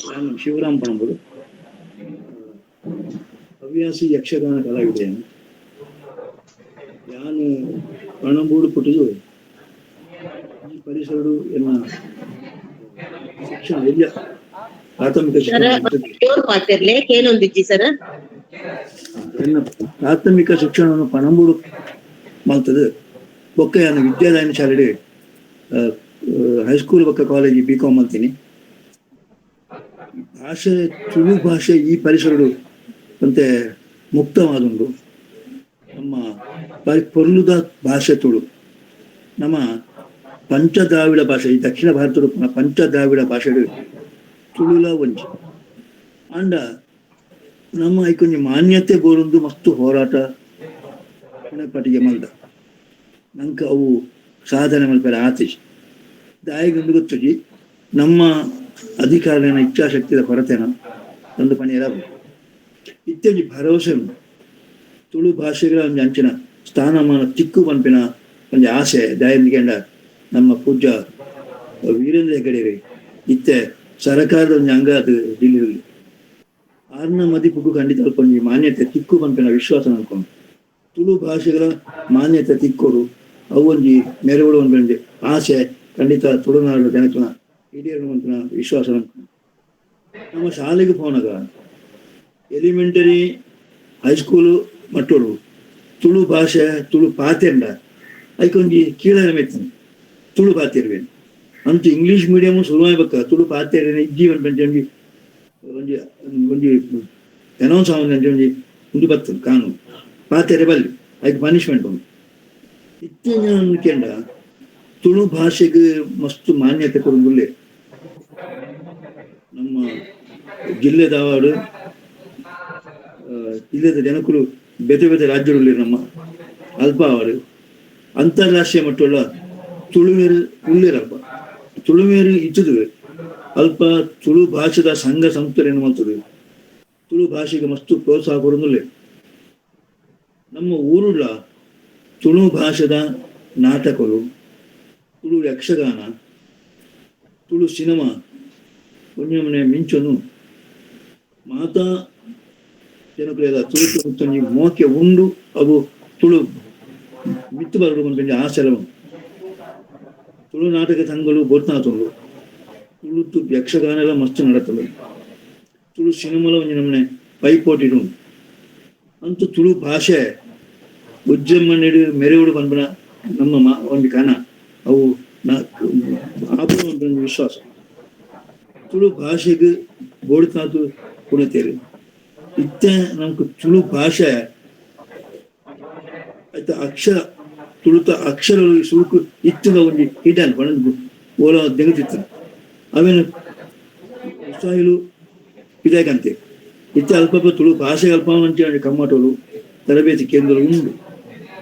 ನಾನು ಶಿವರಾಮ್ ಪಣಂಬೂರು, ಹವ್ಯಾಸಿ ಯಕ್ಷಗಾನ ಕಲಾವಿದೆಯನ್ನು. ನಾನು ಪಣಂಬೂರು ಪುಟ್ಟುದು ಈ ಪರಿಸರಡು ಎನ್ನ ಶಿಕ್ಷಣ ಎಲ್ಲಿಯ ಪ್ರಾಥಮಿಕ ಶಿಕ್ಷಣ ಏನೊಂದಿಜ್ಜಿ ಸರ್. ಎನ್ನ ಪ್ರಾಥಮಿಕ ಶಿಕ್ಷಣವನ್ನು ಪಣಂಬೂರು ಮಲ್ತದು. ಬೊಕ್ಕ ನಾನು ವಿದ್ಯಾದಾಯನ ಶಾಲೆಡೆ ಹೈಸ್ಕೂಲ್ ಬೊಕ್ಕ college B com ಅಂತೀನಿ. ಭಾಷೆ ತುಳು ಭಾಷೆ ಈ ಪರಿಸರಡು ಅಂತೆ ಮುಕ್ತವಾದುಂಡು. ನಮ್ಮ ಪೊರ್ಲುದ ಭಾಷೆ ತುಳು. ನಮ್ಮ ಪಂಚದ್ರಾವಿಡ ಭಾಷೆ ಈ ದಕ್ಷಿಣ ಭಾರತದ ಪಂಚದ್ರಾವಿಡ ಭಾಷೆ ತುಳುಲ ಒಂಜಿ. ಅಂಡ ನಮ್ಮ ಐಕೊಂಜಿ ಮಾನ್ಯತೆ ಬೋರೊಂದು ಮಸ್ತು ಹೋರಾಟ ಪಟಿಗೆ ಮಲ್ದ ನಂಗೆ ಅವು ಸಾಧನೆ ಮಲ್ಪೆರ ಆತಿಜಿ ದಾಯಿಗೊಂದು ಗೊತ್ತುಜಿ ನಮ್ಮ ಅಧಿಕಾರಿನ ಇಚ್ಛಾಶಕ್ತಿಯ ಕೊರತೆನ ಒಂದು ಪಣಿಯರ ಇತ್ಯಾದಿ ಭರವಸೆ ಉಂಟು. ತುಳು ಭಾಷೆಗಳ ಒಂದು ಅಂಚಿನ ಸ್ಥಾನಮಾನ ತಿಕ್ಕು ಪನ್ಪಿನ ಒಂದು ಆಸೆ ದಾಯಂದಿಗೆಂಡ ನಮ್ಮ ಪೂಜ್ಯ ವೀರೇಂದ್ರ ಹೆಗ್ಗಡೆ ಇತ್ತೆ ಸರಕಾರದ ಒಂದು ಅಂಗ ಅದು ದಿಲ್ಲಿ ಆರ್ನ ಮದಿಪುಗು ಖಂಡಿತ ಅಲ್ಪ ಒಂಜಿ ಮಾನ್ಯತೆ ತಿಕ್ಕು ಪನ್ಪಿನ ವಿಶ್ವಾಸ ಅನ್ಕೊಂಡು ತುಳು ಭಾಷೆಗಳ ಮಾನ್ಯತೆ ತಿಕ್ಕೋಡು ಅವು ಒಂಜಿ ಮೆರವಡು ಒಂಜಿ ಆಸೆ ಖಂಡಿತ ತುಳುನಾಡು ಜನಕನ ಈಡೇರು ಪನ್ಪಿನ ವಿಶ್ವಾಸ ಅನ್ಕೊಂಡು ನಮ್ಮ ಶಾಲೆಗೆ ಪೋನಾಗ elementary high school ಮಟ್ಟೋಡು ತುಳು ಭಾಷೆ ತುಳು ಪಾತೆಂಡ ಐಕೊಂಜಿ ಕೀಳರಿಮೆ ಮೆತ್ತನು ತುಳು ಪಾತೆರ್ವೇನು ಅಂತೂ ಇಂಗ್ಲೀಷ್ ಮೀಡಿಯಮ್ ಶುರು ತುಳು ಪಾತೆರ್ನೆ ಇಜ್ಜಿ ಪನ್ಪಂಚ ಒಂಜಿ ಒಂಜಿ ಒಂಜಿ ಅನೌನ್ಸ್ ಆವೊಂದು ಒಂಜಿ ಉಂದು ಬರ್ತದೆ ಕಾನೂನು ಪಾತೆರೆ ಬಲ್ಲಿ ಐಕ್ ಪನಿಷ್ಮೆಂಟ್ ಉಂಟು. ಇತ್ತೀಚಿನ ಕೇಂಡ ತುಳು ಭಾಷೆಗೆ ಮಸ್ತ್ ಮಾನ್ಯತೆ ಕೊಡುಂಗುಲ್ಲೆ ನಮ್ಮ ಜಿಲ್ಲೆದವರು ಜಿಲ್ಲೆದ ಜನಕುಲು ಬೇತೆ ಬೇತೆ ರಾಜ್ಯಗಳಲ್ಲಿ ನಮ್ಮ ಅಲ್ಪ ಅವರು ಅಂತಾರಾಷ್ಟ್ರೀಯ ಮಟ್ಟುಳ್ಳ ತುಳುವೇರು ಉಳ್ಳೇರಲ್ಪ ತುಳುವೇರು ಇಚ್ಚುದುವೆ ಅಲ್ಪ ತುಳು ಭಾಷೆದ ಸಂಘ ಸಂಸ್ಥೆ ಮಾಡ್ತದೆ ತುಳು ಭಾಷೆಗೆ ಮಸ್ತು ಪ್ರೋತ್ಸಾಹ ಕೊಡುವುದಿಲ್ಲ. ನಮ್ಮ ಊರುಳ್ಳ ತುಳು ಭಾಷೆದ ನಾಟಕಗಳು, ತುಳು ಯಕ್ಷಗಾನ, ತುಳು ಸಿನಿಮಾ ಒಂಜೊಮ್ಮನೆ ಮಿಂಚನು ಮಾತಾ ಜನಕುಲೆದ ತುಳು ಒಂಜಿ ಮೋಕೆ ಉಂಡು ಅವು ತುಳು ಮಿತ್ತು ಬರಡು ಒಂಜಿ ಆಸೆ ಉಂಟು. ತುಳು ನಾಟಕ ಸಂಘಗಳು ಬೋರ್ತಾತುಂಡು ತುಳು ಯಕ್ಷಗಾನ ಎಲ್ಲ ಮಸ್ತ್ ನಡತದೆ ತುಳು ಸಿನಿಮಾಲ ಒಂಜಿ ನಮ್ಮನೆ ಪೈಪೋಟಿ ಉಂಟು. ಅಂತೂ ತುಳು ಭಾಷೆ ಉಜ್ಜಮ್ಮನಿಡು ಮೆರೆವುಡು ಪನ್ಪಿನ ನಮ್ಮ ಒಂಜಿ ಕನ ಅವು ಆಪುನ ಒಂಜಿ ವಿಶ್ವಾಸ. ತುಳು ಭಾಷೆಗೆ ಬೋಡ್ತಾತು ಕುಣತೇರು ಇತ್ತೆ ನಮ್ಗೆ ತುಳು ಭಾಷೆ ಆಯ್ತಾ ಅಕ್ಷರ ತುಳುತ ಅಕ್ಷರ ಸುರುಕು ಇತ್ತಿನ ಒಂಜಿ ಹಿಡನ್ ಪಂಡ ಓಲ ದೆಗತಿತ್ತು ಅವೇನು ಉತ್ಸಾಹಿಲು ಇದಾಗಂತೆ ಇತ್ತೆ ಅಲ್ಪ ತುಳು ಭಾಷೆ ಅಲ್ಪ ಅಂಚೆ ಕಮ್ಮಟೋಲು ತರಬೇತಿ ಕೇಂದ್ರ ಉಂಡು.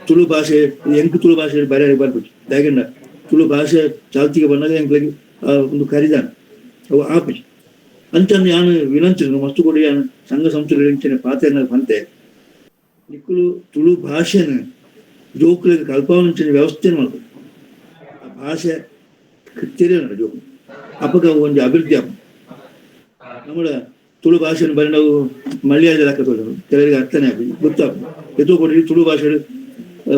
ತುಳು ಭಾಷೆ ಎಂಕ್ ತುಳು ಭಾಷೆ ಬರೆ ಬರ್ಬಿಟ್ಟು ದಾಗಂಡ ತುಳು ಭಾಷೆ ಚಾಲ್ತಿಗೆ ಬಂದಾಗ ಎಂಕ್ಲಗೆ ಒಂದು ಕರಿದಾನ ಅವು ಆಪುಜಿ ಅಂಚನ್ನು ಯಾನು ವಿನಂತಿ ಮಸ್ತು ಕೊಡಿ ಯಾನು ಸಂಘ ಸಂಸ್ಥೆಗಳು ಇಂಚಿನ ಪಾತೆರ್ನ ಪಂತೆ ನಿಕ್ಕುಲು ತುಳು ಭಾಷೆನ ಜೋಕುಲೆಗ್ ಕಲ್ಪಾವಣೆ ವ್ಯವಸ್ಥೆ ಮಾಡ್ತಾರೆ. ಆ ಭಾಷೆ ತೆರಿಯೋಣ ಜೋಕು ಅಪಗ ಒಂಜಿ ಅಭಿವೃದ್ಧಿ ಆಪುಂಡು. ನಮ್ಮ ತುಳು ಭಾಷೆಯನ್ನು ಬರೀ ನಾವು ಮಲಯಾಳದ ಲೆಕ್ಕ ತೋಜುಂಡು ಕೆಲವರಿಗೆ ಅರ್ಥನೇ ಆಪುಜಿ ಗೊತ್ತಾಪುಜಿ. ಎತ್ತೋ ಕೊಡಿ ತುಳು ಭಾಷೆ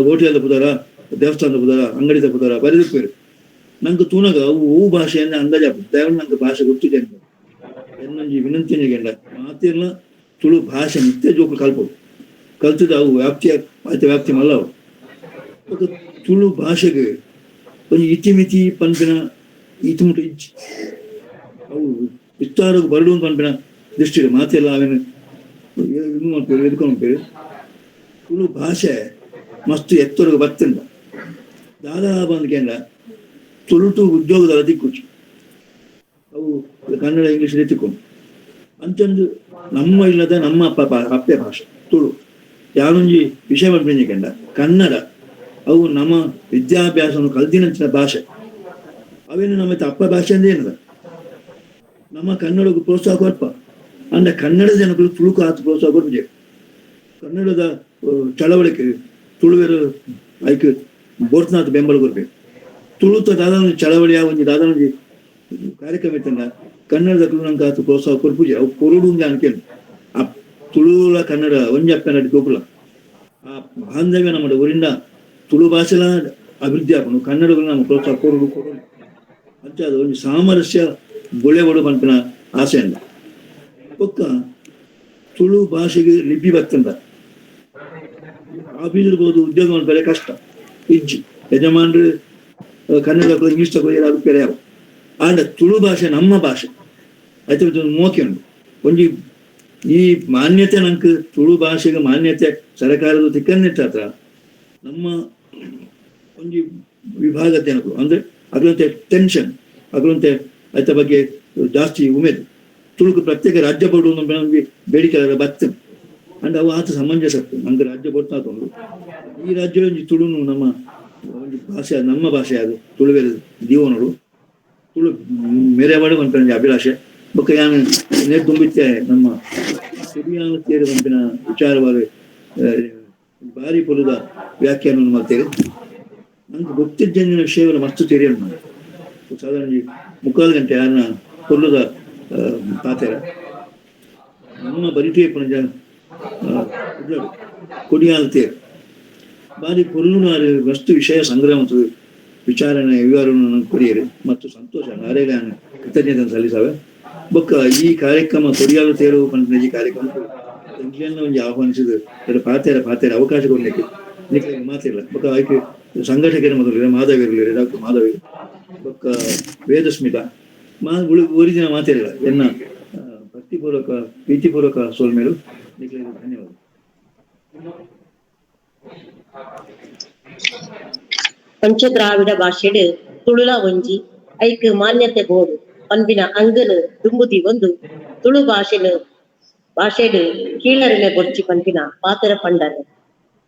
ಹೋಟೆಲ್ದ ಪುದರ ದೇವಸ್ಥಾನದ ಪುದರ ಅಂಗಡಿದ ಪುದರ ಬರೆದಿಪ್ಪೇರು ನಂಗೆ ತೂನಗ ಅವು ಓ ಭಾಷೆಯನ್ನು ಅಂದಾಜು ಆಪುಜಿ. ದಯವಿಟ್ಟು ನಂಗೆ ಭಾಷೆ ಗೊತ್ತಿದೆ ಎನ್ನೊಂಜಿ ವಿನಂತಿ ಗೆಂಡ ಮಾತಿರ್ಲ ತುಳು ಭಾಷೆ ನಿತ್ಯ ಜೋಕುಲು ಕಲ್ಪೊಡು ಕಲ್ತದ ಅವು ವ್ಯಾಪ್ತಿಯ ಆಯ್ತ ವ್ಯಾಪ್ತಿ ಮಲ್ಲ ಅವು ತುಳು ಭಾಷೆಗೆ ಒಂಜಿ ಇತಿಮಿತಿ ಪನ್ಪಿನ ಇತಿಮುಟ ಇಜ್ಜಿ ಅವು ವಿಸ್ತಾರಗ್ ಬರಡು ಪನ್ಪಿನ ದೃಷ್ಟಿ ಮಾತೆಲ್ಲ ಅವೇನು ಇದು ಮಾಡ್ಪೇರು ಎದ್ಕೊಂಡು ತುಳು ಭಾಷೆ ಮಸ್ತ್ ಎತ್ತರಗ್ ಬತ್ತುಂಡ ದಾದಾ ಬಂದ್ ತುಳುಟು ಉದ್ಯೋಗದ ದಿಕ್ಕುಚಿ ಅವು ಕನ್ನಡ ಇಂಗ್ಲೀಷ್ ತಿಕ್ಕೊಂಡು ಅಂತಂದು ನಮ್ಮ ಇಲ್ಲದ ನಮ್ಮ ಅಪ್ಪ ಅಪ್ಪೆ ಭಾಷೆ ತುಳು ಯಾರೊಂಜಿ ವಿಷಯ ಪನ್ಪಿನ ಕನ್ನಡ ಅವು ನಮ್ಮ ವಿದ್ಯಾಭ್ಯಾಸವನ್ನು ಕಲ್ತಿನಂಚಿನ ಭಾಷೆ ಅವೇನು ನಮ್ಮ ಅಪ್ಪ ಭಾಷೆ ಅಂದ್ರೆ ಏನದ ನಮ್ಮ ಕನ್ನಡಕ್ಕೆ ಪ್ರೋತ್ಸಾಹ ಕೊರ್ಪ ಅಂದ್ರೆ ಕನ್ನಡ ಜನಗಳು ತುಳುಕು ಆತ ಪ್ರೋತ್ಸಾಹ ಕೊರ್ಪುಜೆ. ಕನ್ನಡದ ಚಳವಳಿಕೆ ತುಳುವೆರು ಐಕ್ ಬೋರ್ತ್ನಾಥ ಬೆಂಬಲ ಕೊರ್ಬೇಕು. ತುಳುತ ದಾದಾನೊಂಜಿ ಚಳವಳಿಯ ಒಂಜಿ ದಾದಾನೊಂಜಿ ಕಾರ್ಯಕ್ರಮ ಇತ್ತಂಡ ಕನ್ನಡದ ನಂಗೆ ಆತ ಪ್ರೋತ್ಸಾಹ ಕೊರ್ಪುಜೆ ಅವು ಕೊರಡು ಅನ್ಕೇಳಿ ಆ ತುಳುಲ ಕನ್ನಡ ಒಂಜಿ ಅಪ್ಪನ ಗೋಕುಲ ಆ ಬಾಂಧವ್ಯ ನಮ್ಮ ಊರಿಂದ ತುಳು ಭಾಷೆಲ ಅಭಿವೃದ್ಧಿ ಆಪುಂಡು ಕನ್ನಡಗಳು ನಮ್ಮ ಪ್ರೋತ್ಸಾಹ ಕೊರಡು ಕೊರಡು ಅಂಚ ಅದು ಒಂಜಿ ಸಾಮರಸ್ಯ ಬುಳೆವಡು ಪನ್ಪಿನ ಆಸೆ ಅಂದ. ಬೊಕ್ಕ ತುಳು ಭಾಷೆಗೆ ಲಿಪಿ ಬತ್ತಂದ ಆಫೀಸ್ ಇರ್ಬೋದು ಉದ್ಯೋಗ ಮಾಡ್ತಾರೆ ಕಷ್ಟ ಇಜ್ಜಿ ಯಜಮಾನ್ರು ಕನ್ನಡ ಇಂಗ್ಲೀಷ್ ತಗೋ ಬೇರೆ ಯಾವ ಆಂಡ ತುಳು ಭಾಷೆ ನಮ್ಮ ಭಾಷೆ ಆಯ್ತು ಮೋಕೆ ಉಂಟು. ಒಂಜಿ ಈ ಮಾನ್ಯತೆ ನಂಗೆ ತುಳು ಭಾಷೆಗೆ ಮಾನ್ಯತೆ ಸರ್ಕಾರದ ತಿಕ್ಕನ್ನಿಟ್ಟ ಹತ್ರ ನಮ್ಮ ಒಂಜಿ ವಿಭಾಗ ಜನರು ಅಂದ್ರೆ ಅದರಂತೆ ಟೆನ್ಷನ್ ಅದರಂತೆ ಆಯ್ತ ಬಗ್ಗೆ ಜಾಸ್ತಿ ಉಮೇದು ತುಳುಕು ಪ್ರತ್ಯೇಕ ರಾಜ್ಯ ಬೋರ್ಡು ಬೇಡಿಕೆ ಬತ್ತ ಅಂಡ್ ಅವು ಆತ ಸಮಂಜಸ ನಂಗೆ ರಾಜ್ಯ ಬೋರ್ಡ್ ತಾತುಂಡು ಈ ರಾಜ್ಯ ಒಂಜಿ ತುಳುನು ನಮ್ಮ ಒಂಜಿ ಭಾಷೆ ನಮ್ಮ ಭಾಷೆ ಅದು ತುಳುವೇರು ದೀವನೋಡು ತುಳು ಮೆರೆವಾಡು ಒಂಜಿ ಅಭಿಲಾಷೆ ಬೊಕ್ಕ ಯಾನ್ ನೇರ್ ತುಂಬಿತ್ತೆ ನಮ್ಮ ಸಿರಿಯಾನ ತೇರು ಪನ್ಪಿನ ವಿಚಾರವಾದ ಬಾರಿ ಪೊಲುದ ವ್ಯಾಖ್ಯಾನವನ್ನು ಮಾಡ್ತೇವೆ. ನಂಗೆ ಗೊತ್ತಿದ್ದ ವಿಷಯವನ್ನು ಮಸ್ತ್ ತೆರಿಯೋಣ ಸಾಧಾರಣ ಮುಕ್ಕಾಲು ಗಂಟೆ ಯಾರನ್ನ ಪೊಲ್ಲುದ ಪಾತೆರ ನಮ್ಮ ಬರಿಟೇ ಪುನಜ ಕೊಡಿಯಾಲ್ ತೇರು ಬಾರಿ ಪೊರ್ಲುನಾರು ವಸ್ತು ವಿಷಯ ಸಂಗ್ರಹ ಮತ್ತು ವಿಚಾರಣೆ ವಿವರವನ್ನು ಕೊಡಿಯರು ಮತ್ತು ಸಂತೋಷ ನಾರೇಗ ಕೃತಜ್ಞತೆ ಸಲ್ಲಿಸಾವೆ. ಬೊಕ್ಕ ಈ ಕಾರ್ಯಕ್ರಮ ಕೊಡಿಯಾಲು ತೇರು ಪಂಡ ಈ ಕಾರ್ಯಕ್ರಮ ಎಂಕ್ಲೆನ ಒಂಜಿ ಆಹ್ವಾನಿಸಿದ ಪಾತೆರ ಪಾತೆರ ಅವಕಾಶ ಕೊಡ್ಲಿಕ್ಕೆ ನಿಕ್ಲೆಗ್ ಮಾತಿಲ್ಲ. ಬೊಕ್ಕ ಆಯ್ಕೆ ಸಂಘಟಕರ ಮೊದಲು ಮಾಧವಿರಲಿ, ಡಾಕ್ಟರ್ ಮಾಧವಿ, ಬೊಕ್ಕ ವೇದಸ್ಮಿತಾ ಮಾ ಒರಿಜಿನ ಮಾತಿರಲ್ಲ. ಎನ್ನ ಭಕ್ತಿಪೂರ್ವಕ ಪ್ರೀತಿಪೂರ್ವಕ ಸೋಲ್ಮೇಲು ನಿಕ್ಲೆಗ್ ಧನ್ಯವಾದ. ಪಂಚದ್ರಾವಿಡ ಭಾಷೆಡ್ ತುಳುಲ ಒಂಜಿ ಐಕ್ ಮಾನ್ಯತೆ ಬೋಡು ಪನ್ಪಿನ ಅಂಗನು ದುಂಬುದಿ ಒಂದು ತುಳು ಭಾಷೆನು ಭಾಷೆಡ್ ಕೀಳರಿಮೆ ಬೊರ್ಚಿ ಪನ್ಪಿನ ಪಾತೆರ ಪಂಡರು.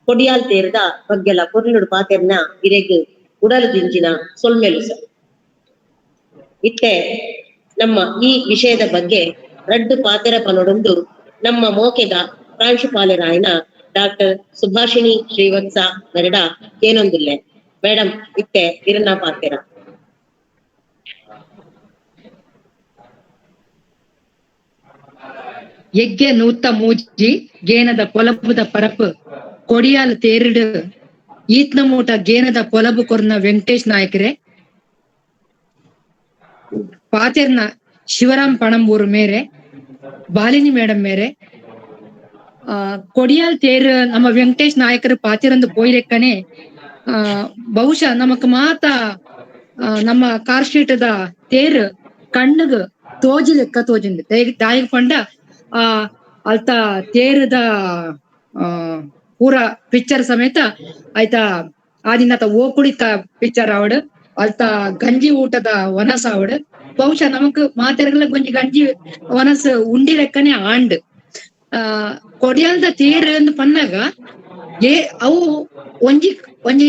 ಕೊಡಿಯಾಲ್ ತೇರ್ದ ಬಗ್ಗೆಲ ಪೊರ್ಲುಡು ಪಾತೆರ್ನ ಇರೆಗ್ ಉಡಲು ದಿಂಜಿನ ಸೊಲ್ಮೆಲು ಸರ್. ಇತ್ತೆ ನಮ್ಮ ಈ ವಿಷಯದ ಬಗ್ಗೆ ರಡ್ಡು ಪಾತೆರ ಪನೊಡೊಂದು ನಮ್ಮ ಮೋಕೆದ ಪ್ರಾಂಶುಪಾಲರಾಯನ ಡಾಕ್ಟರ್ ಸುಭಾಷಿಣಿ ಶ್ರೀವತ್ಸ ಮೆರಡ ಏನೊಂದಿಲ್ಲೆ. ಮೇಡಮ್ ಇತ್ತೆ ಇರನ ಪಾತೆರ. ಯಜ್ಞ ನೂತ ಮೂಜಿ ಗೇನದ ಪೊಲಬುದ ಪರಪು ಕೊಡಿಯಾಲ್ ತೇರಿಡು ಈತ್ನ ಮೂಟ ಗೇನದ ಪೊಲಬು ಕೊರ್ನ ವೆಂಕಟೇಶ್ ನಾಯಕರೇ, ಪಾತೆರ್ನ ಶಿವರಾಮ್ ಪಣಂಬೂರು ಮೇರೆ, ಬಾಲಿನಿ ಮೇಡಮ್ ಮೇರೆ, ಕೊಡಿಯಾಲ್ ತೇರು ನಮ್ಮ ವೆಂಕಟೇಶ್ ನಾಯಕರು ಪಾತೆರಂದು ಪೋಯ್ರೆಕ್ಕನೆ ಬಹುಶಃ ನಮಕ್ ಮಾತ ನಮ್ಮ ಕಾರ್ಶೀಟದ ತೇರು ಕಣ್ಣುಗ್ ತೋಜಿ ಲೆಕ್ಕ ತೋಜಿಂದು ತಾಯಿಗೆ ಪಂಡ ಆ ಅಲ್ತ ತೇರದ ಪೂರ ಪಿಕ್ಚರ್ ಸಮೇತ ಆಯ್ತಾ ಆದಿನತ ಓಕುಳಿತ ಪಿಕ್ಚರ್ ಆವಡ್ ಅಲ್ತ ಗಂಜಿ ಊಟದ ವನಸ ಆವಡ್ ಬಹುಶಃ ನಮಕ್ ಮಾತೆರಗಲ ಗೊಂಜಿ ಗಂಜಿ ವನಸ್ ಉಂಡಿ ಲೆಕ್ಕನೆ ಆಂಡ್. ಕೊಡಿಯಾಲ್ದ ತೇರು ಅಂದ್ ಪನ್ನಾಗ ಏ ಅವು ಒಂಜಿ ಒಂಜಿ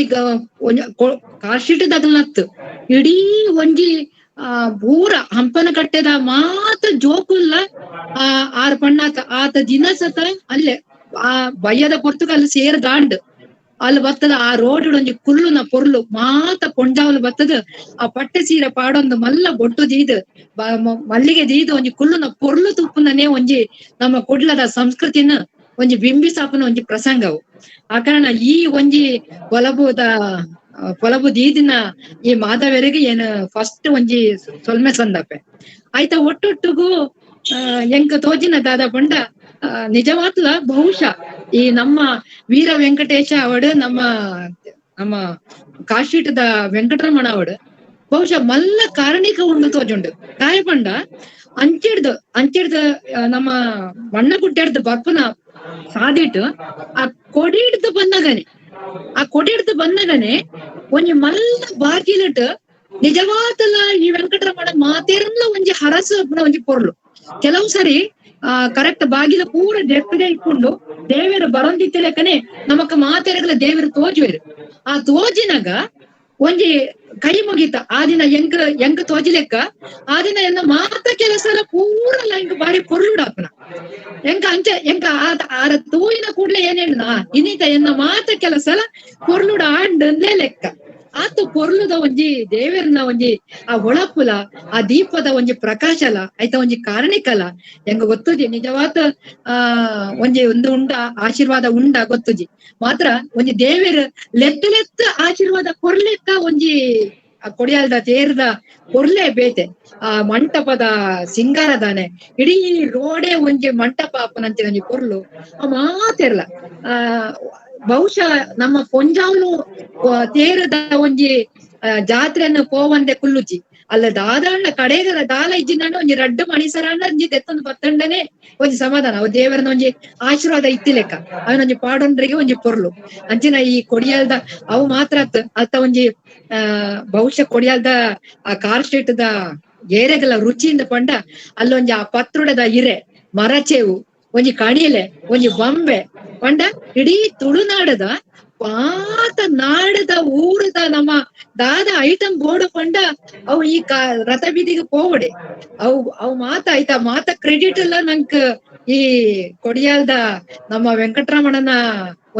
ಕಾರ್ಶೀಟದಾಗಲ್ನತ್ತು ಇಡೀ ಒಂಜಿ ಪೂರ ಹಂಪನ ಕಟ್ಟೆದ ಮಾತ್ರ ಜೋಕುಲ್ಲ ಆ ಆರ್ ಪಣ್ಣಾತ ಆತ ದಿನ ಸತ ಅಲ್ಲೇ ಆ ಬಯ್ಯದ ಪೊರ್ತುಗ ಅಲ್ಲಿ ಸೇರ್ ದಾಂಡ್ ಅಲ್ಲಿ ಬತ್ತದ ಆ ರೋಡ್ ಒಂಜಿ ಕುಲ್ಲುನ ಪೊರ್ಲು ಮಾತ ಪೊಂಜಾವಲು ಬತ್ತದ ಆ ಪಟ್ಟೆ ಸೀರೆ ಪಾಡೊಂದು ಮಲ್ಲ ಬೊಟ್ಟು ದೀದ್ ಮಲ್ಲಿಗೆ ದೀದ್ ಒಂಜಿ ಕುಲ್ಲುನ ಪೊರ್ಲು ತುಪ್ಪುನನೇ ಒಂಜಿ ನಮ್ಮ ಕುಡ್ಲದ ಸಂಸ್ಕೃತಿನ ಒಂಜಿ ಬಿಂಬಿಸಾಪನ ಒಂಜಿ ಪ್ರಸಂಗವು. ಆ ಕಾರಣ ಈ ಒಂಜಿ ಪೊಲಬು ದೀದಿನ ಈ ಮಾಧವರಿಗೆ ಏನು ಫಸ್ಟ್ ಒಂಜಿ ಸೊಲ್ಮೆ ಸಂದಪೆ ಆಯ್ತಾ. ಒಟ್ಟೊಟ್ಟುಗೂ ಎಂಕ ತೋಜಿನ ದಾದ ಪಂಡ ನಿಜವಾತ್ಲ ಬಹುಶಃ ಈ ನಮ್ಮ ವೀರ ವೆಂಕಟೇಶ ಅವಡು ನಮ್ಮ ನಮ್ಮ ಕಾಶೀಟದ ವೆಂಕಟರಮಣ ಅವಡು ಬಹುಶಃ ಮಲ್ಲ ಕಾರಣಿಕ ಉಂಡು ತೋಜುಂಡು. ಕಾಯ ಪಂಡ ಅಂಚಿಡ್ದು ಅಂಚಿಡ್ದು ನಮ್ಮ ಮಣ್ಣಗುಡ್ಡೆಡ್ದು ಬರ್ಪುನ ಸಾದಿಟ್ಟು ಆ ಕೊಡಿ ಹಿಡ್ದು ಬಂದಾಗನೆ ಆ ಕೊಡಿ ಹಿಡ್ದು ಬಂದಾಗನೆ ಒಂಜಿ ಮಲ್ಲ ಬಾಗಿಲಿಟ್ಟು ನಿಜವಾದಲ ಈ ವೆಂಕಟರಮಣ ಮಾತೇರನ್ಲ ಒಂಜಿ ಹರಸು ಒಂಜಿ ಪೊರ್ಲು. ಕೆಲವು ಸರಿ ಆ ಕರೆಕ್ಟ್ ಬಾಗಿಲ ಪೂರ ದೆಪ್ಪದೆ ಇಟ್ಕೊಂಡು ದೇವರು ಬರೊಂದಿತ್ತಲೆಕ್ಕನೆ ನಮಕ್ ಮಾತೆರಗಲ ದೇವರು ತೋಜುವೆರು. ಆ ತೋಜಿನಾಗ ಒಂಜಿ ಕೈ ಮುಗಿತ ಆ ದಿನ ಎಂಕ್ ಎಂಕ್ ತೋಜಿಲೆಕ್ಕ ಆ ದಿನ ಎನ್ನ ಮಾತ ಕೆಲಸ ಪೂರ ಎಂಕ್ ಬಾರಿ ಪೊರ್ಲುಡಾಪನ ಎಂಕ ಅಂಚ ಎಂಕ ಆರ ತೋಯಿನ ಕೂಡ್ಲೆ ಏನೇನ ಇನ್ನಿತ ಎನ್ನ ಮಾತ ಕೆಲಸ ಪೊರ್ಲುಡ ಆಂಡಂದೇ ಲೆಕ್ಕ. ಆತ ಪೊರ್ಲುದ ಒಂಜಿ ದೇವರನ ಒಂಜಿ ಆ ಒಳಪುಲ ಆ ದೀಪದ ಒಂಜಿ ಪ್ರಕಾಶಲ ಆಯ್ತ ಒಂಜಿ ಕಾರಣಿಕಲ ಎಂಗ ಗೊತ್ತುಜಿ ನಿಜವಾದ ಆ ಒಂಜಿ ಒಂದು ಉಂಡ ಆಶೀರ್ವಾದ ಉಂಡ ಗೊತ್ತುಜಿ. ಮಾತ್ರ ಒಂಜಿ ದೇವೆರ್ ಲೆತ್ತ ಲೆತ್ತ ಆಶೀರ್ವಾದ ಕೊರ್ಲೆಕ್ಕ ಒಂಜಿ ಕೊಡಿಯಾಲ್ದ ತೇರ್ದ ಕೊರ್ಲೆ ಬೇತೆ ಆ ಮಂಟಪದ ಸಿಂಗಾರದಾನೆ ಇಡೀ ರೋಡೆ ಒಂಜಿ ಮಂಟಪ ಅಪ್ಪನಂಚಿನ ಒಂಜಿ ಕೊರ್ಲು ಆ ಮಾತೆರ್ಲ ಆ ಬಹುಶಃ ನಮ್ಮ ಪೊಂಜಾವ್ಲು ತೇರದ ಒಂಜಿ ಜಾತ್ರೆಯನ್ನು ಪೋವಂದೆ ಕುಲ್ಲುಜಿ ಅಲ್ಲ ದಾದಣ್ಣ ಕಡೆಗರ ದಾಲ ಇಜ್ಜಿನ ಒಂಜಿ ರಡ್ಡು ಮಣಿಸರಣ್ಣ ಒಂಜಿ ದೆತ್ತೊಂದು ಪತ್ತಂಡನೆ ಒಂಜಿ ಸಮಾಧಾನ ಅವು ದೇವರನ ಒಂಜಿ ಆಶೀರ್ವಾದ ಇತ್ತಿಲೆಕ್ಕ ಅವನೊಂಜಿ ಪಾಡೊಂಡ್ರಿಗೆ ಒಂಜಿ ಪೊರ್ಲು ಅಂಚಿನ ಈ ಕೊಡಿಯಾಲ್ದ ಅವು ಮಾತ್ರ ಅತ್ತ ಒಂಜಿ ಬಹುಶಃ ಕೊಡಿಯಾಲ್ದ ಆ ಕಾರ್ ಸ್ಟ್ರೀಟ್ದ ಏರೆಗಲ ರುಚಿಯಿಂದ ಪಂಡ ಅಲ್ಲೊಂಜಿ ಆ ಪತ್ರುಡದ ಇರೆ ಮರಚೇವು ಒಂಜಿ ಕಣಿಲೆ ಒಂಜಿ ಬೊಂಬೆ ಪಂಡ ಇಡೀ ತುಳುನಾಡದ ಪಾತ ನಾಡದ ಊರದ ನಮ್ಮ ದಾದ ಐಟಮ್ ಬೋರ್ಡ್ ಪಂಡ ಅವು ಈ ರಥ ಬೀದಿಗೆ ಪೋವಡೆ ಅವು ಅವು ಮಾತ ಆಯ್ತಾ ಮಾತ ಕ್ರೆಡಿಟ್ ಎಲ್ಲ ನಂಕ್ ಈ ಕೊಡಿಯಾಲ್ದ ನಮ್ಮ ವೆಂಕಟರಮಣನ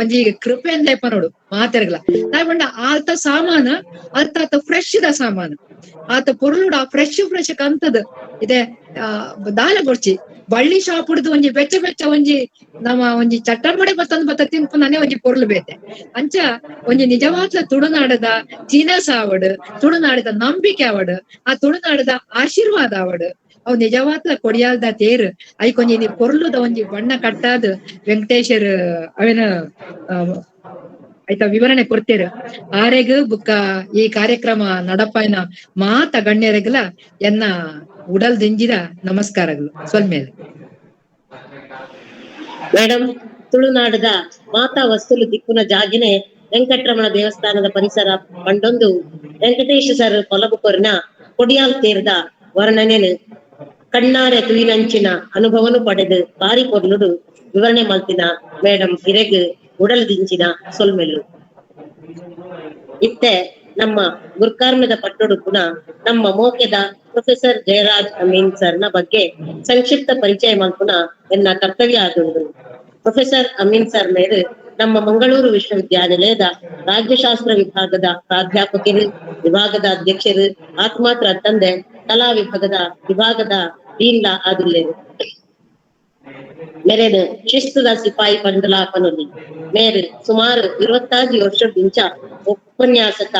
ಒಂಜಿ ಕೃಪೆಯಿಂದ ಪನೋಡು ಮಾತೆರ್ಗಲ. ದಾಯೆ ಆಲ್ತ ಸಾಮಾನು ಅಲ್ತ ಆತ ಫ್ರೆಶ್ ದ ಸಾಮಾನು ಆತ ಪೊರ್ಲುಡು ಆ ಫ್ರೆಶ್ ಫ್ರೆಶ್ ಕಂತದ ಇದೆ. ದಾಲ ಕೊರ್ಚಿ ಬಳ್ಳಿ ಶಾಪ್ ಹುಡ್ದು ಒಂಜಿ ಬೆಚ್ಚ ಬೆಚ್ಚ ಒಂಜಿ ನಮ್ಮ ಒಂಜಿ ಚಟ್ಟಂಬಡೆ ಬತ್ತಂದ್ ಬತ್ತ ತಿನ್ಪುನಾನೆ ಒಂಜಿ ಪೊರ್ಲು ಬೇತೆ. ಅಂಚ ಒಂಜಿ ನಿಜವಾದ್ಲ ತುಳುನಾಡದ ಚೀನಸ್ ಆವಡ್, ತುಳುನಾಡದ ನಂಬಿಕೆ ಆವಡ್, ಆ ತುಳುನಾಡದ ಆಶೀರ್ವಾದ ಆವಡ್, ಅವು ನಿಜವಾದ್ಲ ಕೊಡಿಯಾಲ್ದ ತೇರು ಐಕೊಂಜಿ ನೀ ಪೊರ್ಲುದ ಒಂಜಿ ಬಣ್ಣ ಕಟ್ಟಾದ್ ವೆಂಕಟೇಶ್ವರ ಅವೇನ ಆಯ್ತಾ ವಿವರಣೆ ಕೊಡ್ತೇರು. ಆರೆಗ್ ಬುಕ್ಕ ಈ ಕಾರ್ಯಕ್ರಮ ನಡಪಾಯಿನ ಮಾತ ಗಣ್ಯರಿಗಲ ಎನ್ನ ಉಡಲ್ ದಿಂಜಿದ ನಮಸ್ಕಾರಗಳು ಸೊಲ್ಮೇಲೆ. ಮೇಡಮ್, ತುಳುನಾಡದ ಮಾತಾ ವಸ್ತುಲು ದಿಕ್ಕುನ ಜಾಗಿನೆ ವೆಂಕಟರಮಣ ದೇವಸ್ಥಾನದ ಪರಿಸರ ಪಂಡೊಂದು ವೆಂಕಟೇಶ ಸರ್ ಪೊಲಬು ಕೊರಿನ ಕೊಡಿಯಾಲ್ ತೇರ್ದ ವರ್ಣನೆನು ಕಣ್ಣಾರೆ ತುಯಿನಂಚಿನ ಅನುಭವನು ಪಡೆದು ಬಾರಿ ಪೊರ್ಲುಡು ವಿವರಣೆ ಮಲ್ತಿನ ಮೇಡಮ್ ಹಿರೆಗ್ ಉಡಲ್ ದಿಂಚಿನ ಸೊಲ್ಮೆಲ್ಲು. ಇತ್ತೆ ನಮ್ಮ ಗುರ್ಕಾರ್ಮದ ಪಟ್ಟೊಡು ಪುನಃ ನಮ್ಮ ಮೋಕೆದ ಪ್ರೊಫೆಸರ್ ಜಯರಾಜ್ ಅಮೀನ್ ಸರ್ನ ಬಗ್ಗೆ ಸಂಕ್ಷಿಪ್ತ ಪರಿಚಯ ಮಲ್ಪುನ ಎನ್ನ ಕರ್ತವ್ಯ ಆದುಂಡು. ಪ್ರೊಫೆಸರ್ ಅಮೀನ್ ಸರ್ ಮೇರು ನಮ್ಮ ಮಂಗಳೂರು ವಿಶ್ವವಿದ್ಯಾನಿಲಯದ ರಾಜ್ಯಶಾಸ್ತ್ರ ವಿಭಾಗದ ಪ್ರಾಧ್ಯಾಪಕರು, ವಿಭಾಗದ ಅಧ್ಯಕ್ಷರು, ಆತ್ಮಾತ್ರ ತಂದೆ ಕಲಾ ವಿಭಾಗದ ಡೀನ್ಲ ಆದುಲ್ಲೇರು. ಮೇರೇನು ಶಿಸ್ತುದ ಸಿಪಾಯಿ ಪಂಡಲ ಪನೊಲಿ. ಮೇರು ಸುಮಾರು 25 ವರ್ಷದಿಂಚ ಉಪನ್ಯಾಸಕ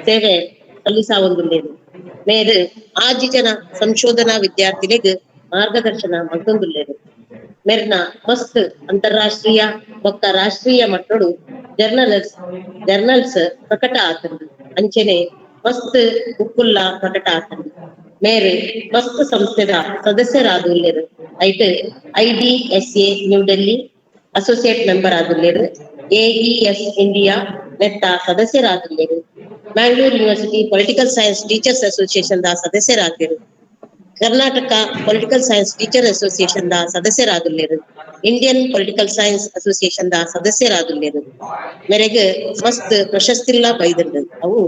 ಸೇವೆ ಸಲ್ಲಿಸಾವೊಂದುಲ್ಲೇರು. ಮೇರು ಆಜಿ ಜನ ಸಂಶೋಧನಾ ವಿದ್ಯಾರ್ಥಿಗಳಿಗೆ ಮಾರ್ಗದರ್ಶನ ಮಲ್ತೊಂದುಲ್ಲೇರು. ಮೇರ್ನ ಮಸ್ತ್ ಅಂತಾರಾಷ್ಟ್ರೀಯ ಬೊಕ್ಕ ರಾಷ್ಟ್ರೀಯ ಮಟ್ಟೋಡು ಜರ್ನಲ್ಸ್ ಪ್ರಕಟ ಆತಂದು. ಅಂಚೆನೆ ಮಸ್ತ್ ಬುಕ್ಕುಲ್ಲ ಪ್ರಕಟ ಆತಂದು. ಮೇರು ಮಸ್ತ್ ಸಂಸ್ಥೆದ ಸದಸ್ಯರಾದುಲ್ಲೇರು. ಐಟ್ IDSA new Delhi associate member ಆದುಲ್ಲೇರು. AES India ನೆತ್ತ ಸದಸ್ಯರಾದುಲ್ಲೇರು. Mangalore university political science teachers association the ಸದಸ್ಯರಾದಿರು. Karnataka political science teacher association the ಸದಸ್ಯರಾದುಲ್ಲೇರು. Indian political science association the ಸದಸ್ಯರಾದುಲ್ಲೇರು. ಮೇರೆಗ್ ಮಸ್ತ್ ಪ್ರಶಸ್ತಿಲ್ಲ ಬೈದುಂಡು. ಅವು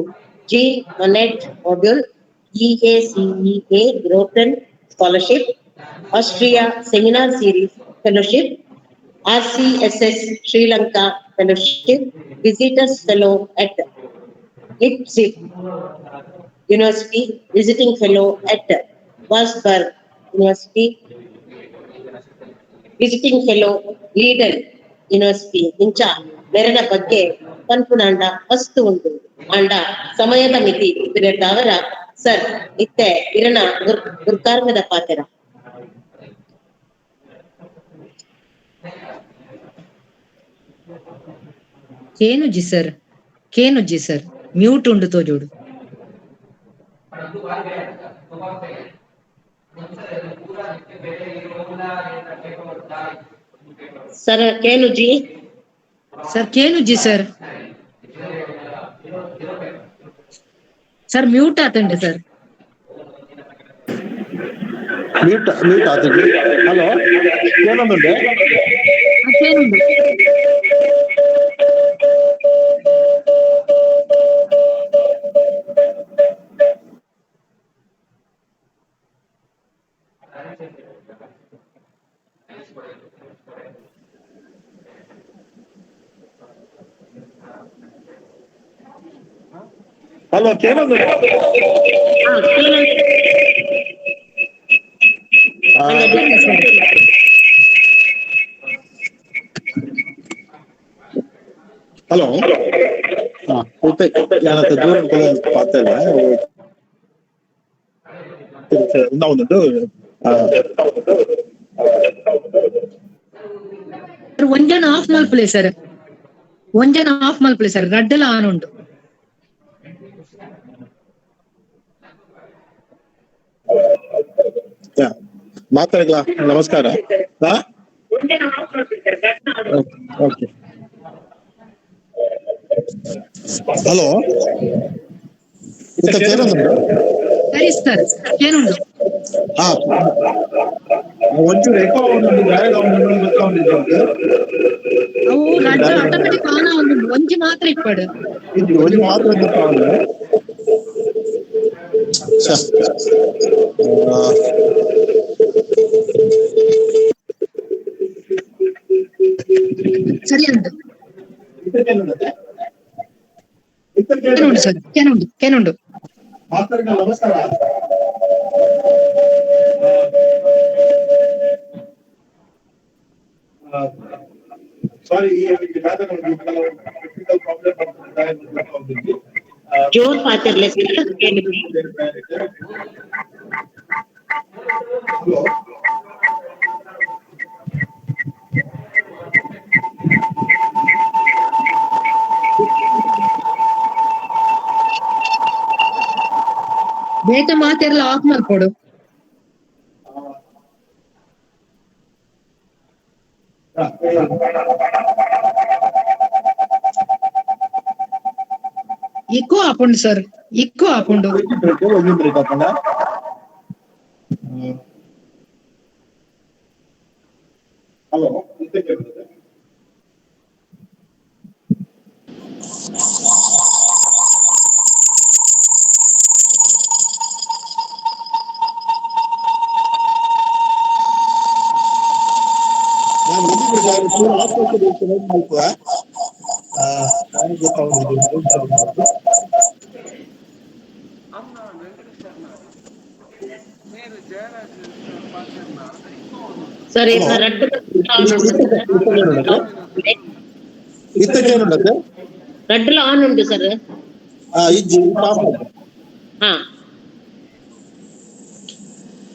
Jean Monnet module, EACEA European scholarship, Austria seminar series fellowship, RCSS Sri Lanka fellowship, visitors fellow at Leipzig university, visiting fellow at Würzburg university, visiting fellow Leiden university. ಇಂಚ ಮೆರನ ಬಗ್ಗೆ ಪನ್ಪುನಾಂಡ ವಸ್ತು ಉಂಟು. ಆಂಡ ಸಮಯದ ಮಿತಿ ಅವರ ಸರ್ ಇತ್ತೆ ಇರಣ ಗುರ್ಕಾರ್ಮದ ಪಾತೆರ. ಕೇನುಜಿ ಸರ್, ಕೇನುಜಿ ಸರ್, ಮ್ಯೂಟ್ ಉಂಡು ತೋಜೋಡು. ಸರ್ ಕೇನುಜಿ ಸರ್, ಕೇನುಜಿ sir, sir mute ಆತಂಡೆ sir. Mute mute ಆತಂಡಿ. Hello, ಏನೊಂದುಂಡೆ? ಕೇನುಂಡು. Hello, ಕೇನೊಂದುಂಡೆ? Hello, ಯಾನತ್ತ ದೂರ ಪಾತೆಲ್ಲ ಒಂದುಂಡು. ಒಂಜನ ಆಫ್ ಮಲ್ಪುಲೆ ಸರ್, ಒಂಜನ ಆಫ್ ಮಲ್ಪುಲೆ ಸರ್, ರಡ್ಡಲ ಆನ್ ಉಂಡು. ಮಾತಾಡಗ್ಲಾ ನಮಸ್ಕಾರ. ಓಕೆ, ಹಲೋ, ಸರಿ ಸರ್, ಏನುಂಡು? ಒಂಚೂರು ಎಕೋ ಅವು ರಡ್ಡ ಆಟೋಮೆಟಿಕ್ ಆನ್ ಆವೊಂದುಂಡು, ಒಂಜಿ ಮಾತ್ರ ಇಪ್ಪಡು. ಒಂಜಿ ಮಾತ್ರ. ಸರಿ ಅಂತ. ಕೇನುಂಡು ಸರ್, ಕೇನುಂಡು ಕೇನುಂಡು. ನಮಸ್ಕಾರ. ಸಾರಿ, ಟೆಕ್ನಿಕಲ್ ಪ್ರಾಬ್ಲಮ್. ಜೋರ್ ಪಾತಿರ್ಲೆ ಸರ್. ಹಲೋ, ಬೇತೆ ಮಾತೆರ್ಲ ಆಫ್ ಮಲ್ಪೊಡು. ಇಕ್ಕೋ ಆಪುಂಡು ಸರ್, ಇಕ್ಕೋ ಆಪುಂಡು. ಬ್ರೇಕ್ ಆಪುಂಡ? Hello, sir. ರಡ್ಡುಲ ಆನ್ ಉಂಟು ಸರ್.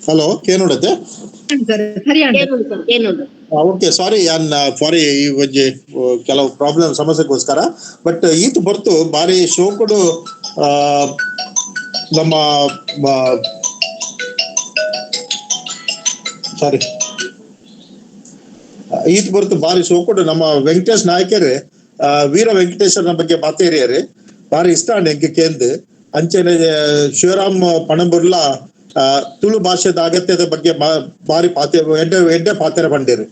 ಹಲೋ, ಕೇನುಡತ್ತೆ? ಸರಿ. ಕೇನುಂಡು. ಓಕೆ, ಸಾರಿ ಯಾನ್ ಸಾರಿ, ಈ ಒಂಜಿ ಕೆಲವು ಪ್ರಾಬ್ಲಮ್ ಸಮಸ್ಯೆಗೋಸ್ಕರ. ಬಟ್ ಈತ ಬರ್ತು ಬಾರಿ ಶೋಕುಡು ನಮ್ಮ ಸಾರಿ ಈತ ಬರ್ತು ಬಾರಿ ಶೋಕುಡು ನಮ್ಮ ವೆಂಕಟೇಶ್ ನಾಯಕರೇ ವೀರ ವೆಂಕಟೇಶ್ವರನ ಬಗ್ಗೆ ಮಾತೇರಿಯರು ಬಾರಿ ಇಷ್ಟ ಎಂಕೆ ಕೇಂದ್. ಅಂಚನೆ ಶಿವರಾಮ್ ಪಣಂಬುರ್ಲಾ ತುಳು ಭಾಷೆದ ಅಗತ್ಯದ ಬಗ್ಗೆ ಬಾರಿ ಪಾತೆ ಎಡ್ಡೆ ಎಡ್ಡೆ ಪಾತೆರ ಬಂಡೇರು.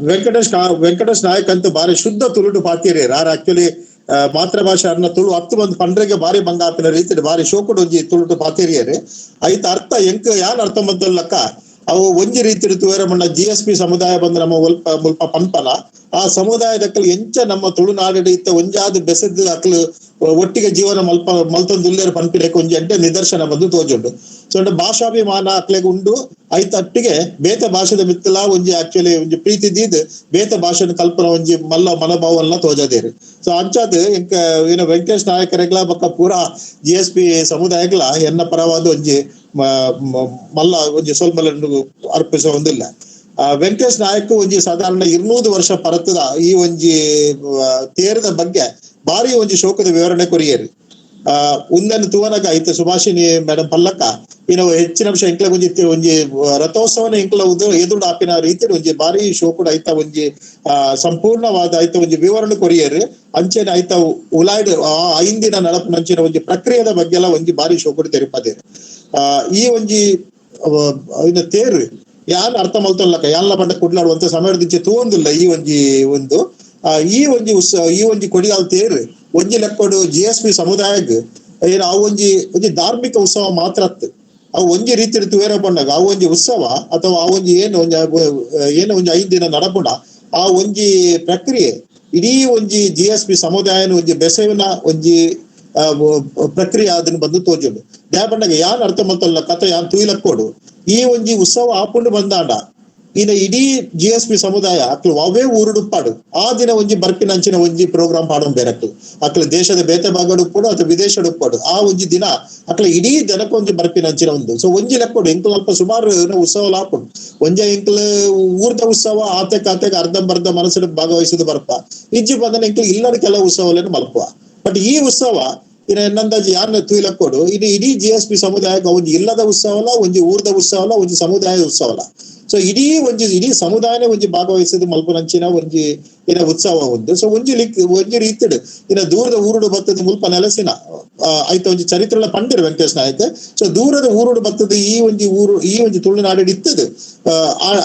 ವೆಂಕಟೇಶ್ ನಾಯಕ್ ಅಂತೂ ಬಾರಿ ಶುದ್ಧ ತುಳುಟು ಪಾತೇರಿಯರು. ಆರ್ ಆಕ್ಚುಲಿ ಮಾತೃಭಾಷೆ ಅರ್ನ ತುಳು ಹತ್ತು ಬಂದು ಪಂಡ್ರೆಗೆ ಬಾರಿ ಬಂಗಾಪಿನ ರೀತಿ ಬಾರಿ ಶೋಕುಡು ಒಂಜಿ ತುಳುಟು ಪಾತೇರಿಯರು. ಐತ ಅರ್ಥ ಎಂಕ್ ಯಾನ್ ಅರ್ಥ ಮದ್ದಲ್ಲಕ್ಕ ಅವು ಒಂಜಿ ರೀತಿ ತೂವರೆ ಮಣ್ಣ G S P ಸಮುದಾಯ ಬಂದು ನಮ್ಮ ಒಲ್ಪ ಮುಲ್ಪ ಪನ್ಪನ ಆ ಸಮುದಾಯದಕ್ಕಲು ಎಂಚ ನಮ್ಮ ತುಳುನಾಡು ಇತ್ತ ಒಂಜಾದ ಬೆಸೆದ್ ಅಕ್ಲು ಒಟ್ಟಿಗೆ ಜೀವನ ಮಲ್ಪ ಮಲ್ತೊಂದುಲ್ಲೇರು ಪನ್ಪಿನಕ್ಕೆ ಒಂಜಿ ಎಡ್ಡೆ ನಿದರ್ಶನ ಬಂದು ತೋಜುಂಡು. ಸೊ ಭಾಷಾಭಿಮಾನ ಅಕ್ಲೆಗ್ ಉಂಡು. ಐತ ಅಟ್ಟಿಗೆ ಬೇತೆ ಭಾಷೆದ ಮಿತ್ತಲ ಒಂಜಿ ಆಕ್ಚುಲಿ ಒಂಜಿ ಪ್ರೀತಿ ದೀದ್ ಬೇತೆ ಭಾಷೆನ ಕಲ್ಪನ ಒಂಜಿ ಮಲ್ಲ ಮನೋಭಾವನ್ನ ತೋಜದೇರು. ಸೊ ಅಂಚಾದ್ ಎಂಕ ಏನು ವೆಂಕಟೇಶ್ ನಾಯಕರೆಗ್ಲ ಬೊಕ್ಕ ಪೂರಾ G S P ಸಮುದಾಯಗಳ ಎನ್ನ ಪರವಾದ ಒಂಜಿ ಮಲ್ಲ ಒಂಜಿ ಸ್ವಲ್ಪ ಅರ್ಪಿಸ ಒಂದಿಲ್ಲ. ವೆಂಕಟೇಶ್ ನಾಯಕ್ ಒಂಜಿ ಸಾಧಾರಣ 200 ವರ್ಷ ಪರತದ ಈ ಒಂಜಿ ತೇರದ ಬಗ್ಗೆ ಭಾರಿ ಒಂಜಿ ಶೋಕದ ವಿವರಣೆ ಕೊರಿಯರು. ಉಂದನ್ನು ತೂವನಗ ಐತ ಸುಭಾಷಿಣಿ ಮೇಡಮ್ ಪಲ್ಲಕ್ಕ ಇನ್ನು ಹೆಚ್ಚಿನ ಅಂಶ ಎಂಕ್ಲ ಒಂಜಿ ಒಂಜಿ ರಥೋತ್ಸವನ ಎಂಕ್ಲ ಎದುರು ಆಪಿನ ರೀತಿ ಒಂಜಿ ಭಾರಿ ಶೋಕುಡು ಐತ ಒಂಜಿ ಸಂಪೂರ್ಣವಾದ ಐತ ಒಂಜಿ ವಿವರಣೆ ಕೊರಿಯರು. ಅಂಚೆನೆ ಐತ ಉಲಾಯ್ಡ್ ಆ ಐಂದಿನ ನಡಪನಂಚಿನ ಒಂಜಿ ಪ್ರಕ್ರಿಯೆದ ಬಗ್ಗೆ ಎಲ್ಲ ಒಂಜಿ ಭಾರಿ ಶೋಕುಡು ತೆರಿಪದೇರು. ಈ ಒಂಜಿ ಇನ್ನು ತೇರು ಯಾನ್ ಅರ್ಥ ಮಲ್ತೊಲ್ಲಕ್ಕ ಯಾನ್ಲ ಪಂಡ ಕುಡ್ಲಾಡುವಂತ ಸಮಯದಿಂಚೆ ತೂವೊಂದಿಲ್ಲ. ಈ ಒಂಜಿ ಒಂದು ಈ ಒಂಜಿ ಉತ್ಸವ ಈ ಒಂಜಿ ಕೊಡಿಗಾಲ್ ತೇರು ಒಂಜಿ ಲೆಕ್ಕೊಡು G S P ಸಮುದಾಯಗ್ ಏನು ಆ ಒಂಜಿ ಒಂಜಿ ಧಾರ್ಮಿಕ ಉತ್ಸವ ಮಾತ್ರ ಅತ್ತು. ಅವು ಒಂಜಿ ರೀತಿ ತೂವೇರ ಪಂಡಾಗ ಆ ಒಂಜಿ ಉತ್ಸವ ಅಥವಾ ಆ ಒಂಜಿ ಏನು ಒಂಜಿ ಏನು ಒಂಜಿ 5 ದಿನ ನಡಪುಂಡ ಆ ಒಂಜಿ ಪ್ರಕ್ರಿಯೆ ಇಡೀ ಒಂಜಿ G S P ಸಮುದಾಯನ ಒಂಜಿ ಬೆಸೆವಿನ ಒಂಜಿ ಪ್ರಕ್ರಿಯೆ ಅದನ್ನ ಬಂದು ತೋಜುಂಡು. ದ್ಯಾಪಂಡಾಗ ಯಾನ್ ಅರ್ಥ ಮಲ್ತೊಲ್ಲ ಕತೆ ಯಾನ್ ತೂಯ್ಲಕ್ಕೋಡು ಈ ಒಂಜಿ ಉತ್ಸವ ಆಪುಂಡು ಬಂದಾಂಡ ಇನ್ನು ಇಡೀ G S P ಸಮುದಾಯ ಅಕ್ಲು ಅವೇ ಊರುಡುಪ್ಪಾಡು ಆ ದಿನ ಒಂಜಿ ಬರ್ಪಿನ ಅಂಚಿನ ಒಂಜಿ ಪ್ರೋಗ್ರಾಮ್ ಪಾಡೋ ಬೇರಕ್ಲು ಅಕ್ಲು ದೇಶದ ಬೇತೆ ಭಾಗಡುಪ್ಪಡು ಅಥವಾ ವಿದೇಶಡುಪ್ಪಾಡು ಆ ಒಂಜಿ ದಿನ ಅಕ್ಲು ಇಡೀ ಜನಕ್ಕೆ ಒಂಜಿ ಬರ್ಪಿನ ಅಂಚಿನ ಒಂದು. ಸೊ ಒಂಜಿ ಲೆಕ್ಕೊಡು ಎಂಕ್ಲು ಅಲ್ಪ ಸುಮಾರು ಉತ್ಸವ ಆಪುಂಡು. ಒಂಜೆ ಎಂಕ್ಲು ಊರ್ದ ಉತ್ಸವ ಆತೆಕ್ ಆತೆಕ್ ಅರ್ಧಂಬರ್ಧ ಮನಸ್ಸು ಭಾಗವಹಿಸಿದ ಬರ್ಪ ಇಜ್ಜಿ ಬಂದನ ಎಂಕ್ಲು ಇಲ್ಲದ ಕೆಲವು ಉತ್ಸವಗಳನ್ನು ಮಲ್ಪುವ. ಬಟ್ ಈ ಉತ್ಸವ ಇನ್ನು ಎನ್ನಂದಾಜು ಯಾನ್ ತೂಯ್ಲಕ್ಕೊಡು ಇದು ಇಡೀ G S P ಸಮುದಾಯಕ್ಕೆ ಒಂಜಿ ಇಲ್ಲದ ಉತ್ಸವ ಅಲ್ಲ, ಒಂಜಿ ಊರ್ದ ಉತ್ಸವ ಅಲ್ಲ, ಒಂಜಿ ಸಮುದಾಯದ ಉತ್ಸವ ಅಲ್ಲ. ಸೊ ಇಡೀ ಒಂಜಿ ಇಡೀ ಸಮುದಾಯನೇ ಒಂಜಿ ಭಾಗವಹಿಸಿದ ಮಲ್ಪನಂಚಿನ ಒಂಜಿ ಏನ ಉತ್ಸವ ಒಂದು. ಸೊ ಒಂಜಿ ಒಂಜಿ ರೀತಿಡ್ ಇನ್ನ ದೂರದ ಊರುಡು ಬತ್ತದ ಮುಲ್ಪ ನೆಲಸಿನ ಐತ ಒಂಜಿ ಚರಿತ್ರೆಲ ಪಂಡಿರು ವೆಂಕಟೇಶ್ ನಾಯಕ್. ಸೊ ದೂರದ ಊರುಡು ಬತ್ತದ ಈ ಒಂಜಿ ಊರು ಈ ಒಂಜಿ ತುಳುನಾಡು ಇತ್ತದು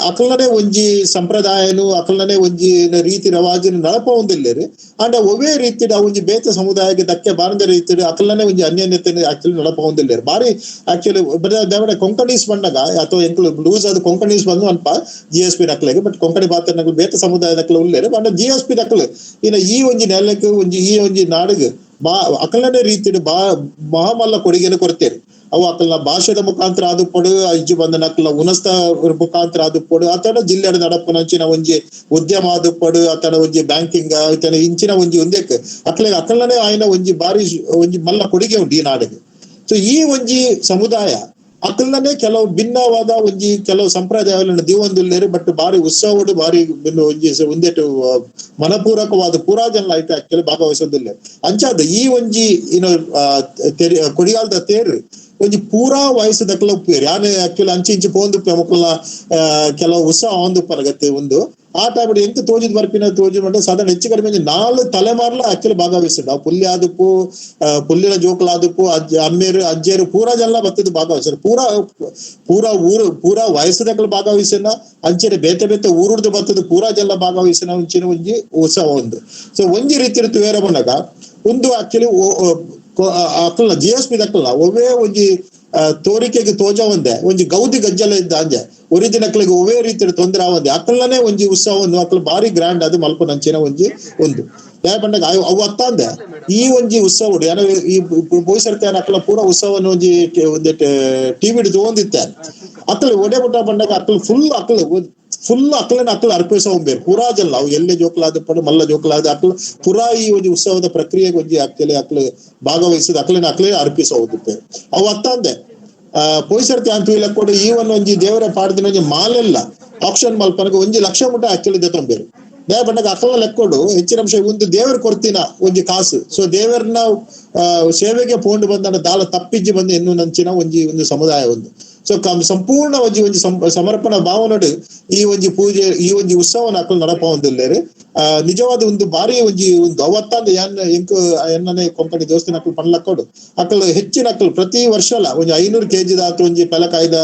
ಅಕಲ್ನನೆ ಒಂಜಿ ಸಂಪ್ರದಾಯನು ಅಕಲ್ನನೆ ಒಂಜಿ ರೀತಿ ರವಾಜಿನ ನಡಪ ಒಂದಿಲ್ಲೇರು. ಅಂಡ ಒವೇ ರೀತಿಡ್ ಆ ಒಂಜಿ ಬೇತೆ ಸಮುದಾಯಕ್ಕೆ ಧಕ್ಕೆ ಬಾರದ ರೀತಿಡ್ ಅಕಲ್ನನೆ ಒಂಜಿ ಅನ್ಯೋನ್ಯತೆ ಆಕ್ಚುಲಿ ನಡಪ ಒಂದಿಲ್ಲೇರು. ಬಾರಿ ಆಕ್ಚುಲಿ ದೇವಡ ಕೊಂಕಣೀಸ್ ಬಂದಾಗ ಅಥವಾ ಎಂಕುಲು ಲೂಸ್ ಅದು ಕೊಂಕಣೀಸ್ ಬಂದು ಅನ್ಪ G S P ನಕ್ಲೆಗ್, but Konkani ಪಾತ್ರ ನಕಲು ಬೇತೆ ಸಮುದಾಯ ನಕಲು ಉಲ್ಲೇರು. But G S P ನಕಲು ಇನ್ನ ಈ ಒಂಜಿ ನೆಲಕ್ಕೆ ಒಂಜಿ ಈ ಒಂಜಿ ನಾಡುಗ್ ಬಾ ಅಕಲನೆ ರೀತಿಡ್ ಬಾ ಮಹಾಮಲ್ಲ ಕೊಡುಗೆಯನ್ನು ಕೊಡ್ತೇವೆ. ಅವು ಅಕಲ್ನ ಭಾಷೆದ ಮುಖಾಂತರ ಅದು ಪೊಡು ಇಜ್ಜು ಬಂದ ನಕಲ ಉನಸ್ತ ಮುಖಾಂತರ ಅದು ಪೊಡು ಅಥವಾ ಜಿಲ್ಲೆಡ ನಡಪುನಂಚಿನ ಒಂಜಿ ಉದ್ಯಮ ಅದು ಪೊಡು ಅಥವಾ ಒಂಜಿ ಬ್ಯಾಂಕಿಂಗ್ ಇಂಚಿನ ಒಂಜಿ ಒಂದೇಕ್ ಅಕ್ಲೆ ಅಕಲ್ನೇ ಆಯ್ನ ಒಂಜಿ ಬಾರಿ ಒಂಜಿ ಮಲ್ಲ ಕೊಡುಗೆ ಉಂಟು ಈ ನಾಡಿಗೆ. ಸೊ ಈ ಒಂಜಿ ಸಮುದಾಯ ಅಕಲ್ನೇ ಕೆಲವು ಭಿನ್ನವಾದ ಒಂಜಿ ಕೆಲವು ಸಂಪ್ರದಾಯಗಳನ್ನು ದೀವೊಂದುಲ್ಲೇರು, ಬಟ್ ಬಾರಿ ಉತ್ಸವಡು ಬಾರಿ ಒಂಜಿ ಒಂದೇಟು ಮನಪೂರ್ವಕವಾದ ಪೂರಾ ಜನ ಆಯ್ತು ಆಕ್ಚುಲಿ ಭಾಗವಹಿಸೋದಿಲ್ಲ. ಅಂಚಾದ ಈ ಒಂಜಿ ಏನು ಕೊಡಿಯಾಲದ ತೇರು ಒಂಜಿ ಪೂರಾ ವಯಸ್ಸದಕ್ಲ ಉಪ್ಪೇರು ಯಾನೆ ಆಕ್ಚುಲಿ ಅಂಚಿ ಇಂಚಿ ಪೋಂದುಪ್ಪೆ ಮೊಕ್ಕಲ್ನ ಕೆಲವು ಉತ್ಸವ ಒಂದುಪ್ಪನಗತ್ತೆ ಒಂದು ಆ ಟೈಮ್ ಎಂತ ತೋಜಿದ್ ಬರ್ಪಿನ ತೋಜಿದ್ ಮಂಡ ಸಾಧಾರಣ ಹೆಚ್ಚು ಕಡಿಮೆ 4 ತಲೆಮಾರ್ಲ ಆಕ್ಚುಲಿ ಭಾಗವಹಿಸಿದ್ರು. ಆ ಪುಲ್ಯ ಆದುಪ್ಪು ಪುಲ್ಲಿನ ಜೋಕುಲಾದುಪ್ಪು ಅಜ್ಜ ಅಮ್ಮೇರು ಅಜ್ಜೇರು ಪೂರಾ ಜನ ಬತ್ತದ ಭಾಗವಹಿಸ್ಯಾರ. ಪೂರಾ ಪೂರಾ ಊರು ಪೂರಾ ವಯಸ್ಸದಕ್ಲ ಭಾಗವಹಿಸಿನ ಅಂಚನೆ ಬೇತೆ ಬೇತೆ ಊರುಡ್ದು ಬತ್ತದ ಪೂರಾ ಜನ ಭಾಗವಹಿಸಿನ ಒಂಚಿನ ಒಂಜಿ ಉತ್ಸವ ಒಂದು. ಸೊ ಒಂಜಿ ರೀತಿ ತೂಯರ ಬಂದಾಗ ಒಂದು ಆಕ್ಚುಲಿ ಅಕ್ಕಲ್ನ G S P ದಕ್ಕಲ್ನ ಒವೇ ಒಂಜಿ ತೋರಿಕೆಗೆ ತೋಜ ಒಂದೆ ಒಂಜಿ ಗೌದಿ ಗಜ್ಜಲ ಇದ್ದ ಅಂಜೆ ಒರಿಜಿನಕ್ಲಿಗೆ ಒವೇ ರೀತಿಯ ತೊಂದರೆ ಆವಂದೆ ಅಕ್ಕಲ್ನೇ ಒಂಜಿ ಉತ್ಸವ ಒಂದು ಅಕ್ಕಲ್ ಬಾರಿ ಗ್ರ್ಯಾಂಡ್ ಅದು ಮಲ್ಪನಂಚಿನ ಒಂಜಿ ಒಂದು ನ್ಯಾಯ ಪಂಡಗ ಅವು ಅತ್ತಾಂದೆ ಈ ಒಂಜಿ ಉತ್ಸವ ಏನೋ ಈ ಬೋಯ್ಸರ್ತೆ ಅಕ್ಕಲ ಪೂರ ಉತ್ಸವನ ಒಂಜಿ ಒಂದೇ ಟಿವಿ ತಗೊಂಡಿತ್ತೆ ಅಕ್ಕಲ್ ಒಡೆ ಬುಟ್ಟ ಬಂದಾಗ ಅಕ್ಕಲ್ ಫುಲ್ ಅಕ್ಕಲ್ ಫುಲ್ ಅಕ್ಕಲನ್ನ ಅಕ್ಕಲು ಅರ್ಪಿಸೋ ಪೂರಾ ಜಲ್ಲ ಅವು ಎಲ್ಲೇ ಜೋಕಲಾದ ಪಡು ಮಲ್ಲ ಜೋಕಲಾದ ಅಕ್ಕಲು ಪೂರಾ ಈ ಒಂಜಿ ಉತ್ಸವದ ಪ್ರಕ್ರಿಯೆಗೆ ಒಂಜಿ ಆಕ್ಚುಲಿ ಅಕ್ಕಲು ಭಾಗವಹಿಸಿದ ಅಕ್ಕಲನ್ನ ಅಕ್ಕಲೇ ಅರ್ಪಿಸೋದಿತ್ತೆ ಅವು ಅತ್ತಾಂದೆ ಪೊಯ್ಸರ್ತಿ ಅಂತ ಕೊಡು ಈ ಒಂಜಿ ದೇವರ ಪಾಡ್ದಿನ ಒಂಜಿ ಮಾಲೆಲ್ಲ ಆಪ್ಷನ್ ಮಲ್ಪನಗ ಒಂಜಿ ಲಕ್ಷ ಮುಟ್ಟ ಆಕ್ಚುಲಿ ದೆತೊಂಬೇರು. ನ್ಯಾಯ ಬಂದಾಗ ಅಕ್ಕಲ ಲೆಕ್ಕೊಡು ಹೆಚ್ಚಿನ ಅಂಶ ಒಂದು ದೇವರು ಕೊಡ್ತೀನ ಒಂಜಿ ಕಾಸು. ಸೊ ದೇವರನ್ನ ಸೇವೆಗೆ ಪೋಂಡು ಬಂದ ದಾಳ ತಪ್ಪಿಜ್ಜಿ ಬಂದು ಎನ್ನು ನಂಚಿನ ಒಂಜಿ ಒಂದು ಸಮುದಾಯ ಒಂದು. ಸೊ ಸಂಪೂರ್ಣ ಒಂಜಿ ಒಂಜಿ ಸಮರ್ಪಣಾ ಭಾವನಡು ಈ ಒಂಜಿ ಪೂಜೆ ಈ ಒಂಜಿ ಉತ್ಸವನ ಅಕ್ಕಲು ನಡಪ ಒಂದಿಲ್ಲೇರು. ನಿಜವಾದ ಒಂದು ಬಾರಿ ಒಂಜಿ ಒಂದು ಅವತ್ತಾಂದ ಏನ್ ಎಂಕು ಎನ್ನನೆ ಕೊಂಕಣಿ ದೋಸ್ತಿನ ಅಕ್ಕಲು ಪನ್ಲಕ್ಕೋಡು ಅಕ್ಕಲು ಹೆಚ್ಚಿನ ಅಕ್ಕಲು ಪ್ರತಿ ವರ್ಷಲ ಒಂಜಿ 500 ಕೆಜಿ ದಾತು ಒಂಜಿ ಪೆಲಕಾಯ್ದ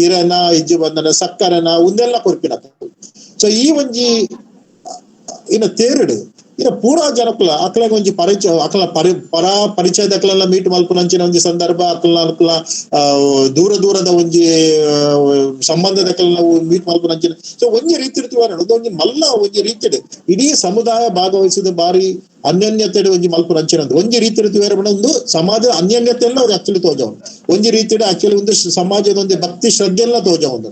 ಈರನ ಇಜ್ಜು ಬಂದನ ಸಕ್ಕರೆನ ಒಂದೆಲ್ಲ ಕೊರ್ಪಿನ ಅಕ್ಕಲು. ಸೊ ಈ ಒಂಜಿ ಇನ್ನು ತೇರುಡು ಇನ್ನು ಪೂರಾ ಜನಕುಲ ಅಕ್ಲಾಗ ಒಂಜಿ ಪರಿಚಯ ಅಕ್ಲ ಪರಿ ಪರ ಪರಿಚಯದ ಅಕ್ಲೆಲ್ಲ ಮೀಟ್ ಮಲ್ಪುನಂಚಿನ ಒಂಜಿ ಸಂದರ್ಭ ಅಕ್ಲ ಅಕ್ಲ ದೂರ ದೂರದ ಒಂಜಿ ಸಂಬಂಧದ ಅಕ್ಲೆಲ್ಲ ಮೀಟ್ ಮಲ್ಪುನಂಚಿನ. ಸೊ ಒಂಜಿ ರೀತಿ ಒಂಜಿ ಮಲ್ಲ ಒಂಜಿ ರೀತಿಡ್ ಇಡೀ ಸಮುದಾಯ ಭಾಗವಹಿಸಿದ ಬಾರಿ ಅನ್ಯೋನ್ಯತೆ ಒಂಜಿ ಮಲ್ಪುನಂಚಿನ ಒಂಜಿ ರೀತಿ ಒಂದು ಸಮಾಜದ ಅನ್ಯೋನ್ಯತೆಲ್ಲ ಅವ್ರು ಆಕ್ಚುಲಿ ತೋಜವನು ಒಂಜಿ ರೀತಿಡ್ ಆಕ್ಚುಲಿ ಒಂದು ಸಮಾಜದ ಒಂದು ಭಕ್ತಿ ಶ್ರದ್ಧೆಲ್ಲ ತೋಜವನು.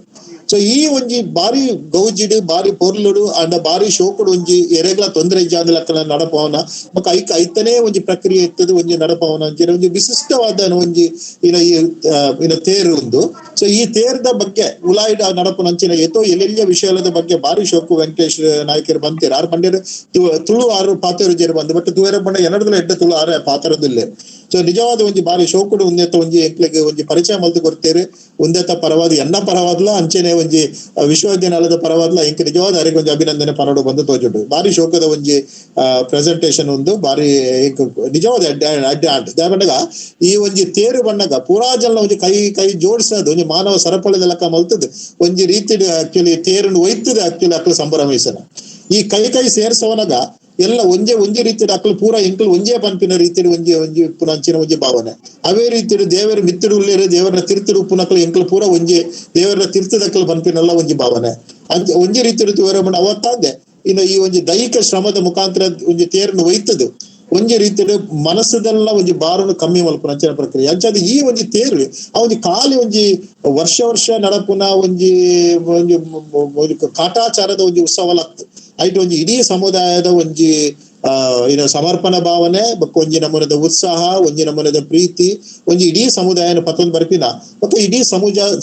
ಸೊ ಈ ಒಂಜಿ ಬಾರಿ ಗೌಜಿಡು ಬಾರಿ ಪೊರ್ಲುಡು ಅಂಡ ಬಾರಿ ಶೋಕುಡು ಒಂಜಿ ಎರೆಗ್ಲ ತೊಂದರೆ ಇಜ್ಜಾಂದಿಲಕ್ಕನ ನಡಪವನ ಬೊಕ್ಕ ಐಕ್ ಐತನೇ ಒಂಜಿ ಪ್ರಕ್ರಿಯೆ ಇತ್ತದು ಒಂಜಿ ನಡಪವನ ಅಂಚಿನ ಒಂಜಿ ವಿಶಿಷ್ಟವಾದ ಒಂಜಿ ಇನ ಈ ಇನ ತೇರು ಒಂದು. ಸೊ ಈ ತೇರ್ದ ಬಗ್ಗೆ ಉಲಾಯಿಡ ನಡಪುನಂಚಿನ ಏತೋ ಎಲ್ಲೆಲ್ಲಿಯ ವಿಷಯದ ಬಗ್ಗೆ ಬಾರಿ ಶೋಕು ವೆಂಕಟೇಶ್ ನಾಯಕರು ಬಂತೀರ ಆರು ಪಂಡ್ಯರು ತುಳು ಆರು ಪಾತೇರು ಜೇರು ಬಂದು ಬಟ್ ತುವೇರ ಬಂಡ ಎನ್ನಡದಲ್ಲ ಎಡ್ಡ ತುಳು ಆರೆ ಪಾತ್ರದಿಲ್ಲ. ಸೊ ನಿಜವಾದ ಒಂಜಿ ಬಾರಿ ಶೋಕುಡು ಒಂದೇತ ಒಂಜಿ ಎಂಕ್ಲೆಗ್ ಒಂಜಿ ಪರಿಚಯ ಮಲ್ತು ಕೊಡ್ತೇರು ಒಂದೇತ ಪರವಾದ ಎನ್ನ ಪರವಾದ್ಲ ಅಂಚೆನೆ ಒಂಜಿ ವಿಶ್ವವಿದ್ಯಾಲಯದ ಪರವಾದ್ಲ ಎಂಕ್ ನಿಜವಾದ ಅರೆಗೆ ಒಂಜಿ ಅಭಿನಂದನೆ ಪರಡು ಬಂದು ತೋಜುಂಡು. ಬಾರಿ ಶೋಕದ ಒಂಜಿ ಪ್ರೆಸೆಂಟೇಷನ್ ಒಂದು ಬಾರಿ ನಿಜವಾದ ಅಡ್ಡ ಆಂಡ್ ದಾಯಪಂಡಗ ಈ ಒಂಜಿ ತೇರು ಬಣ್ಣಗ ಪೂರಾ ಜನ ಒಂಜಿ ಕೈ ಕೈ ಜೋಡಿಸೋದು ಒಂಜಿ ಮಾನವ ಸರಪಳಿದ ಲೆಕ್ಕ ಮಲ್ತದ ಒಂಜಿ ರೀತಿ ಆಕ್ಚುಲಿ ತೇರನ್ನು ಒಯ್ತದೆ ಆಕ್ಚುಲಿ ಅಕ್ಲು ಸಂಭ್ರಮಿಸನ ಈ ಕೈ ಕೈ ಸೇರ್ಸೋನಗ ಎಲ್ಲ ಒಂಜೆ ಒಂಜೆ ರೀತಿಯ ಅಕ್ಲು ಪೂರ ಎಂಕಲು ಒಂಜೇ ಪನ್ಪಿನ ರೀತಿಯ ಒಂಜಿ ಒಂಜಿ ಪುನಂಚಿನ ಒಂಜಿ ಭಾವನೆ. ಅವೇ ರೀತಿಯ ದೇವರ ಮಿತ್ತಡು ಉಳ್ಳೇರು ದೇವರನ್ನ ತಿರ್ತಡು ಉಪ್ಪುನಕ್ಲು ಎಂಕಲು ಪೂರ ಒಂಜಿ ದೇವರ ತಿರ್ತದಕ್ಕಲು ಪನ್ಪಿನಲ್ಲ ಒಂಜಿ ಭಾವನೆ ಅಂಚ ಒಂಜಿ ರೀತಿಯ ಅವತ್ತಾಂದೆ ಇನ್ನು ಈ ಒಂಜಿ ದೈಹಿಕ ಶ್ರಮದ ಮುಖಾಂತರ ಒಂಜಿ ತೇರನ್ನು ಒಯ್ತದು ಒಂಜಿ ರೀತಿಯ ಮನಸ್ಸದೆಲ್ಲ ಒಂಜಿ ಬಾರನ್ನು ಕಮ್ಮಿ ಮಲ್ಪುನ ಅಂಚಿನ ಪ್ರಕ್ರಿಯೆ. ಅಂಚಾದ ಈ ಒಂಜಿ ತೇರು ಆ ಒಂಜಿ ಖಾಲಿ ಒಂಜಿ ವರ್ಷ ವರ್ಷ ನಡಪುನ ಒಂಜಿ ಒಂಜಿ ಕಾಟಾಚಾರದ ಒಂಜಿ ಉತ್ಸವ ಲತ್ತು ಐಟ್ ಒಂಜಿ ಇಡೀ ಸಮುದಾಯದ ಒಂಜಿ ಏನು ಸಮರ್ಪಣಾ ಭಾವನೆ ಬೊಕ್ಕ ಒಂಜಿ ನಮೂನದ ಉತ್ಸಾಹ ಒಂಜಿ ನಮೂನದ ಪ್ರೀತಿ ಒಂಜಿ ಇಡೀ ಸಮುದಾಯನ ಪತ್ತೊಂದು ಬರ್ಪಿನ ಬೊಕ್ಕ ಇಡೀ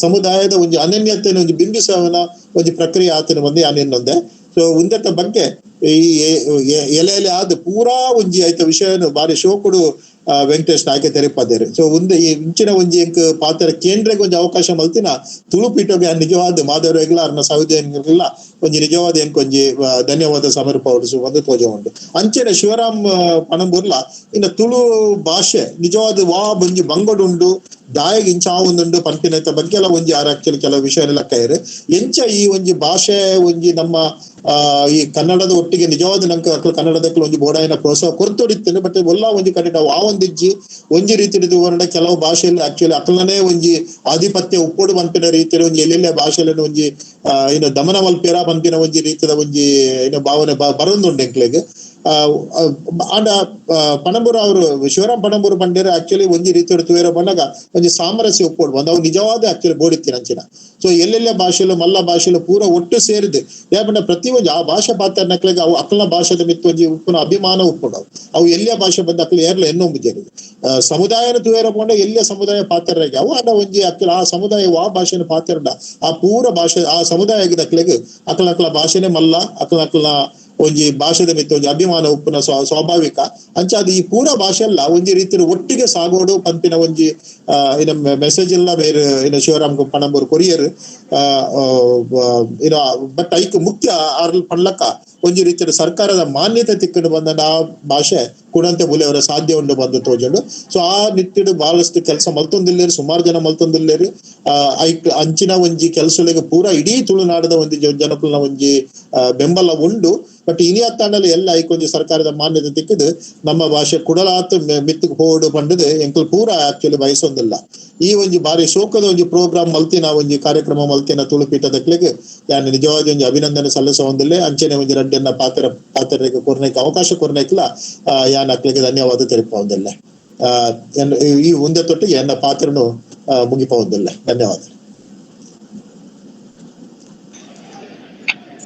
ಸಮುದಾಯದ ಒಂಜಿ ಅನನ್ಯತೆಯನ್ನು ಒಂಜಿ ಬಿಂಬಿಸವನ ಒಂಜಿ ಪ್ರಕ್ರಿಯೆ ಆತನ ಬಂದು ಅನಿನ್ನೊಂದೆ. ಸೊ ಉಂದೆತ ಬಗ್ಗೆ ಈ ಎಲೆ ಎಲೆ ಆದ ಪೂರಾ ಒಂಜಿ ಐತ ವಿಷಯನು ಬಾರಿ ಶೋಕುಡು Venkatesh ನಾಯ್ಕ ತೆರಿಪಾದೇರು. ಸೊ ಒಂದು ಈ ಇಂಚಿನ ಒಂಜಿ ಎಂಕ್ ಪಾತ್ರ ಕೇಂದ್ರಕ್ಕೆ ಒಂಜಿ ಅವಕಾಶ ಮಲ್ತಿನ ತುಳುಪೀಠಗೆ ನಿಜವಾದ ಮಾಧವರೆಗ್ಲ ಅರ್ನ ಸಹೋದರಿಗೆಲ್ಲ ಒಂಜಿ ನಿಜವಾದ ಎಂಕ್ ಒಂಜಿ ಧನ್ಯವಾದ ಸಮರ್ಪವಡಿಸು ಒಂದು ತೋಜ ಉಂಡು. ಅಂಚೆನೆ ಶಿವರಾಮ್ ಪಣಂಬೂರ್ಲ ಇನ್ನು ತುಳು ಭಾಷೆ ನಿಜವಾದ ವಾ ಒಂಜಿ ಬಂಗಡುಂಡು ದಾಯಗ್ ಇಂಚ ಒಂದುಂಡು ಪನ್ಪಿನಂತ ಬಗ್ಗೆ ಎಲ್ಲ ಒಂಜಿ ಆರ್ ಆಕ್ಚುಲಿ ಕೆಲವು ವಿಷಯ ಲೆಕ್ಕ ಎಂಚ ಈ ಒಂಜಿ ಭಾಷೆ ಒಂಜಿ ನಮ್ಮ ಈ ಕನ್ನಡದ ಒಟ್ಟಿಗೆ ನಿಜವಾದ ನಂಕ ಕನ್ನಡದಕ್ಕೆ ಒಂಜಿ ಬೋಡಾಯಿನ ಪ್ರೋತ್ಸಾಹ ಕೊರ್ತೊಡಿತ್ತೇನೆ. ಬಟ್ ಒಲ್ಲ ಒಂಜಿ ಕಡೆ ಆ ಒಂದಿಜ್ಜಿ ಒಂಜಿ ರೀತಿ ಕೆಲವು ಭಾಷೆಯಲ್ಲಿ ಆಕ್ಚುಲಿ ಅಕಲನೇ ಒಂಜಿ ಆಧಿಪತ್ಯ ಉಪ್ಪೋಡು ಪನ್ಪಿನ ರೀತಿಯಲ್ಲಿ ಒಂಜಿ ಎಲ್ಲೆಲ್ಲ ಭಾಷೆಯಲ್ಲಿ ಒಂಜಿ ಏನು ದಮನ ಮಲ್ಪೇರ ಪನ್ಪಿನ ಒಂಜಿ ರೀತಿಯ ಒಂಜಿ ಏನೋ ಭಾವನೆ ಬರೊಂದುಂಡು ಎಂಕ್ಲೆಗ್. ಆಂಡ ಪಣಂಬೂರು ಅವರು ಶಿವರಾಮ್ ಪಣಂಬೂರು ಪಂಡೇರು ಆಕ್ಚುಲಿ ಒಂಜಿ ರೀತಿಯ ತುವೇರ ಬಂದಾಗ ಒಂಜಿ ಸಾಮರಸ್ಯ ಒಪ್ಪೋಡು ಬಂದ ಅವು ನಿಜವಾದ ಆಕ್ಚುಲಿ ಬೋಡಿತ್ತಿನ ಅಂಚಿನ. ಸೊ ಎಲ್ಲೆಲ್ಲ ಭಾಷೆಲು ಮಲ್ಲ ಭಾಷೆಲು ಪೂರ ಒಟ್ಟು ಸೇರಿದೆ ಯಾಕಂದ್ರೆ ಪ್ರತಿ ಒಂಜಿ ಆ ಭಾಷೆ ಪಾತ್ರ ನಕ್ಲೆಗ್ ಅವು ಅಕ್ಕಲ ಭಾಷೆದ ಮಿತ್ತು ಒಂಜಿ ಉಪ್ಪುನ ಅಭಿಮಾನ ಉಪ್ಪುಂಡು. ಅವು ಎಲ್ಲಿಯ ಭಾಷೆ ಬಂದ ಅಕ್ಕಲು ಏರ್ಲ ಎನ್ನೊಂಬುಜೇರು ಸಮುದಾಯನ ತುವೇರ ಪೋಂಡ ಎಲ್ಲಿಯ ಸಮುದಾಯ ಪಾತ್ರರಾಗಿ ಅವು ಆಂಡ ಒಂಜಿ ಅಕ್ಕಲ ಆ ಸಮುದಾಯ ಆ ಭಾಷೆನ ಪಾತ್ರ ಆ ಪೂರ ಭಾಷೆ ಆ ಸಮುದಾಯ ಅಕ್ಲೆಗ್ ಅಕ್ಕಲ ಅಕ್ಕಲ ಭಾಷೆನೆ ಮಲ್ಲ ಅಕ್ಕಲ ಅಕ್ಕಲ ಒಂಜಿ ಭಾಷೆದ ಮಿತ್ತು ಒಂಜಿ ಅಭಿಮಾನ ಉಪ್ಪುನ ಸ್ವಾಭಾವಿಕ. ಅಂಚ ಅದು ಈ ಪೂರ ಭಾಷೆ ಅಲ್ಲ ಒಂಜಿ ರೀತಿಯ ಒಟ್ಟಿಗೆ ಸಾಗೋಡು ಪಂಪಿನ ಒಂಜಿ ಇನ್ನ ಮೆಸೇಜ್ ಎಲ್ಲ ಬೇರೆ ಇನ್ನು ಶಿವರಾಮ್ ಪಣಂಬೂರು ಕೊರಿಯರ್ ಇನ್ನು ಬಟ್ ಐಕ್ ಮುಖ್ಯ ಆರ್ಲ್ ಪಣ್ಲಕ್ಕ ಒಂಜಿ ರೀತಿಯ ಸರ್ಕಾರದ ಮಾನ್ಯತೆ ತಿಕ್ಕಂಡು ಬಂದ ಆ ಭಾಷೆ ಕುಡಂತೆ ಬುಲೆಯವರ ಸಾಧ್ಯ ಉಂಡು ಬಂದು ತೋಜಂಡು. ಸೊ ಆ ನಿಟ್ಟಿಡು ಬಹಳಷ್ಟು ಕೆಲಸ ಮಲ್ತೊಂದಿಲ್ಲೇರು, ಸುಮಾರು ಜನ ಮಲ್ತೊಂದಿಲ್ಲೇರು. ಐಕ್ ಅಂಚಿನ ಒಂಜಿ ಕೆಲಸಗಳಿಗೆ ಪೂರ ಇಡೀ ತುಳುನಾಡದ ಒಂಜಿ ಜನಕುಲ್ನ ಒಂಜಿ ಬೆಂಬಲ ಉಂಡು. ಬಟ್ ಇನಿಯತ್ತಾಂಡಲ್ಲಿ ಎಲ್ಲ ಐಕೊಂಜಿ ಸರ್ಕಾರದ ಮಾನ್ಯತೆ ತಿಕ್ಕದು ನಮ್ಮ ಭಾಷೆ ಕುಡಲಾತ್ ಮಿತ್ತುಗ್ ಪೋಡು ಪಂಡದು ಎಂಕುಲು ಪೂರ ಆಕ್ಚುಲಿ ಬಯಸೊಂದಿಲ್ಲ. ಈ ಒಂಜಿ ಬಾರಿ ಶೋಕದ ಒಂಜಿ ಪ್ರೋಗ್ರಾಮ್ ಮಲ್ತಿನ ಒಂಜಿ ಕಾರ್ಯಕ್ರಮ ಮಲ್ತಿನ ತುಳುಪೀಠದಕ್ಲೆಗ್ ಯಾನ್ ನಿಜವಾದ ಒಂಜಿ ಅಭಿನಂದನೆ ಸಲ್ಲಿಸೊಂದಿಲ್ಲ. ಅಂಚನೆ ಒಂಜಿ ರಡ್ಡನ್ನ ಪಾತ್ರರಿಗೆ ಕೊರ್ನೇಕ್ ಅವಕಾಶ ಕೊರ್ನೇಕ್ಲ ಯಾನ್ ಅಕ್ಲೆಗ್ ಧನ್ಯವಾದ ತೆರಿಪೊಂದಿಲ್ಲ. ಈ ಒಂದೇ ತೊಟ್ಟಿಗೆ ಎನ್ನ ಪಾತ್ರನು ಮುಗಿಪೊಂದಿಲ್ಲ. ಧನ್ಯವಾದ.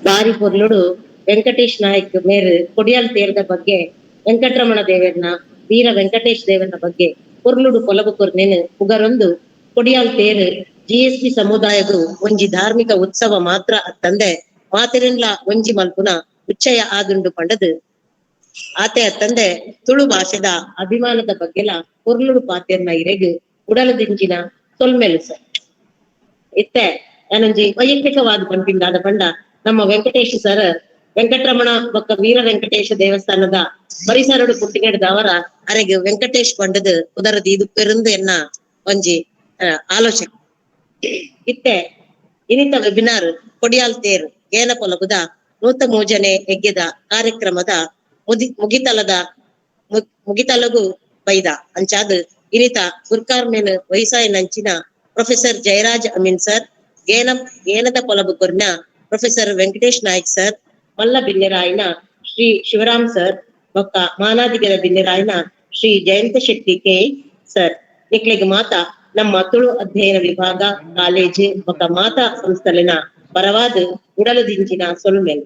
ಬಾರಿ ಪೊರ್ಲುಡು ವೆಂಕಟೇಶ್ ನಾಯ್ಕ್ ಮೇರ್ ಕೊಡಿಯಾಲ್ ತೇರ್ದ ಬಗ್ಗೆ ವೆಂಕಟರಮಣ ದೇವರನ ವೀರ ವೆಂಕಟೇಶ್ ದೇವರನ ಬಗ್ಗೆ ಪೊರ್ಲುಡು ಕೊಲಬು ಕೊರ್ನೇನು ಪುಗರೊಂದು ಕೊಡಿಯಾಲ್ ತೇರು ಜಿಎಸ್ಪಿ ಸಮುದಾಯದ ಒಂಜಿ ಧಾರ್ಮಿಕ ಉತ್ಸವ ಮಾತ್ರ ಅತ್ತಂದೆ ಮಾತೆರೆನ್ಲ ಒಂಜಿ ಮಲ್ಪುನ ಉಚ್ಚಯ ಆದುಂಡು ಪಂಡದು ಆತೆ ಅತ್ತಂದೆ ತುಳು ಭಾಷೆದ ಅಭಿಮಾನದ ಬಗ್ಗೆಲ ಪೊರ್ಲುಡು ಪಾತೆರ್ನ ಇರೆಗ್ ಉಡಲದಿಂಜಿನ ಸೊಲ್ಮೆಲು ಸರ್. ಇತ್ತೆ ನಾನೊಂಜಿ ವೈಯಕ್ತಿಕವಾದ ಪನ್ಪಿಂದಾದ ಪಂಡ ನಮ್ಮ ವೆಂಕಟೇಶ್ ಸರ್ ವೆಂಕಟರಮಣ ಬೊಕ್ಕ ವೀರ ವೆಂಕಟೇಶ ದೇವಸ್ಥಾನದ ಪರಿಸರಡು ಪುಟ್ಟಿನೆಡ್ದವರ ಅರೆಗ್ ವೆಂಕಟೇಶ್ ಪಂಡದು ಉದರದಿ ಇದು ಪೆರುಂದು ಎನ್ನ ಒಂಜಿ ಆಲೋಚನೆ. ಇತ್ತೆ ಇನಿತ ವೆಬಿನಾರ್ ಕೊಡಿಯಾಲ್ ತೇರ್ ಗೇನ ಪೊಲಬುದ 103ನೇ ಯಜ್ಞದ ಕಾರ್ಯಕ್ರಮದ ಮುಗಿತಲದ ಮುಗಿತಲಗು ಬೈದ ಅಂಚಾದ್ ಇನಿತ ಗುರ್ಕಾರ್ಮೇನ್ ವಹಿಸಾಯನಂಚಿನ ಪ್ರೊಫೆಸರ್ ಜಯರಾಜ್ ಅಮೀನ್ ಸರ್, ಗೇನದ ಪೊಲಬು ಕೊರ್ನ ಪ್ರೊಫೆಸರ್ ವೆಂಕಟೇಶ್ ನಾಯ್ಕ್ ಸರ್, ಮಲ್ಲ ಬಿನ್ನೆರಾಯನ ಶ್ರೀ ಶಿವರಾಮ್ ಸರ್ ಬೊಕ್ಕ ಮಾನಾದಿಗರ ಬಿನ್ನೆರಾಯನ ಶ್ರೀ ಜಯಂತ ಶೆಟ್ಟಿ ಕೆ ಸರ್ ನಿಕ್ಲೆಗ್ ಮಾತಾ ನಮ್ಮ ತುಳು ಅಧ್ಯಯನ ವಿಭಾಗ ಕಾಲೇಜು ಬೊಕ್ಕ ಮಾತಾ ಸಂಸ್ಥೆಲಿನ ಪರವಾದ ಉಡಲದಿಂಚಿನ ಸೊಲ್ಮೆಲ್.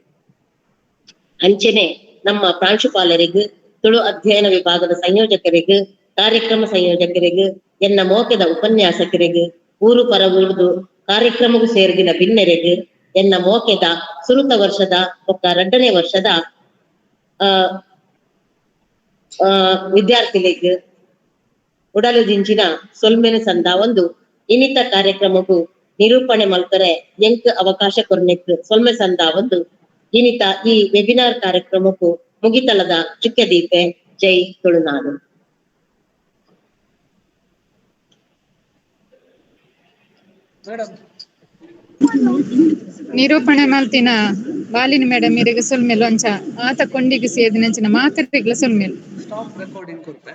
ಅಂಚೆನೆ ನಮ್ಮ ಪ್ರಾಂಶುಪಾಲರಿಗೂ ತುಳು ಅಧ್ಯಯನ ವಿಭಾಗದ ಸಂಯೋಜಕರಿಗೂ ಕಾರ್ಯಕ್ರಮ ಸಂಯೋಜಕರಿಗೂ ಎನ್ನ ಮೋಕೆದ ಉಪನ್ಯಾಸಕರಿಗೂ ಊರು ಪರವೂರ್ದು ಕಾರ್ಯಕ್ರಮಕ್ಕೂ ಸೇರಿದಿನ ಬಿನ್ನೆರೆಗೂ ಎನ್ನ ಮೋಕೆದ ಸುರುತ ವರ್ಷದ ಬೊಕ್ಕ 2ನೇ ವರ್ಷದ ಆ ಆ ವಿದ್ಯಾರ್ಥಿಗಳಿಗೆ ಉಡಲುದಿಂಚಿನ ಸೊಲ್ಮೆನ ಸಂದ ಒಂದು ಇನ್ನಿತ ಕಾರ್ಯಕ್ರಮಕ್ಕೂ ನಿರೂಪಣೆ ಮಲ್ತರೆ ಎಂಕ್ ಅವಕಾಶ ಕೊರ್ನೆಕ್ ಸೊಲ್ಮೆ ಸಂದ ಒಂದು ಇನ್ನಿತ ಈ ವೆಬಿನಾರ್ ಕಾರ್ಯಕ್ರಮಕ್ಕೂ ಮುಗಿತಲದ ಚುಕ್ಕೆದೀಪೆ. ಜೈ ತುಳುನಾಡು. ನಿರೂಪಣೆ ಮಲ್ತಿನ ಬಾಲಿನ ಮೇಡಮ್ ಇರೆಗ್ ಸೊಲ್ಮೆಲು ಅಂಚ ಆತ ಕೊಂಡಿಗೆ ಸೇದಿನಂಚಿನ ಮಾತೆರೆಗ್ಲ ಸೊಲ್ಮೆಲು. Stop recording ಕೊರ್ಪೆ.